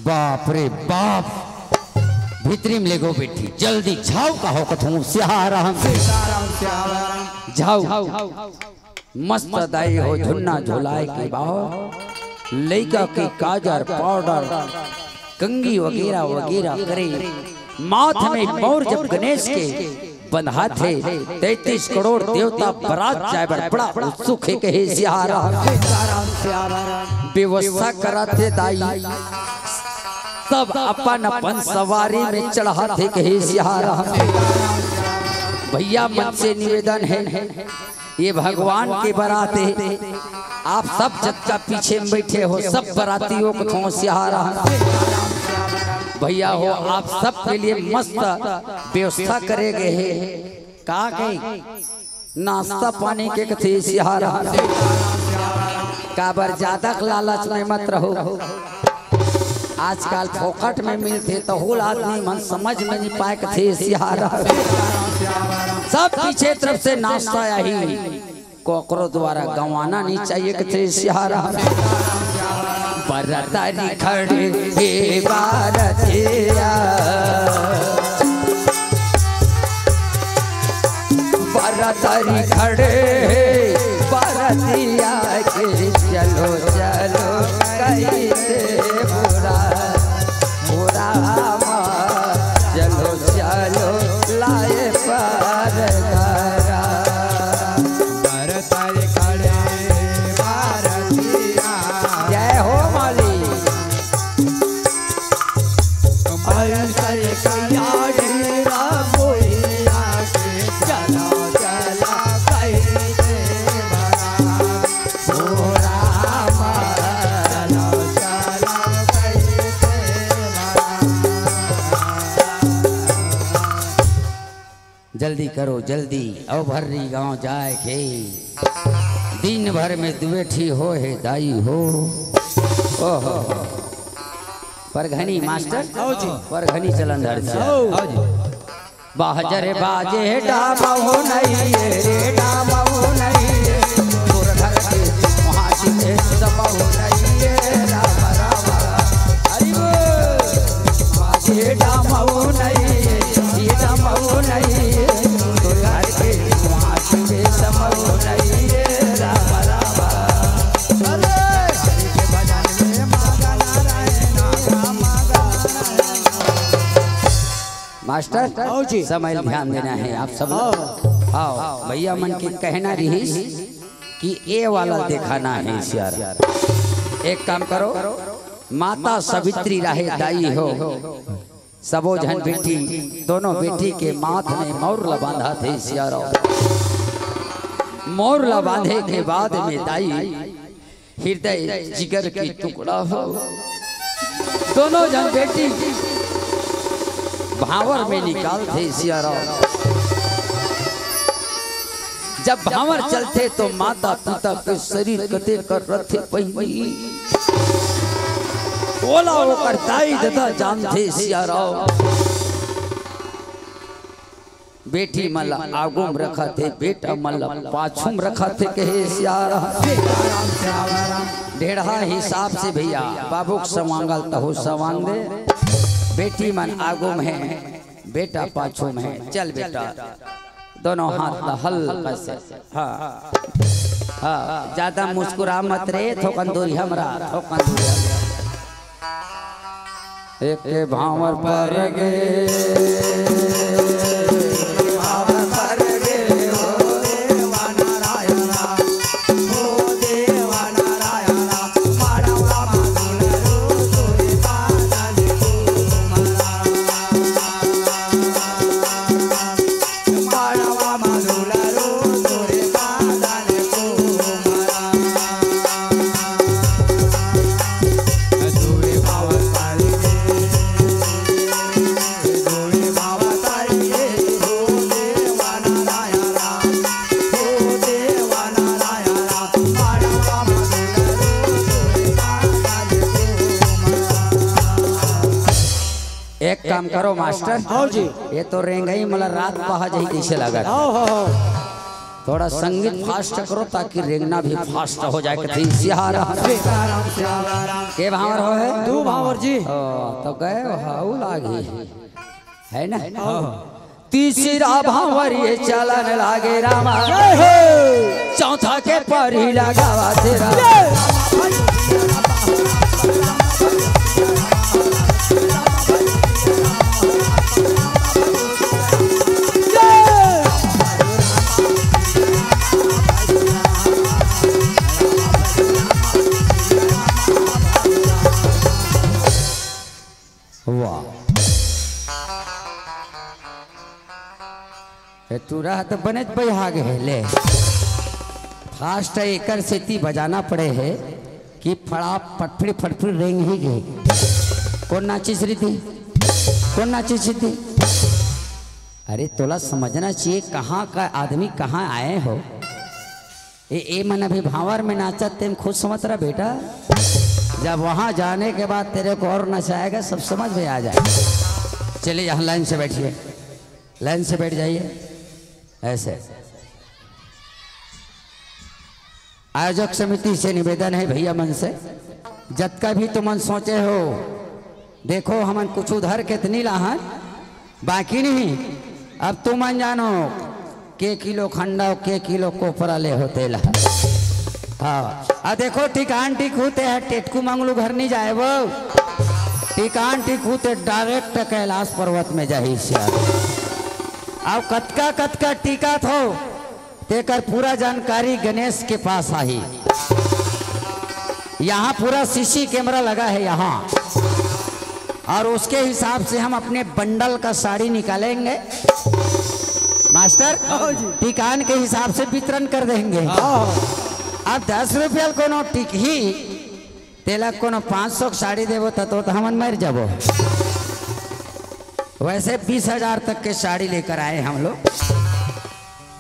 बाप रे बाप, भीतरी में लेगो बेटी, जल्दी झाव का हो कथूं सियाराम। झाव। मस्त दाई हो झुन्ना झुलाय के बाव, लइका के काजर पाउडर, कंघी वगैरह वगैरह करे, माथ में मौर जब गणेश के बंधाथे, तैंतीस करोड़ देवता बरात जाय बर बड़ा उत्सुक हे कहे सियाराम। व्यवस्था कराथे दाई, सब अपन अपन सवारी में चढ़ाथे कहे सियाराम। भैया मन से निवेदन है, ये भगवान के बरात हे, आप सब जतका पीछे में बइठे हो, सब बरातियों को थों सियाराम। भैया हो, आप सब के लिए मस्त व्यवस्था करे गए हे। का कही? नाश्ता पानी के कथे सियाराम। काबर जादा के लालच में मत रहो। आजकल फोकट में मिलथे त होल आदमी मन समझ में नइ पाय कथे सियाराम। सब पीछे तरफ से नाश्ता आही, कोकरो द्वारा गंवाना नइ चाहिए कथे सियाराम। बरतरी खड़े हे बारतिया, बरतरी खड़े हे बरतिया के, चलो चलो कहिथे बुरा, बुरा मा, चलो चलो लाए पर करा। बरतरी खड़े बारतिया। जय हो माली। जल्दी करो, जल्दी, अउ भर्री गांव जाय के। दिन भर में दुए ठी हो हे दाई हो। ओहो। परघनी मास्टर, आओ जी। परघनी चलन धर से। आओ। आओ जी। बाजर बाजे डामहु नहीं रे, डामहु नहीं रे। तोर घर के वहाँ के समहु नहीं रे, राम राम। हरि बोल। बाजे डामहु नहीं रे, ये डामहु नहीं रे। तोर घर के वहाँ के समहु नहीं रे, राम राम। अरे हरि के भजन में मगन रहना, मगन रहना। मास्टर, आओ जी। समय ध्यान देना है आप सब लोग। आओ। आओ, भैया मन के कहना रहिस कि ए वाला दिखाना है सियाराम। एक काम करो, माता सावित्री राहे दाई हो, सबो झन बेटी, दोनों बेटी के माथ में मौर ल बांधाथे सियाराम। मौर ल बांधे के बाद में दाई हृदय जिगर के टुकड़ा हो। दोनों झन बेटी भांवर में निकालथे सियाराम। जब भांवर चलथे तो माता पिता के शरीर कते कर रथे पहिली। ओला ओकर दाई ददा जानथे सियाराम। बेटी मन ला आगू म रखत हे, बेटा मन ला पाछू म रखत हे, कहे सियाराम। ढेड़हा हिसाब से भैया, बाबू के सवांगल तहू सवांग दे। बेटी मन आगू म हे, बेटा पाछू म हे। चल बेटा, दोनों हाथ ला हल्का से, हाँ, हाँ, ज्यादा मुस्कुरा मत रे, थोकन दूरी हमरा, थोकन दूरी हमरा। एक भांवर पर गे, भांवर पर गे, ओ देवा नारायणा, ओ देवा नारायणा, माड़वा माधुल रो तोरे पादन कुमरा। एक काम करो मास्टर, हाँ जी। ये तो रेंगई मला रात पहा जाही कइसे लागत। हाँ, हाँ, हाँ। थोड़ा संगीत फास्ट करो ताकि रेंगना भी फास्ट हो जाए। कथी सियाराम। के भांवर हो हे? दू भांवर जी। ओ, तो गए हाउ लागी, है ना? हाँ। तीसरा भांवर ये चलन लागे रामा। जय हो। चौथा के परी लगावा तेरा। जय। वाह। ए, तू रह त बनेच बइहा गे हे, ले। फास्ट एकर सेती बजाना पड़े हे कि फड़ा फटफड़ी फटफड़ी रेंग ही गे। कोन नाचिस रिद्धि? कोन नाचिस रिद्धि? अरे, तोला समझना चाहिए, कहाँ का आदमी कहाँ आए हो। ए, ए मन अभी भांवर में नाचत, तेम खुद समझ रहा बेटा। जब वहां जाने के बाद तेरे को और नचाएगा, सब समझ में आ जाए। चलिए, यहाँ लाइन से बैठिए, लाइन से बैठ जाइए। ऐसे आयोजक समिति से निवेदन है भैया मन से, जतका भी तुमन सोचे हो, देखो, हमन कुछ उधर के त नी लाहन, बाकी नहीं। अब तुमन जानो, के किलो खंडा, के किलो कोपरा ले होते ला। हाँ, अब देखो, टिकान टिकू ते ह टेटकू मंगलू घर नहीं जाए वो। टिकान टिकू ते डायरेक्ट कैलाश पर्वत में जाही सियार। अब कतका कतका टिकत हो, तेकर पूरा जानकारी गणेश के पास आही। यहाँ पूरा सीसी कैमरा लगा है यहाँ, और उसके हिसाब से हम अपने बंडल का साड़ी निकालेंगे मास्टर, हाँ जी। टिकान के हिसाब से वितरण कर देंगे। हाँ। अब दस रुपया कोनो टिकही, तेला कोनो पाँच सौ के साड़ी देबो त, तो, तो हमन मर जाबो। वैसे बीस हजार तक के साड़ी लेकर आए हम लोग।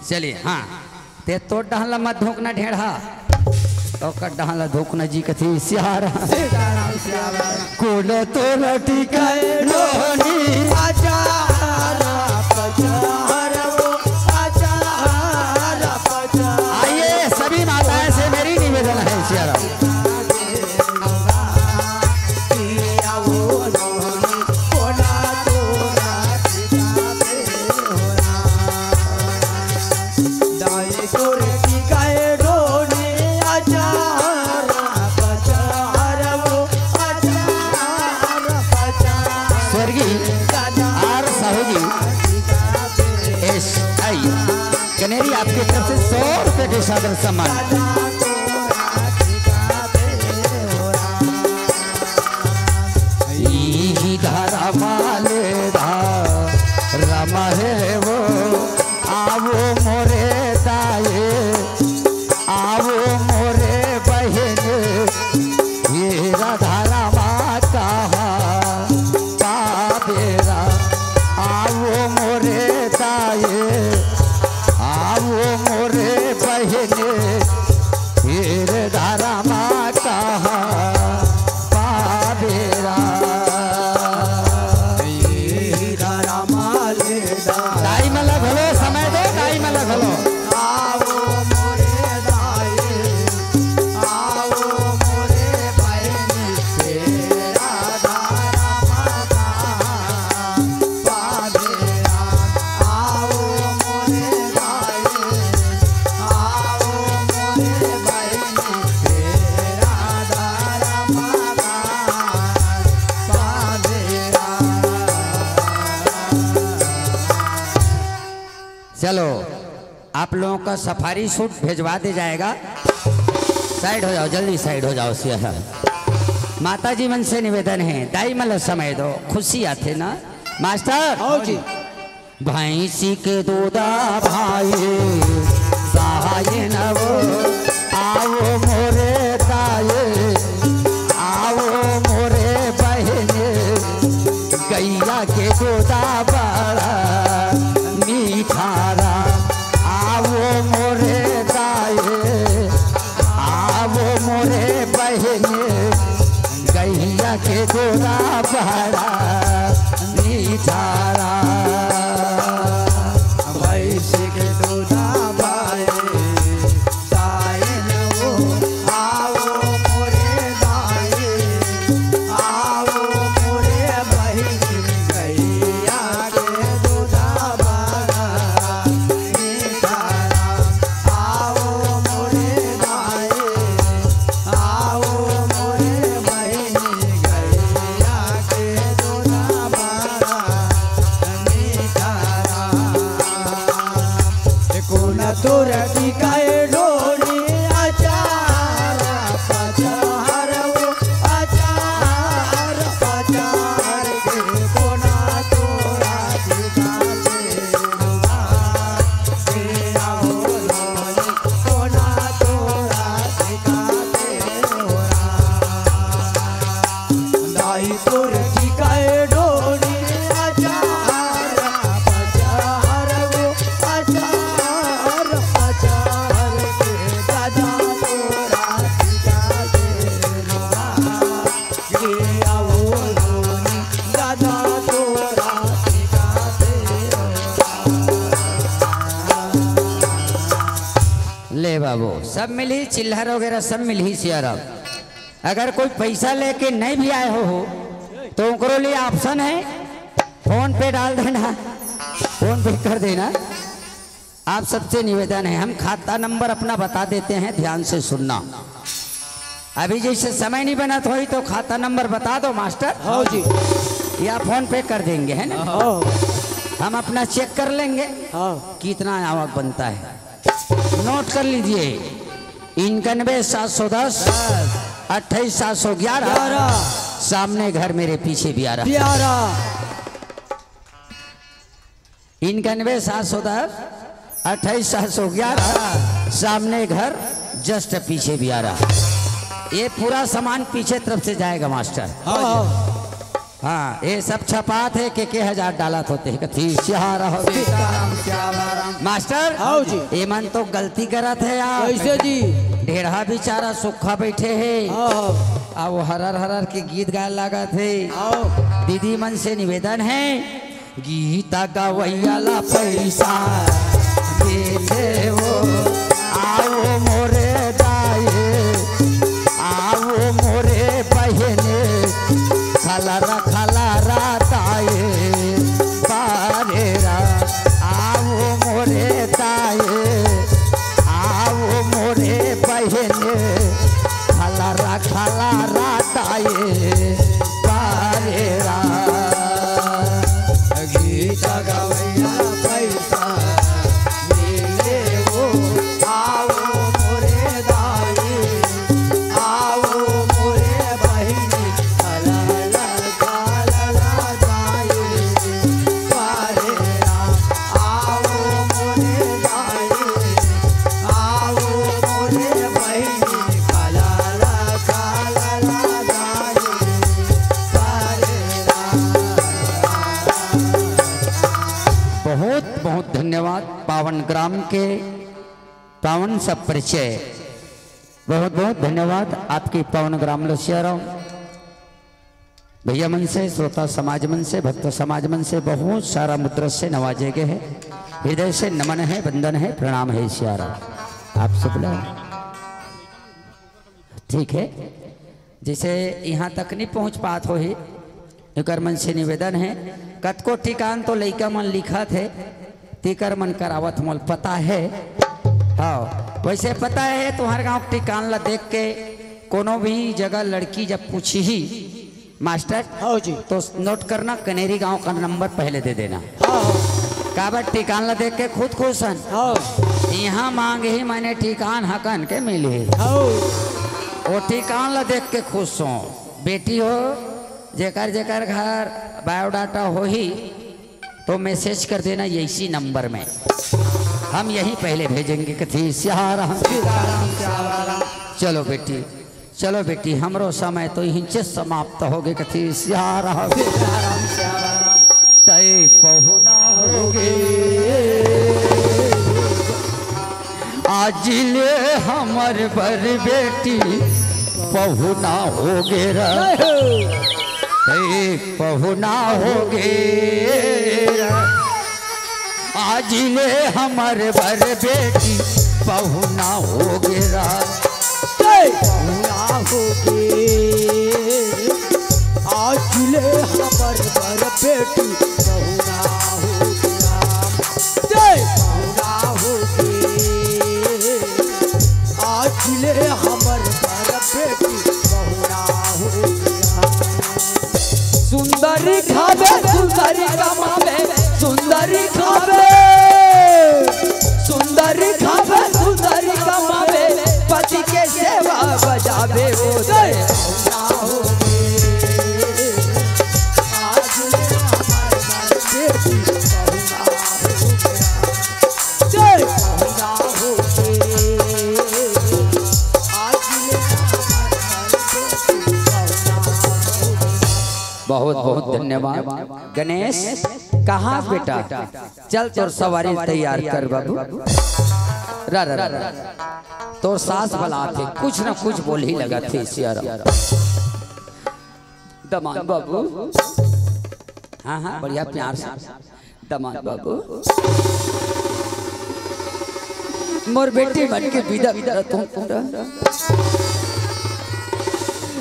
चलिए, हाँ, ते तोर डहन ला मत धोकना ढेढ़ा, ओकर डहन ला धोकना जी कथी सियारा। कोन तोर टिकाए नोनी। आइए, सभी माताएं से मेरी निवेदन है सियारा। स्वर्गीय आर साहू जी, एसआई कनेरी, आपकी तरफ से सौ रुपए के सादर सम्मान। इही धरम ले धरम हे वो, आवो मोरे दाए, आवो मोरे बहिन, ये राधा रामा कहा पाबेरा। आवो मोरे दाए, आवो मोरे बहिन, ये राधा रामा कहा दाई मन ला घलो समय दो, दाई मन ला घलो। आओ मोरे दाई, आओ मोरे बहिनी, तेरा धारा माता पादेरा। आओ मोरे दाई, आओ मोरे बहिनी, तेरा धारा माता पादेरा। चलो, आप लोगों का सफारी सूट भेजवा दे जाएगा। साइड हो जाओ, जल्दी साइड हो जाओ, सिया। माता जी मन से निवेदन है, दाई मन ला समय दो, खुशी आथे ना। मास्टर, हाँ जी। भैंसी के दूधा भाई सहाय न वो, आओ मोरे दाई, आओ मोरे बहिनी, गैया के दूधा बड़ा मीठारा। आओ मोरे दाई, आओ मोरे बहिनी, गैया के दूधा बड़ा मीठारा। भैंस के दूधा भाई साइन वो, आओ मोरे दाई, आओ मोरे बहिनी, गैया के दूधा बड़ा मीठारा। आओ मोरे दाई, आओ मोरे बहिनी, गैया के दूधा बड़ा मीठारा। कोन तोर टिकाए डोरी अचार पचार वो, अचार पचार के कोन तोरा टिकाए डोरी, आओ डोरी, कोन तोरा टिकाए डोरा। दाई तोर टिकाए डोरी अचार पचार वो, अचार पचार के दादा तोरा टिकाए डोरा। ये आओ डोरी दादा तोरा टिकाए डोरा। ले बाबू, सब मिली, चिल्लर वगैरह सब मिली, सियाराम। अगर कोई पैसा लेके नहीं भी आए हो, हो तो उनके लिए ऑप्शन है, फोन पे डाल देना, फोन पे कर देना। आप सबसे निवेदन है, हम खाता नंबर अपना बता देते हैं, ध्यान से सुनना। अभी जैसे समय नहीं बना तो, ही तो खाता नंबर बता दो मास्टर। हाँ जी। या फोन पे कर देंगे, है ना? हाँ। हम अपना चेक कर लेंगे, हाँ। कितना आवक बनता है। नोट कर लीजिए, इक्यानवे सात सौ दस, अट्ठाईस सात सौ ग्यारह, ग्यारह। सामने घर मेरे पीछे ब्यारा। ब्यारा। इक्यानवे सात सौ दस, अट्ठाईस सात सौ ग्यारह, सामने घर जस्ट पीछे ब्यारा। ये पूरा सामान पीछे तरफ से जाएगा मास्टर। हाँ, हाँ। हाँ, ये सब छपात है, के के हजार डालत होते हैं, कथी सियारा हो। सीताराम, सियाराम। मास्टर, हाँ जी। ये मन तो गलती करत है यार। कैसे जी? ढेढ़ा बेचारा सुक्खा बैठे है। हाँ, हाँ। अब वो हरर हरर के गीत गाए लागत है। हाँ। दीदी मन से निवेदन है, गीत गवैया ला पैसा दे दे वो, आओ मोरे दाई, आओ मोरे बहिनी, खलरा खलरा दाई बारेरा। आओ मोरे दाई, आओ मोरे बहिनी, खलरा खलरा दाई बारेरा। गीत गवैया पैसा मिले वो, आओ मोरे दाई, आओ मोरे बहिनी, अलला कालला दाई, पारेरा, आओ मोरे दाई, आओ मोरे बहिनी, अलला कालला दाई, पारेरा। बहुत बहुत धन्यवाद पावन ग्राम के पावन सब परिचय। बहुत बहुत धन्यवाद आपके पावन ग्राम लसियाराम। भैया मन से, श्रोता समाज मन से, भक्त समाज मन से बहुत सारा मुद्रा से नवाजे गए हैं। हृदय से नमन है, वंदन है, प्रणाम है सियाराम। आप सब लोग ठीक है, जैसे यहाँ तक नहीं पहुँच पात होही, एकर मन से निवेदन है, कतको ठिकान तो लइका मन लिखत है, तेकर मन करावत मोल पता है। हाँ, वैसे पता है, तुम्हारे गांव के ठिकान ला देख के कोनो भी जगह लड़की जब पूछही, मास्टर, हाँ जी। तो नोट करना, कनेरी गांव का नंबर पहले दे देना। हाँ, हाँ। काबर ठिकान ला देख के खुद खुश हन। हाँ। यहाँ मांगही मैंने ठिकान हकन के मिलही। हाँ। वो ठिकान ला देख के खुश हो। बेटी हो, जेकर जेकर घर बायोडाटा होही, तो मैसेज कर देना इसी नंबर में, हम यहीं पहले भेजेंगे। कथी सियाराम। सीताराम, सियाराम। चलो बेटी, चलो बेटी, हमरो समय तो यहीं से समाप्त होगे। कथी सियाराम। सीताराम, सियाराम। तय पहुना होगे, आज ले हमर बर बेटी पहुना होगे रा। जय हो। ए पहुना होगे रा। आज ले हमर बर बेटी पहुना होगे रा। जय। पहुना होगे। आज ले हमर बर बेटी पहुना होगे रा। जय। पहुना होगे। आज ले हमर बर बेटी पहुना होगे रा। सुंदरी खाबे, सुंदरी कमाबे, सुंदरी खाबे, सुंदरी खाबे, सुंदरी कमाबे, पति के सेवा बजाबे ओ दे। बहुत बहुत धन्यवाद गणेश। कहाँ बेटा? चल तोर सवारी तैयार कर बाबू। रा, रा, रा, रा। तोर सास बलात हे, कुछ ना कुछ बोलही लगथे सियाराम। दमांद बाबू। हाँ, हाँ, बढ़िया प्यार से। दमांद बाबू। मोर बेटी मन के विदा करत हों।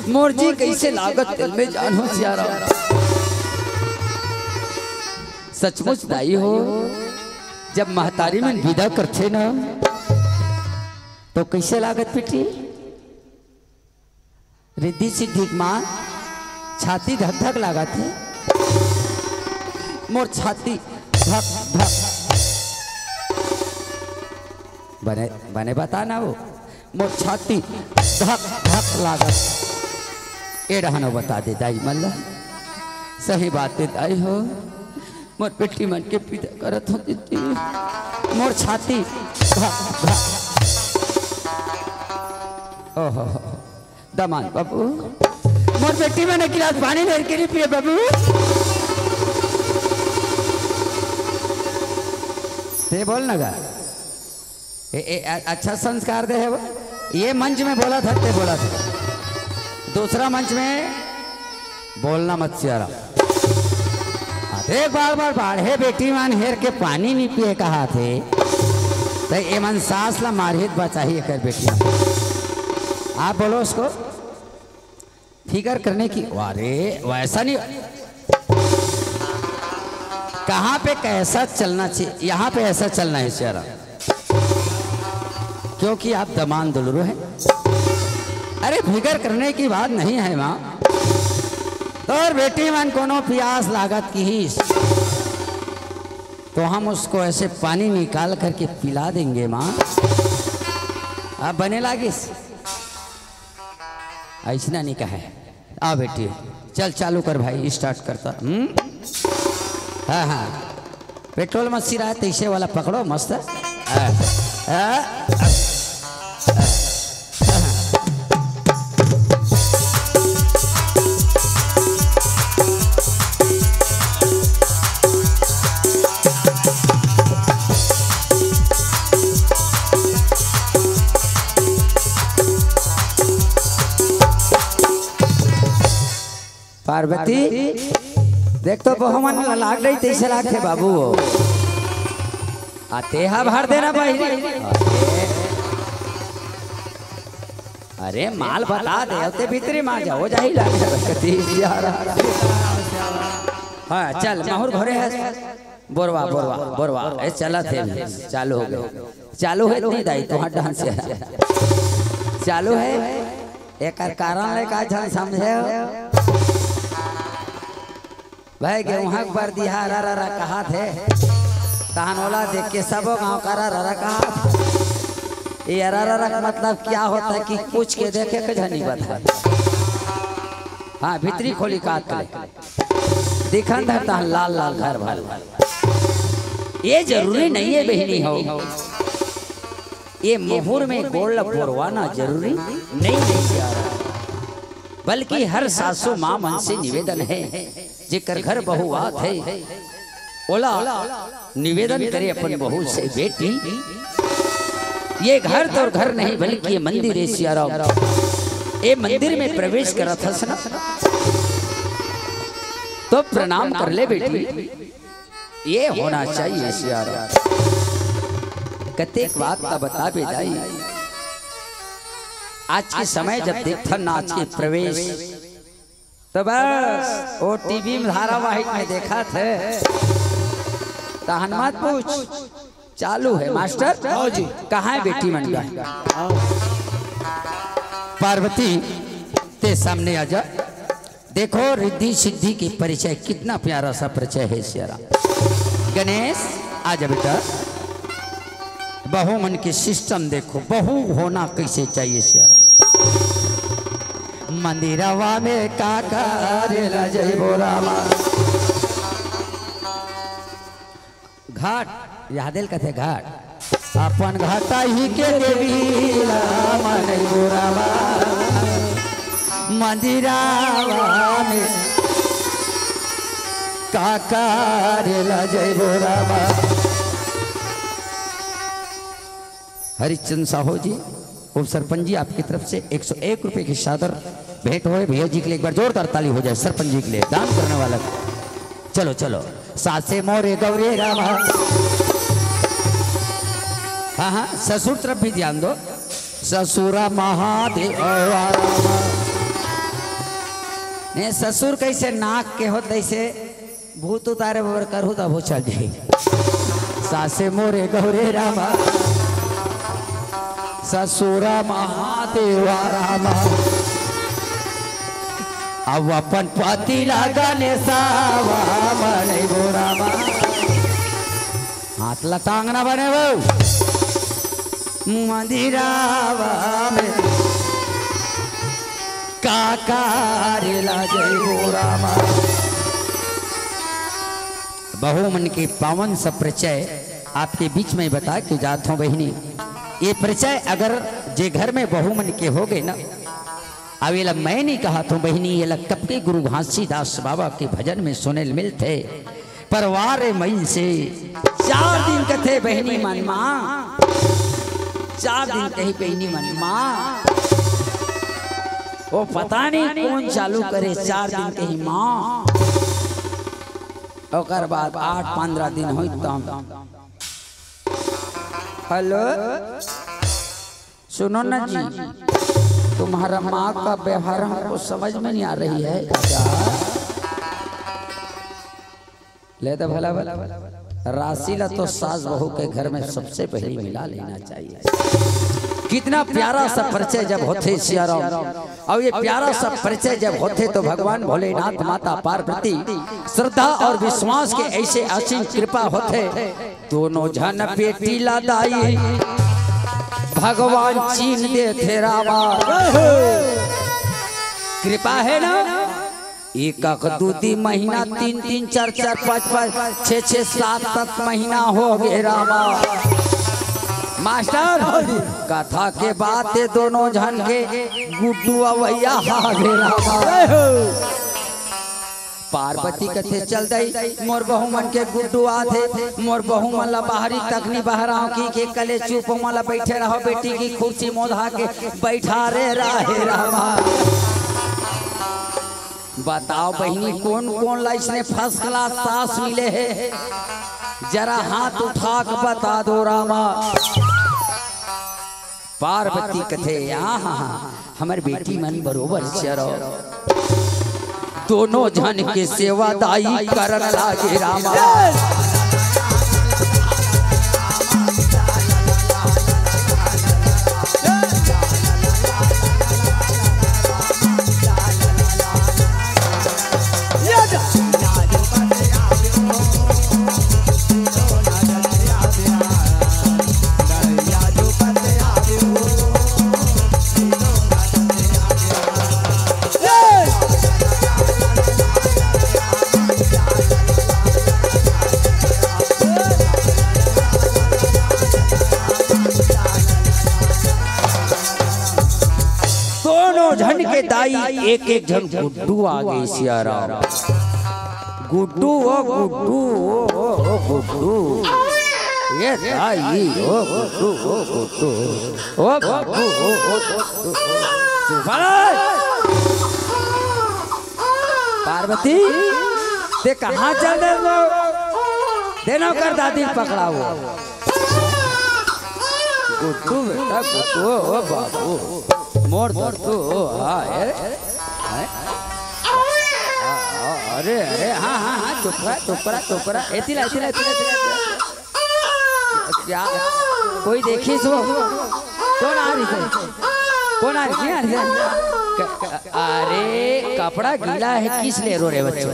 मोर जी कइसे लागत तेला मैं जानहूं सियाराम। सचमुच दाई हो, जब महतारी मन विदा करथे ना, तो कइसे लागत बेटी? रिद्धि सिद्धि के माँ छाती धक धक लागत हे। मोर छाती धक धक। बने, बने बता ना वो। मोर छाती धक धक लागत। ए डहनो बता दे दाई मन ला। सही बात हे दाई हो। मोर बेटी मन के विदा करत हों दीदी। मोर छाती धक धक। ओहो, दमांद बाबू, मोर बेटी मन एक गिलास पानी लेके नहीं पिए बाबू। ते बोल ना गा। ए, ए, अ-, अच्छा संस्कार दे हे वो। ये मंच में बोला था, ते बोला था। दूसरा मंच में बोलना मत सियारा। हाँ, देख बार बार बाढ़े बेटी मन हेर के पानी नहीं पिए कहा थे, तो ये मन सास ला मारही त बचाही एकर बेटी मन। आप बोलो उसको। फिकर करने की, अरे वैसा नहीं, कहाँ पे कैसा चलना चाहिए, यहाँ पे ऐसा चलना है सियारा, क्योंकि आप दमांद दुलरू हैं। अरे फिकर करने की बात नहीं है माँ, तोर बेटी मन कोनो पियास लागत किहिस तो हम उसको ऐसे पानी निकाल करके पिला देंगे माँ। अब बने लागिस। अइसना नहीं कहे। आ बेटी, चल चालू कर भाई, स्टार्ट करता। हम्म? हाँ, हाँ। पेट्रोल मत सिराए, तैसे वाला पकड़ो, मस्त। हाँ, हाँ। पार्वती, देख तो बहुमन ला लाग रही, तैसे लागथे बाबू हो। आ तेहा भर देना बहिनी। अरे माल बता दे, ते भीतरी मा जाओ, जाही लाग रही। हाँ, चल, माहुर घरे है। बोरवा, बोरवा, बोरवा। ए, चलत हे, चालू हो गए। चालू है नहीं दाई, तुम्हार डांस है। चालू है। एकर कारण ले का झन समझे हो? भाई, गेहूं के बर दिहा रा रा रा कहा थे। तहन ओला देख के सबो गांव का रा रा रा कहा थे। ये रा रा रा का मतलब क्या होता है कि पूछ के देखे के झनी बता। हाँ, भीतरी खोली काट ले। दिखन धरता है लाल लाल घर भर। ये जरूरी नहीं है बहिनी हो, ये मुहुर में गोड़ ल बोरवाना जरूरी नहीं है, बल्कि हर सासू माँ मन से निवेदन है, जेकर घर बहू आत है, ओला निवेदन करे अपन बहू से, "बेटी, ये घर तोर घर नहीं, बल्कि ये मंदिर है सियाराम। ये मंदिर में प्रवेश करत हस ना, तो प्रणाम कर ले बेटी।" ये होना चाहिए सियाराम। कतेक बात त बताबे दाई। आज के समय जब देखथन ना, आज के प्रवेश, तो बस वो टीवी में धारावाहिक में देखत हे। तहन मत पूछ, चालू है मास्टर। हाँ जी। कहाँ है बेटी मन का? पार्वती, ते सामने आ जा। देखो, रिद्धि सिद्धि के परिचय, कितना प्यारा सा परिचय है सियाराम। गणेश, आ जा बेटा। बहू मन के सिस्टम देखो, बहू होना कैसे चाहिए सियाराम। मंदिरवा में का करेला जइबो रामा। घाट, यादेल कथे घाट। अपन घाटा ही के देवी ला मनई बोरावा। मंदिरावा में का करेला जइबो रामा। हरिचंद साहू जी, उप सरपंच जी, आपकी तरफ से एक सौ एक रुपए की चादर भेंट होए। भैया जी के लिए एक बार जोरदार ताली हो जाए, सरपंच जी के लिए, दान करने वाला। चलो, चलो। सासे मोरे गौरे रामा। हाँ, हाँ, ससुर तरफ भी ध्यान दो। ससुरा महादेव रामा। ने ससुर कैसे नाक के हो, तैसे भूत उतारे बर करहू, तब हो चल जाई। सासे मोरे गौरे रामा, ससुरा महादेवा रामा। अब अपन पति ला गणेशावा मनई बोरावा। हाथ ला टांगना बने वो। मंदिरावा में का करेला जइबो रामा। बहू मन के पावन सा परिचय आपके बीच में बता के जात हूँ बहिनी। ये परिचय अगर जे घर में बहू मन के हो गए ना, अब एला मैं नहीं कहा थो बहिनी, एला कब के गुरु घासीदास बाबा के भजन में सुने ल मिलथे। परवार मई से चार दिन कथे बहिनी मन माँ, चार दिन कही बहिनी मन माँ। वो पता नहीं कौन चालू करे, चार दिन कही माँ, ओकर बाद आठ पंद्रह दिन होई तब। हेलो, सुनो ना जी, तुम्हारा माँ का व्यवहार हमको समझ में नहीं आ रही है। ले तो भला भला राशि ला तो सास बहू के घर में सबसे पहले मिला लेना चाहिए। कितना प्यारा सा परिचय जब होथे सियाराम, और ये प्यारा सा परिचय जब होथे तो भगवान भोलेनाथ, माता पार्वती, श्रद्धा और विश्वास के ऐसे असीम कृपा होथे। दोनों झन बेटी ला दाई भगवान चीन देथे रामा। कृपा है ना। एक एक दू दू महीना, तीन तीन, चार चार, पाँच पाँच, छः छः, सात सात महीना हो गए रामा। मास्टर, कथा के बात ये दोनों झन के गुड्डू अवैया हा गए रामा। पार्वती कथे, "चल दई, मोर बहू मन के गुड्डू आथे, मोर बहू मन ला बाहरी तकनी बहराव की के कले चुप मन ला बैठे रहो, बेटी की कुर्सी मोधा के बैठा रे राहे रामा।" बताओ बहिनी, कोन कोन ला इसने फर्स्ट क्लास सास मिले हे? जरा हाथ उठा के बता दो रामा। पार्वती कथे, हाँ हाँ हाँ, हमर बेटी मन बरोबर चरो। दोनों झन के सेवा दाई करन लागे रामा। दोनों झन के दाई एक एक झन गुड्डू आ गे सियाराम। गुड्डू ओ गुड्डू ओ, ओ, ओ गुड्डू। ये दाई ओ गुड्डू ओ गुड्डू। ओ बाबू ओ, ओ गुड्डू। चुप रह। पार्वती, ते कहाँ चल दे? देना कर दादी पकड़ा हुआ। गुड्डू बेटा, गुड्डू, ओ बाबू, मोर दद्दू, ओ, हाँ, ए, हैं? हाँ, हाँ, अरे, अरे, हाँ, हाँ, हाँ, चुप रह, चुप रह, चुप रह, एती ला, एती ला, एती ला, एती ला, एती ला। क्या, कोई देखिस वो? कोन आ रहिस हे? कोन आ रहिस हे? क-, क-, अरे, कपड़ा गीला हे, किस ले रो रहे बच्चे?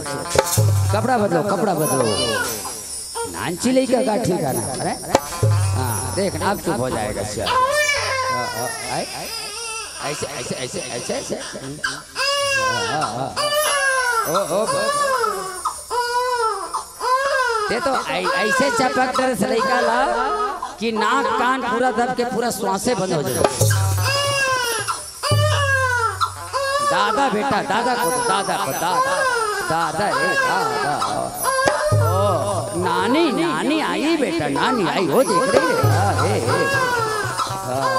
कपड़ा बदलो, कपड़ा बदलो। नानची लइका का ठिकाना, अरे? हाँ, देख, अब चुप हो जाएगा, चल। हाँ, हाँ, आए? ऐसे, ऐसे, ऐसे, ऐसे, ऐसे। हाँ, हाँ, हाँ। ओ, ओ, बस। ते तो ऐ-, ऐसे चपक डरे से लइका ला कि नाक कान पूरा दब के पूरा श्वासे बंद हो जाए। दादा बेटा, दादा को, दादा को, दादा, दादा रे, दादा। ओ, नानी, नानी आई बेटा, नानी आई, वो देख रही है। हाँ, हे, हे। हाँ।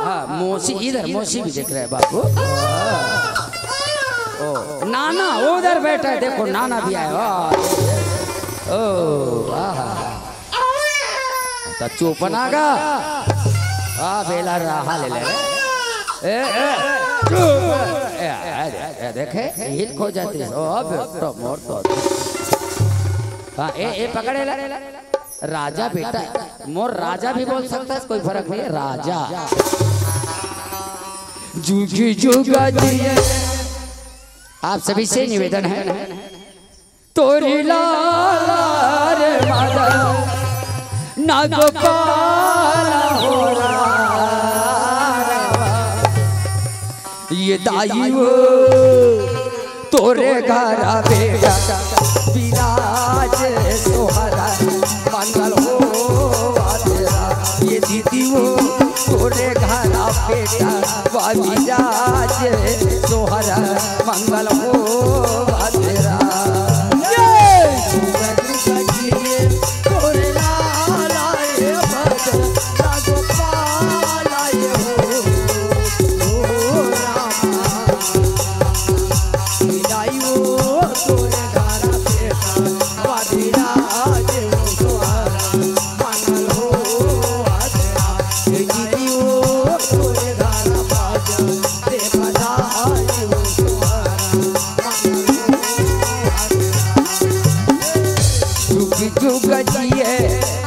हाँ, मौसी इधर, मौसी भी देख रहे हैं बाबू। हाँ। ओ, नाना उधर बैठा है, देखो नाना भी आया। वाह। ओ, आहा। त चोपन आगा। आ, बेला राहा ले ले रे। ए, ए, चुप। ए, ए, ए, देखे, हिल खो जाती है। ओ, बेटा मोर तो। हाँ, ए, ए, पकड़े ला। राजा बेटा, मोर राजा भी बोल सकता है, कोई फर्क नहीं है, राजा। जुगी जुगा जिए। आप सभी से निवेदन है, तोरी लाला रे माधव, नागपाला हो राम। ये दाई वो तोरे घर बेटा विराज सोहरा मंगल हो तेरा। ये दीदी वो तोरे घर बेटा विराज सोहरा मंगल हो तेरा। ये तोरे लाला ये भजन गोपाला ये हो। जुग जुग जिए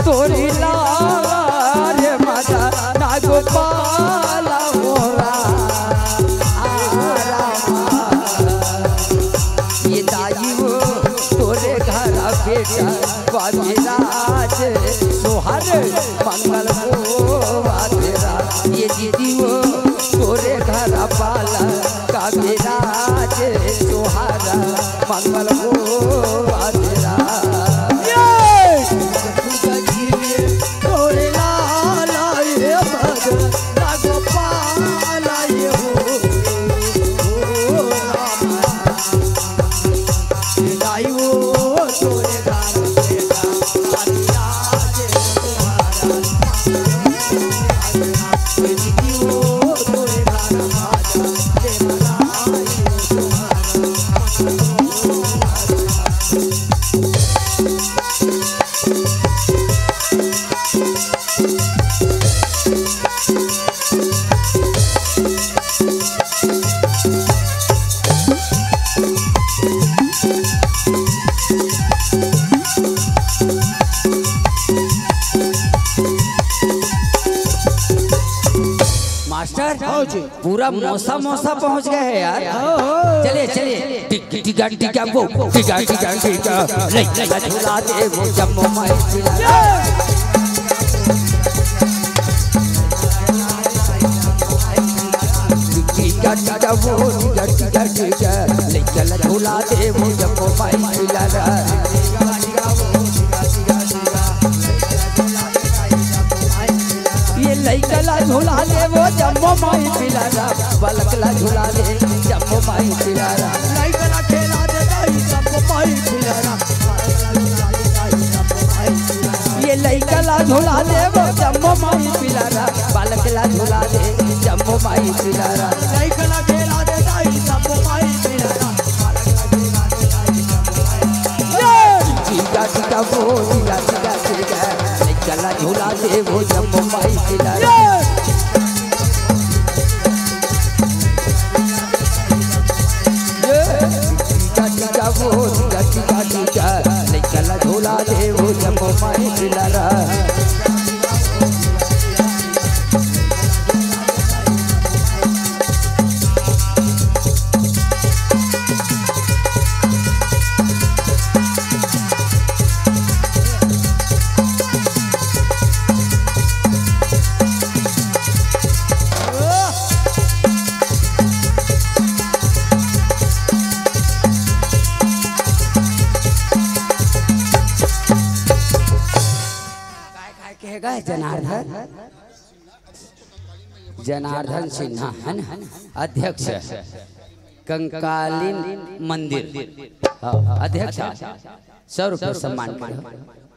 तोरी लाल माता नागोपाल मोरा। ये दाई वो तोरे घर बेटा बाबीराज सोहर मंगल हो तेरा। ये दीदी वो तोरे घर पाला काबीराज सोहर मंगल हो तेरा। ये तोरे लाला ये भगत नागोपाल ये हो। मास्टर, हाँ जी। पूरा मौसा मौसा पहुंच गए हैं यार। हाँ, हाँ। चलिए, चलिए। टिक टिका टिका वो, टिका टिका टिका, लइका ला झूला दे वो जम्मो माई पिला। टिका टिका वो, टिका टिका टिका, लइका ला झूला दे वो जम्मो माई पिला। ये लइका ला झूला ले वो जम्मो माई पिलारा, बालक ला झूला ले जम्मो माई पिलारा। लइका ला खेला दे दाई जम्मो माई पिलारा। ये लइका ला झूला ले वो जम्मो माई पिलारा, बालक ला झूला ले जम्मो माई पिलारा। लइका ला खेला दे दाई जम्मो माई पिलारा। जीजा जीजा वो जीजा जीजा जीजा, लइका ला झूला दे वो जम्मो माई पिलारा। जीजा जीजा वो जीजा जीजा जीजा, लइका ला झूला दे वो जम्मो माई पिलारा। काय काय कहेगा है जनार्दन? जनार्दन सिन्हा है ना, अध्यक्ष कंकालीन मंदिर, हाँ, अध्यक्ष, सौ रुपये सम्मान करो।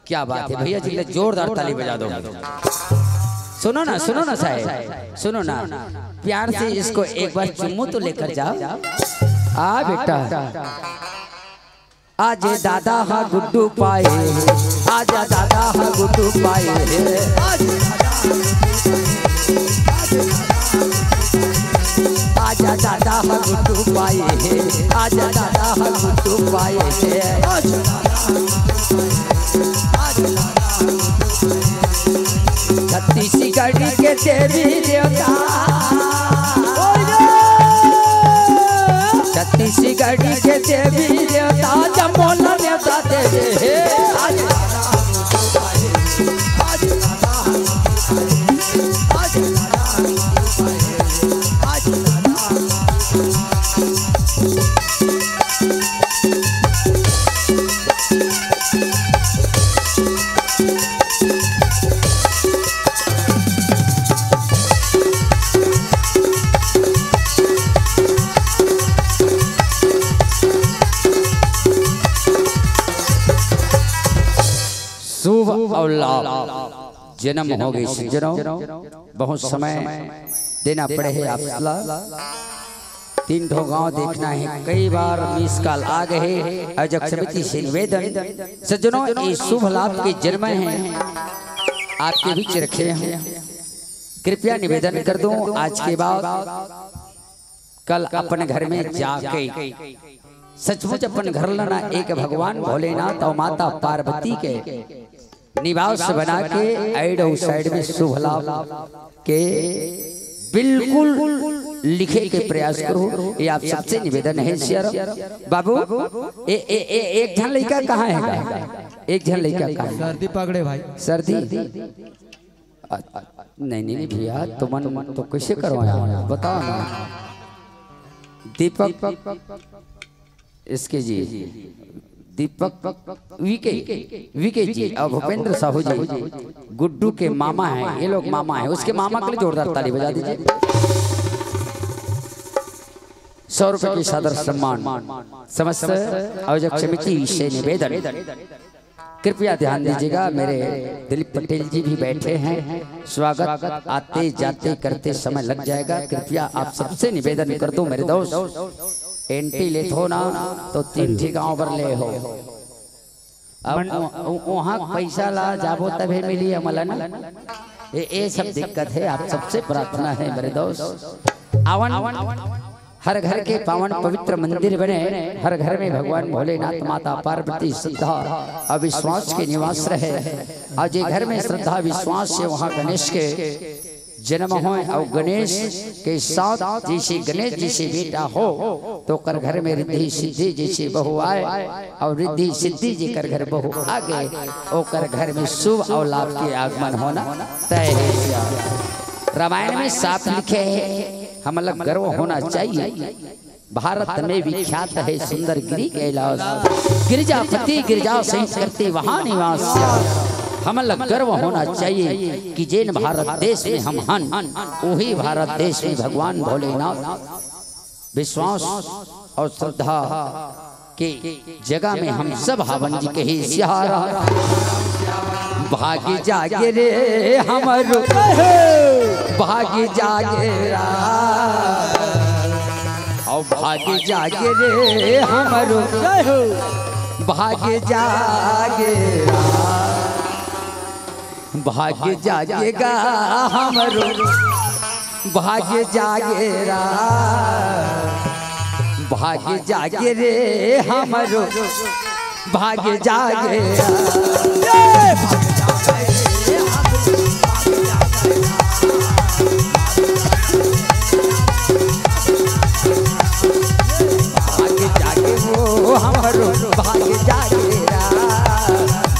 क्या बात है भैया जी, ले जोरदार ताली बजा दो। सुनो ना, सुनो ना साहब, सुनो ना, प्यार से इसको एक बार चुम्मू तो लेकर जाओ। आ बेटा, आज दादा हा गुड्डू पाए, आज दादा हा गुड्डू पाए, आज दादा हा गुड्डू पाए, आज दादा हा गुड्डू पाए। छत्तीसगढ़ के देवी देवता, छत्तीसगढ़ के देवी देवता, जम्मो ला नेवता देवे हे। आज शुभ और लाभ जन्म हो गई सज्जनों, बहुत समय देना पड़े है आप ला। तीन ठो गांव देखना है, कई बार मिस कॉल आ गए है। आयोजक समिति से निवेदन, सज्जनों, ये शुभ लाभ के जन्म है, आपके बीच रखे हैं, कृपया निवेदन कर दूं, आज के बाद कल अपन घर में जाके सचमुच अपन घर ला ना एक भगवान भोलेनाथ और माता पार्वती के निवास बना के ऐड और साइड में शुभ लाभ के बिल्कुल लिखे के प्रयास करो। ये आप सबसे निवेदन है सियाराम बाबू। ए, ए, ए, एक झन लइका कहाँ है? एक झन लइका कहाँ है? सर्दी पकड़े भाई। सर्दी? अ, नहीं, नहीं, नहीं भैया, तुमन तो कैसे करवाया? बताओ ना। दीपक, इसके जी, दीपक, वीके, वीके जी और भूपेंद्र साहू जी, गुड्डू के मामा हैं, ये लोग मामा हैं, उसके मामा के लिए जोरदार ताली बजा दीजिए। सौ रुपए की सादर सम्मान। समस्त आयोजक समिति से निवेदन, कृपया ध्यान दीजिएगा, मेरे दिलीप पटेल जी भी बैठे हैं। स्वागत आते जाते करते समय लग जाएगा। कृपया आप सबसे निवेदन कर दो मेरे दोस्त, एंट्री लेत हो ना तो तीन ठी गांव भर ले हो। अब मन- उ- उ- उहाँ पैसा ला जाबो तभे मिली हमला ना। ये, ये सब दिक्कत है, आप सबसे प्रार्थना है मेरे दोस्त। आवन, हर घर के पावन पवित्र मंदिर बने, हर घर में भगवान भोलेनाथ, माता पार्वती, श्रद्धा और विश्वास के निवास रहे। और जे घर में श्रद्धा विश्वास है, वहाँ गणेश के जन्म होय और गणेश के साथ जैसे गणेश जी से बेटा हो, तो ओकर घर में रिद्धि सिद्धि जैसे बहू आए और रिद्धि सिद्धि जेकर घर बहू आ गए, ओकर घर में शुभ और लाभ के आगमन होना तय है। रामायण में साफ लिखे है, हमला गर्व होना चाहिए। भारत में विख्यात है सुंदर गिरी कैलाश, गिरिजापति गिरिजा सहित करते वहाँ निवास। हमला गर्व होना चाहिए कि जेन भारत देश में हम हन, वही भारत देश में भगवान भोलेनाथ। विश्वास और श्रद्धा के जगह में हम सब हावन जी कही सियारा। भागी जागे रे हमरो, भागी जागे रा, और भागी जागे रे हमरो, जय हो। भागी जागे रा, भागी जागेगा हमरो, भागी जागे रा, भागी जागे रे हमरो, भागी जागे रा। भाग जागे वो हमरो, भाग जागे रा,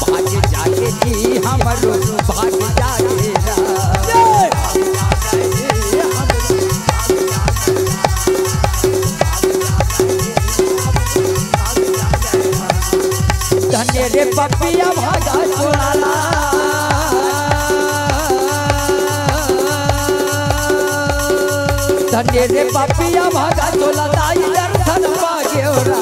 भाग जागे जी हमरो, भाग जागे रा। धन्य रे पपिया भागा चोराला, धन्य रे पपिया भागा चोला, दाई दर्शन पागे ओरा।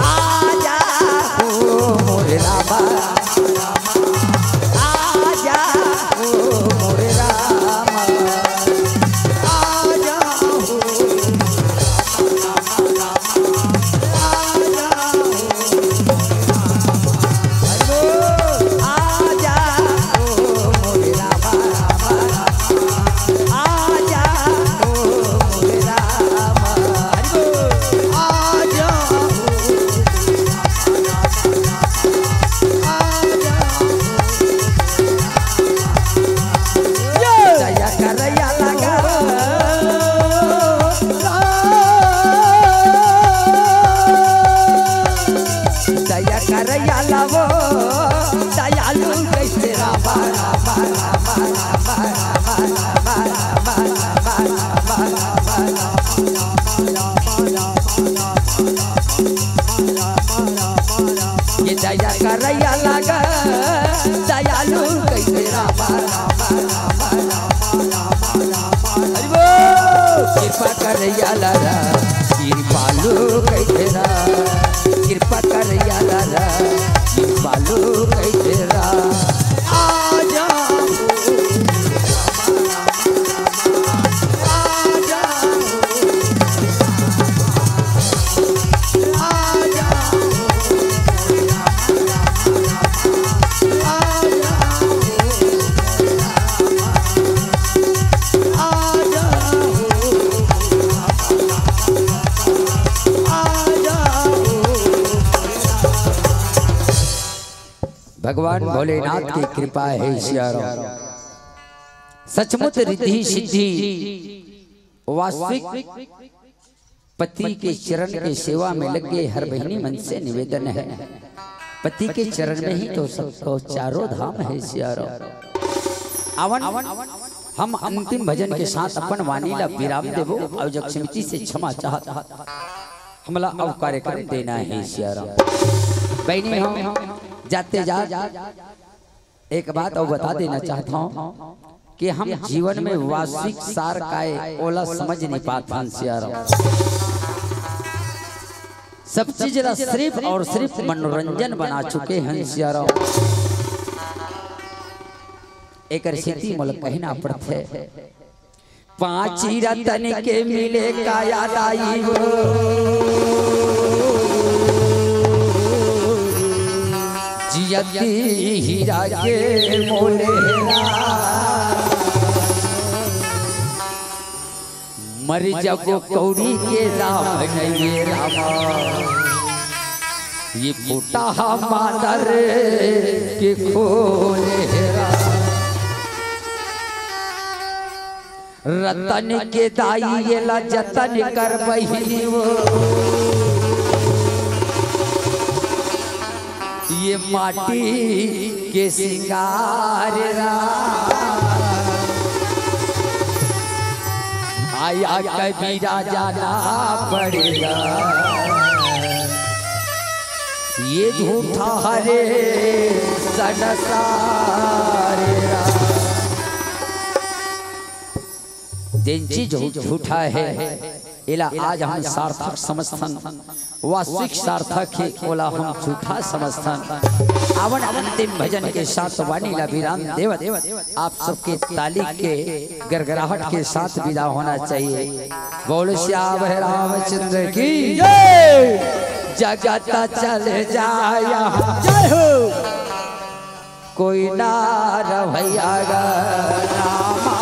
आजा हो मोरे रामा, आजा हो मोरे रामा, आजा हो। दया करैया लावो, दयालु कैसे रामा, रामा, रामा। ये दया करैया लागा, दयालु कैसे रामा, रामा, रामा। हरि बोल। कृपा करैया लागा, कृपालु कैसे रा, कृपा करैया लागा, कृपालु कैसे रा। आजा, आजा। भगवान भोलेनाथ की कृपा है सियाराम। सचमुच रिद्धि सिद्धि वास्तविक पति के चरण के सेवा में लग गए हर बहिनी मन से निवेदन है, पति के चरण में ही तो सबको चारों धाम है सियाराम। आवन हम अंतिम भजन के साथ अपन वाणी ला विराम देबो और जग समिति से क्षमा चाहत हमला अब कार्यक्रम देना है सियाराम। बहिनी हम जाते जात एक बात अउ बता देना चाहत हौं कि हम जीवन में वास्तविक सार काय ओला समझ नहीं पात हन सियाराम। सब चीज ला सिर्फ और सिर्फ मनोरंजन बना चुके हैं सियाराम। एकर सेती मोला कहना पड़थे, पांच रतन के मिले काया दाई वो, जियती हीरा के मोले हेरा। मर जगो कौड़ी के दाम नइये रामा, ये फूटा हा मादर के खोले हेरा। रतन के दाई ये ला जतन कर बहिनी वो, ये माटी के सिंगार रा। आया कबीरा जाना पड़ेगा, ये झूठा हरे संसार रा। जेन चीज झू-, झूठा हे, एला आज हम सार्थक समझथन, वास्तविक सार्थक हे, ओला हम झूठा समझथन। आवन अंतिम भजन के साथ वाणी ला विराम देवत, आप सबके ताली के गरगराहट के साथ विदा होना चाहिए। बोल सियावर रामचंद्र की जय। जगत चल जाया जय हो। कोई ना रवैया गा रामा।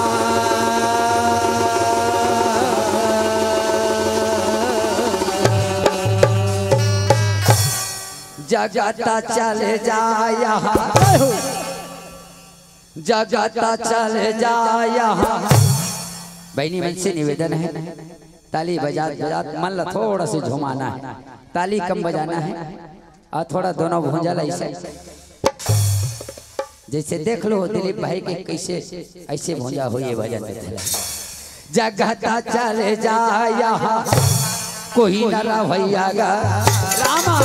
जगत चल जाया, जगत चल जाया। बहिनी मन से निवेदन हे, ताली बजात बजात मन ला थोड़ा से झुमाना हे, ताली कम बजाना हे। अउ थोड़ा दोनों भुजा ला अइसे, जइसे देख लो दिलीप भाई के कइसे अइसे भुजा होही भजन में। जगत चल जाया, कोई न रवैया गा रामा।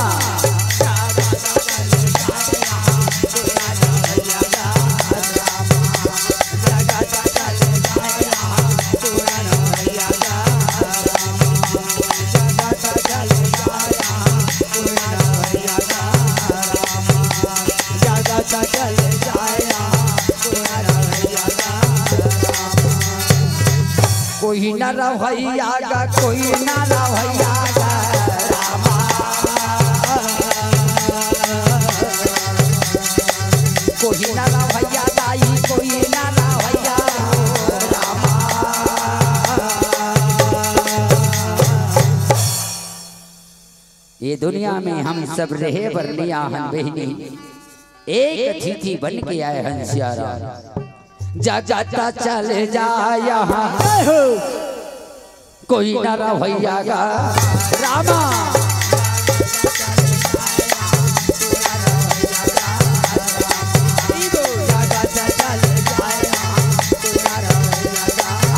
कोई ना रवैया गा, कोई ना रवैया गा रामा। कोई ना रवैया दाई, कोई ना रवैया रामा। ये दुनिया में हम सब रहे बर नइ आहन बहिनी, एक अतिथि बन के आए हन सियाराम। जगत चल जाया, कोई न रवैया गा रामा।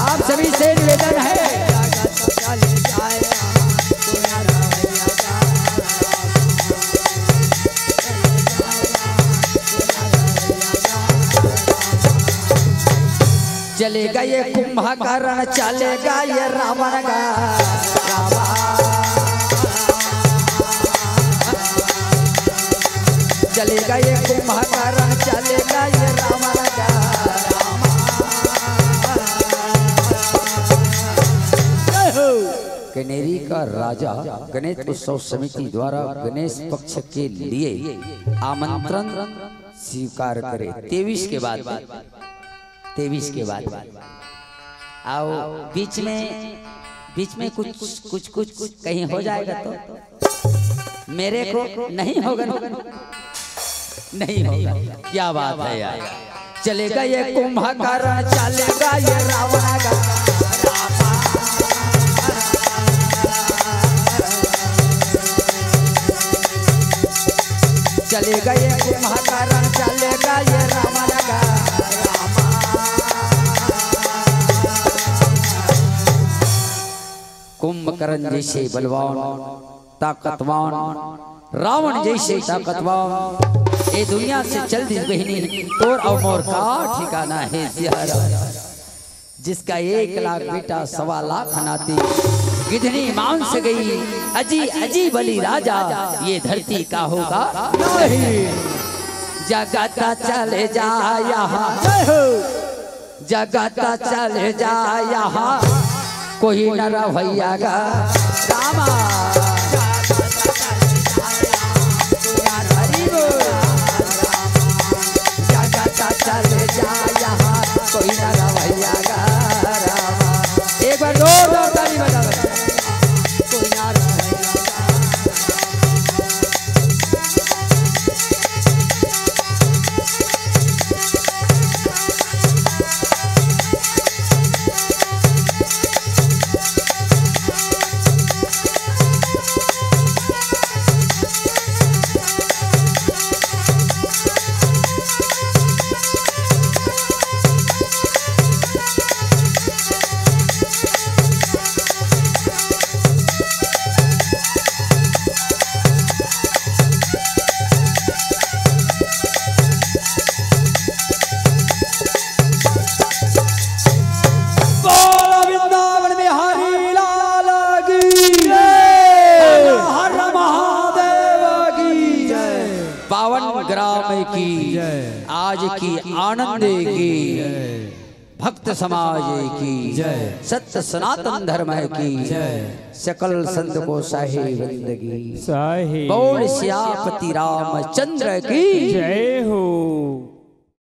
आप सभी से निवेदन है, चले गए कुंभकर्ण, चले गए रावण गा रामा। चले गए कुंभकर्ण, चले गए रावण गा रामा। जय हो। कनेरी का राजा गणेश उत्सव समिति द्वारा गणेश पक्ष के लिए आमंत्रण स्वीकार करे। तेईस के बाद, तेईस के बाद। अउ बीच में, बीच में कुछ, कुछ, कुछ, कुछ कहीं हो जाएगा तो मेरे को नहीं होगा, नहीं होगा। क्या बात है यार। चले गए कुंभकर्ण, चले गए रावण गा रामा। चले गए कुंभकर्ण, चले गए रावण गा रामा। कुंभकर्ण जइसे बलवान, ताकतवान, रावण जइसे ताकतवान, ये दुनिया से चल दिस बहिनी, तोर अउ मोर का ठिकाना हे सियाराम। जिसका एक लाख बेटा, सवा लाख नाती, गिधनी मांस गई, अजी अजी बलि राजा, ये धरती का होगा नहीं। जगत चले जा यहाँ, जय हो। जगत चले जा यहाँ, कोई न रवैया गा रामा। हरि बोल। जगत चले जा यहाँ, कोई न रवैया गा रामा। एक बार जोरदार ताली बजावे। कोई न रवैया गा। बोलो वृंदावन बिहारी लाल की जय। हर हर महादेव की जय। पावन ग्राम की जय। आज की आनंद की जय। भक्त समाज की जय। सत्य सनातन धर्म की जय। सकल संत को साहे बंदगी। साहे। बोल सियापति रामचंद्र की जय हो।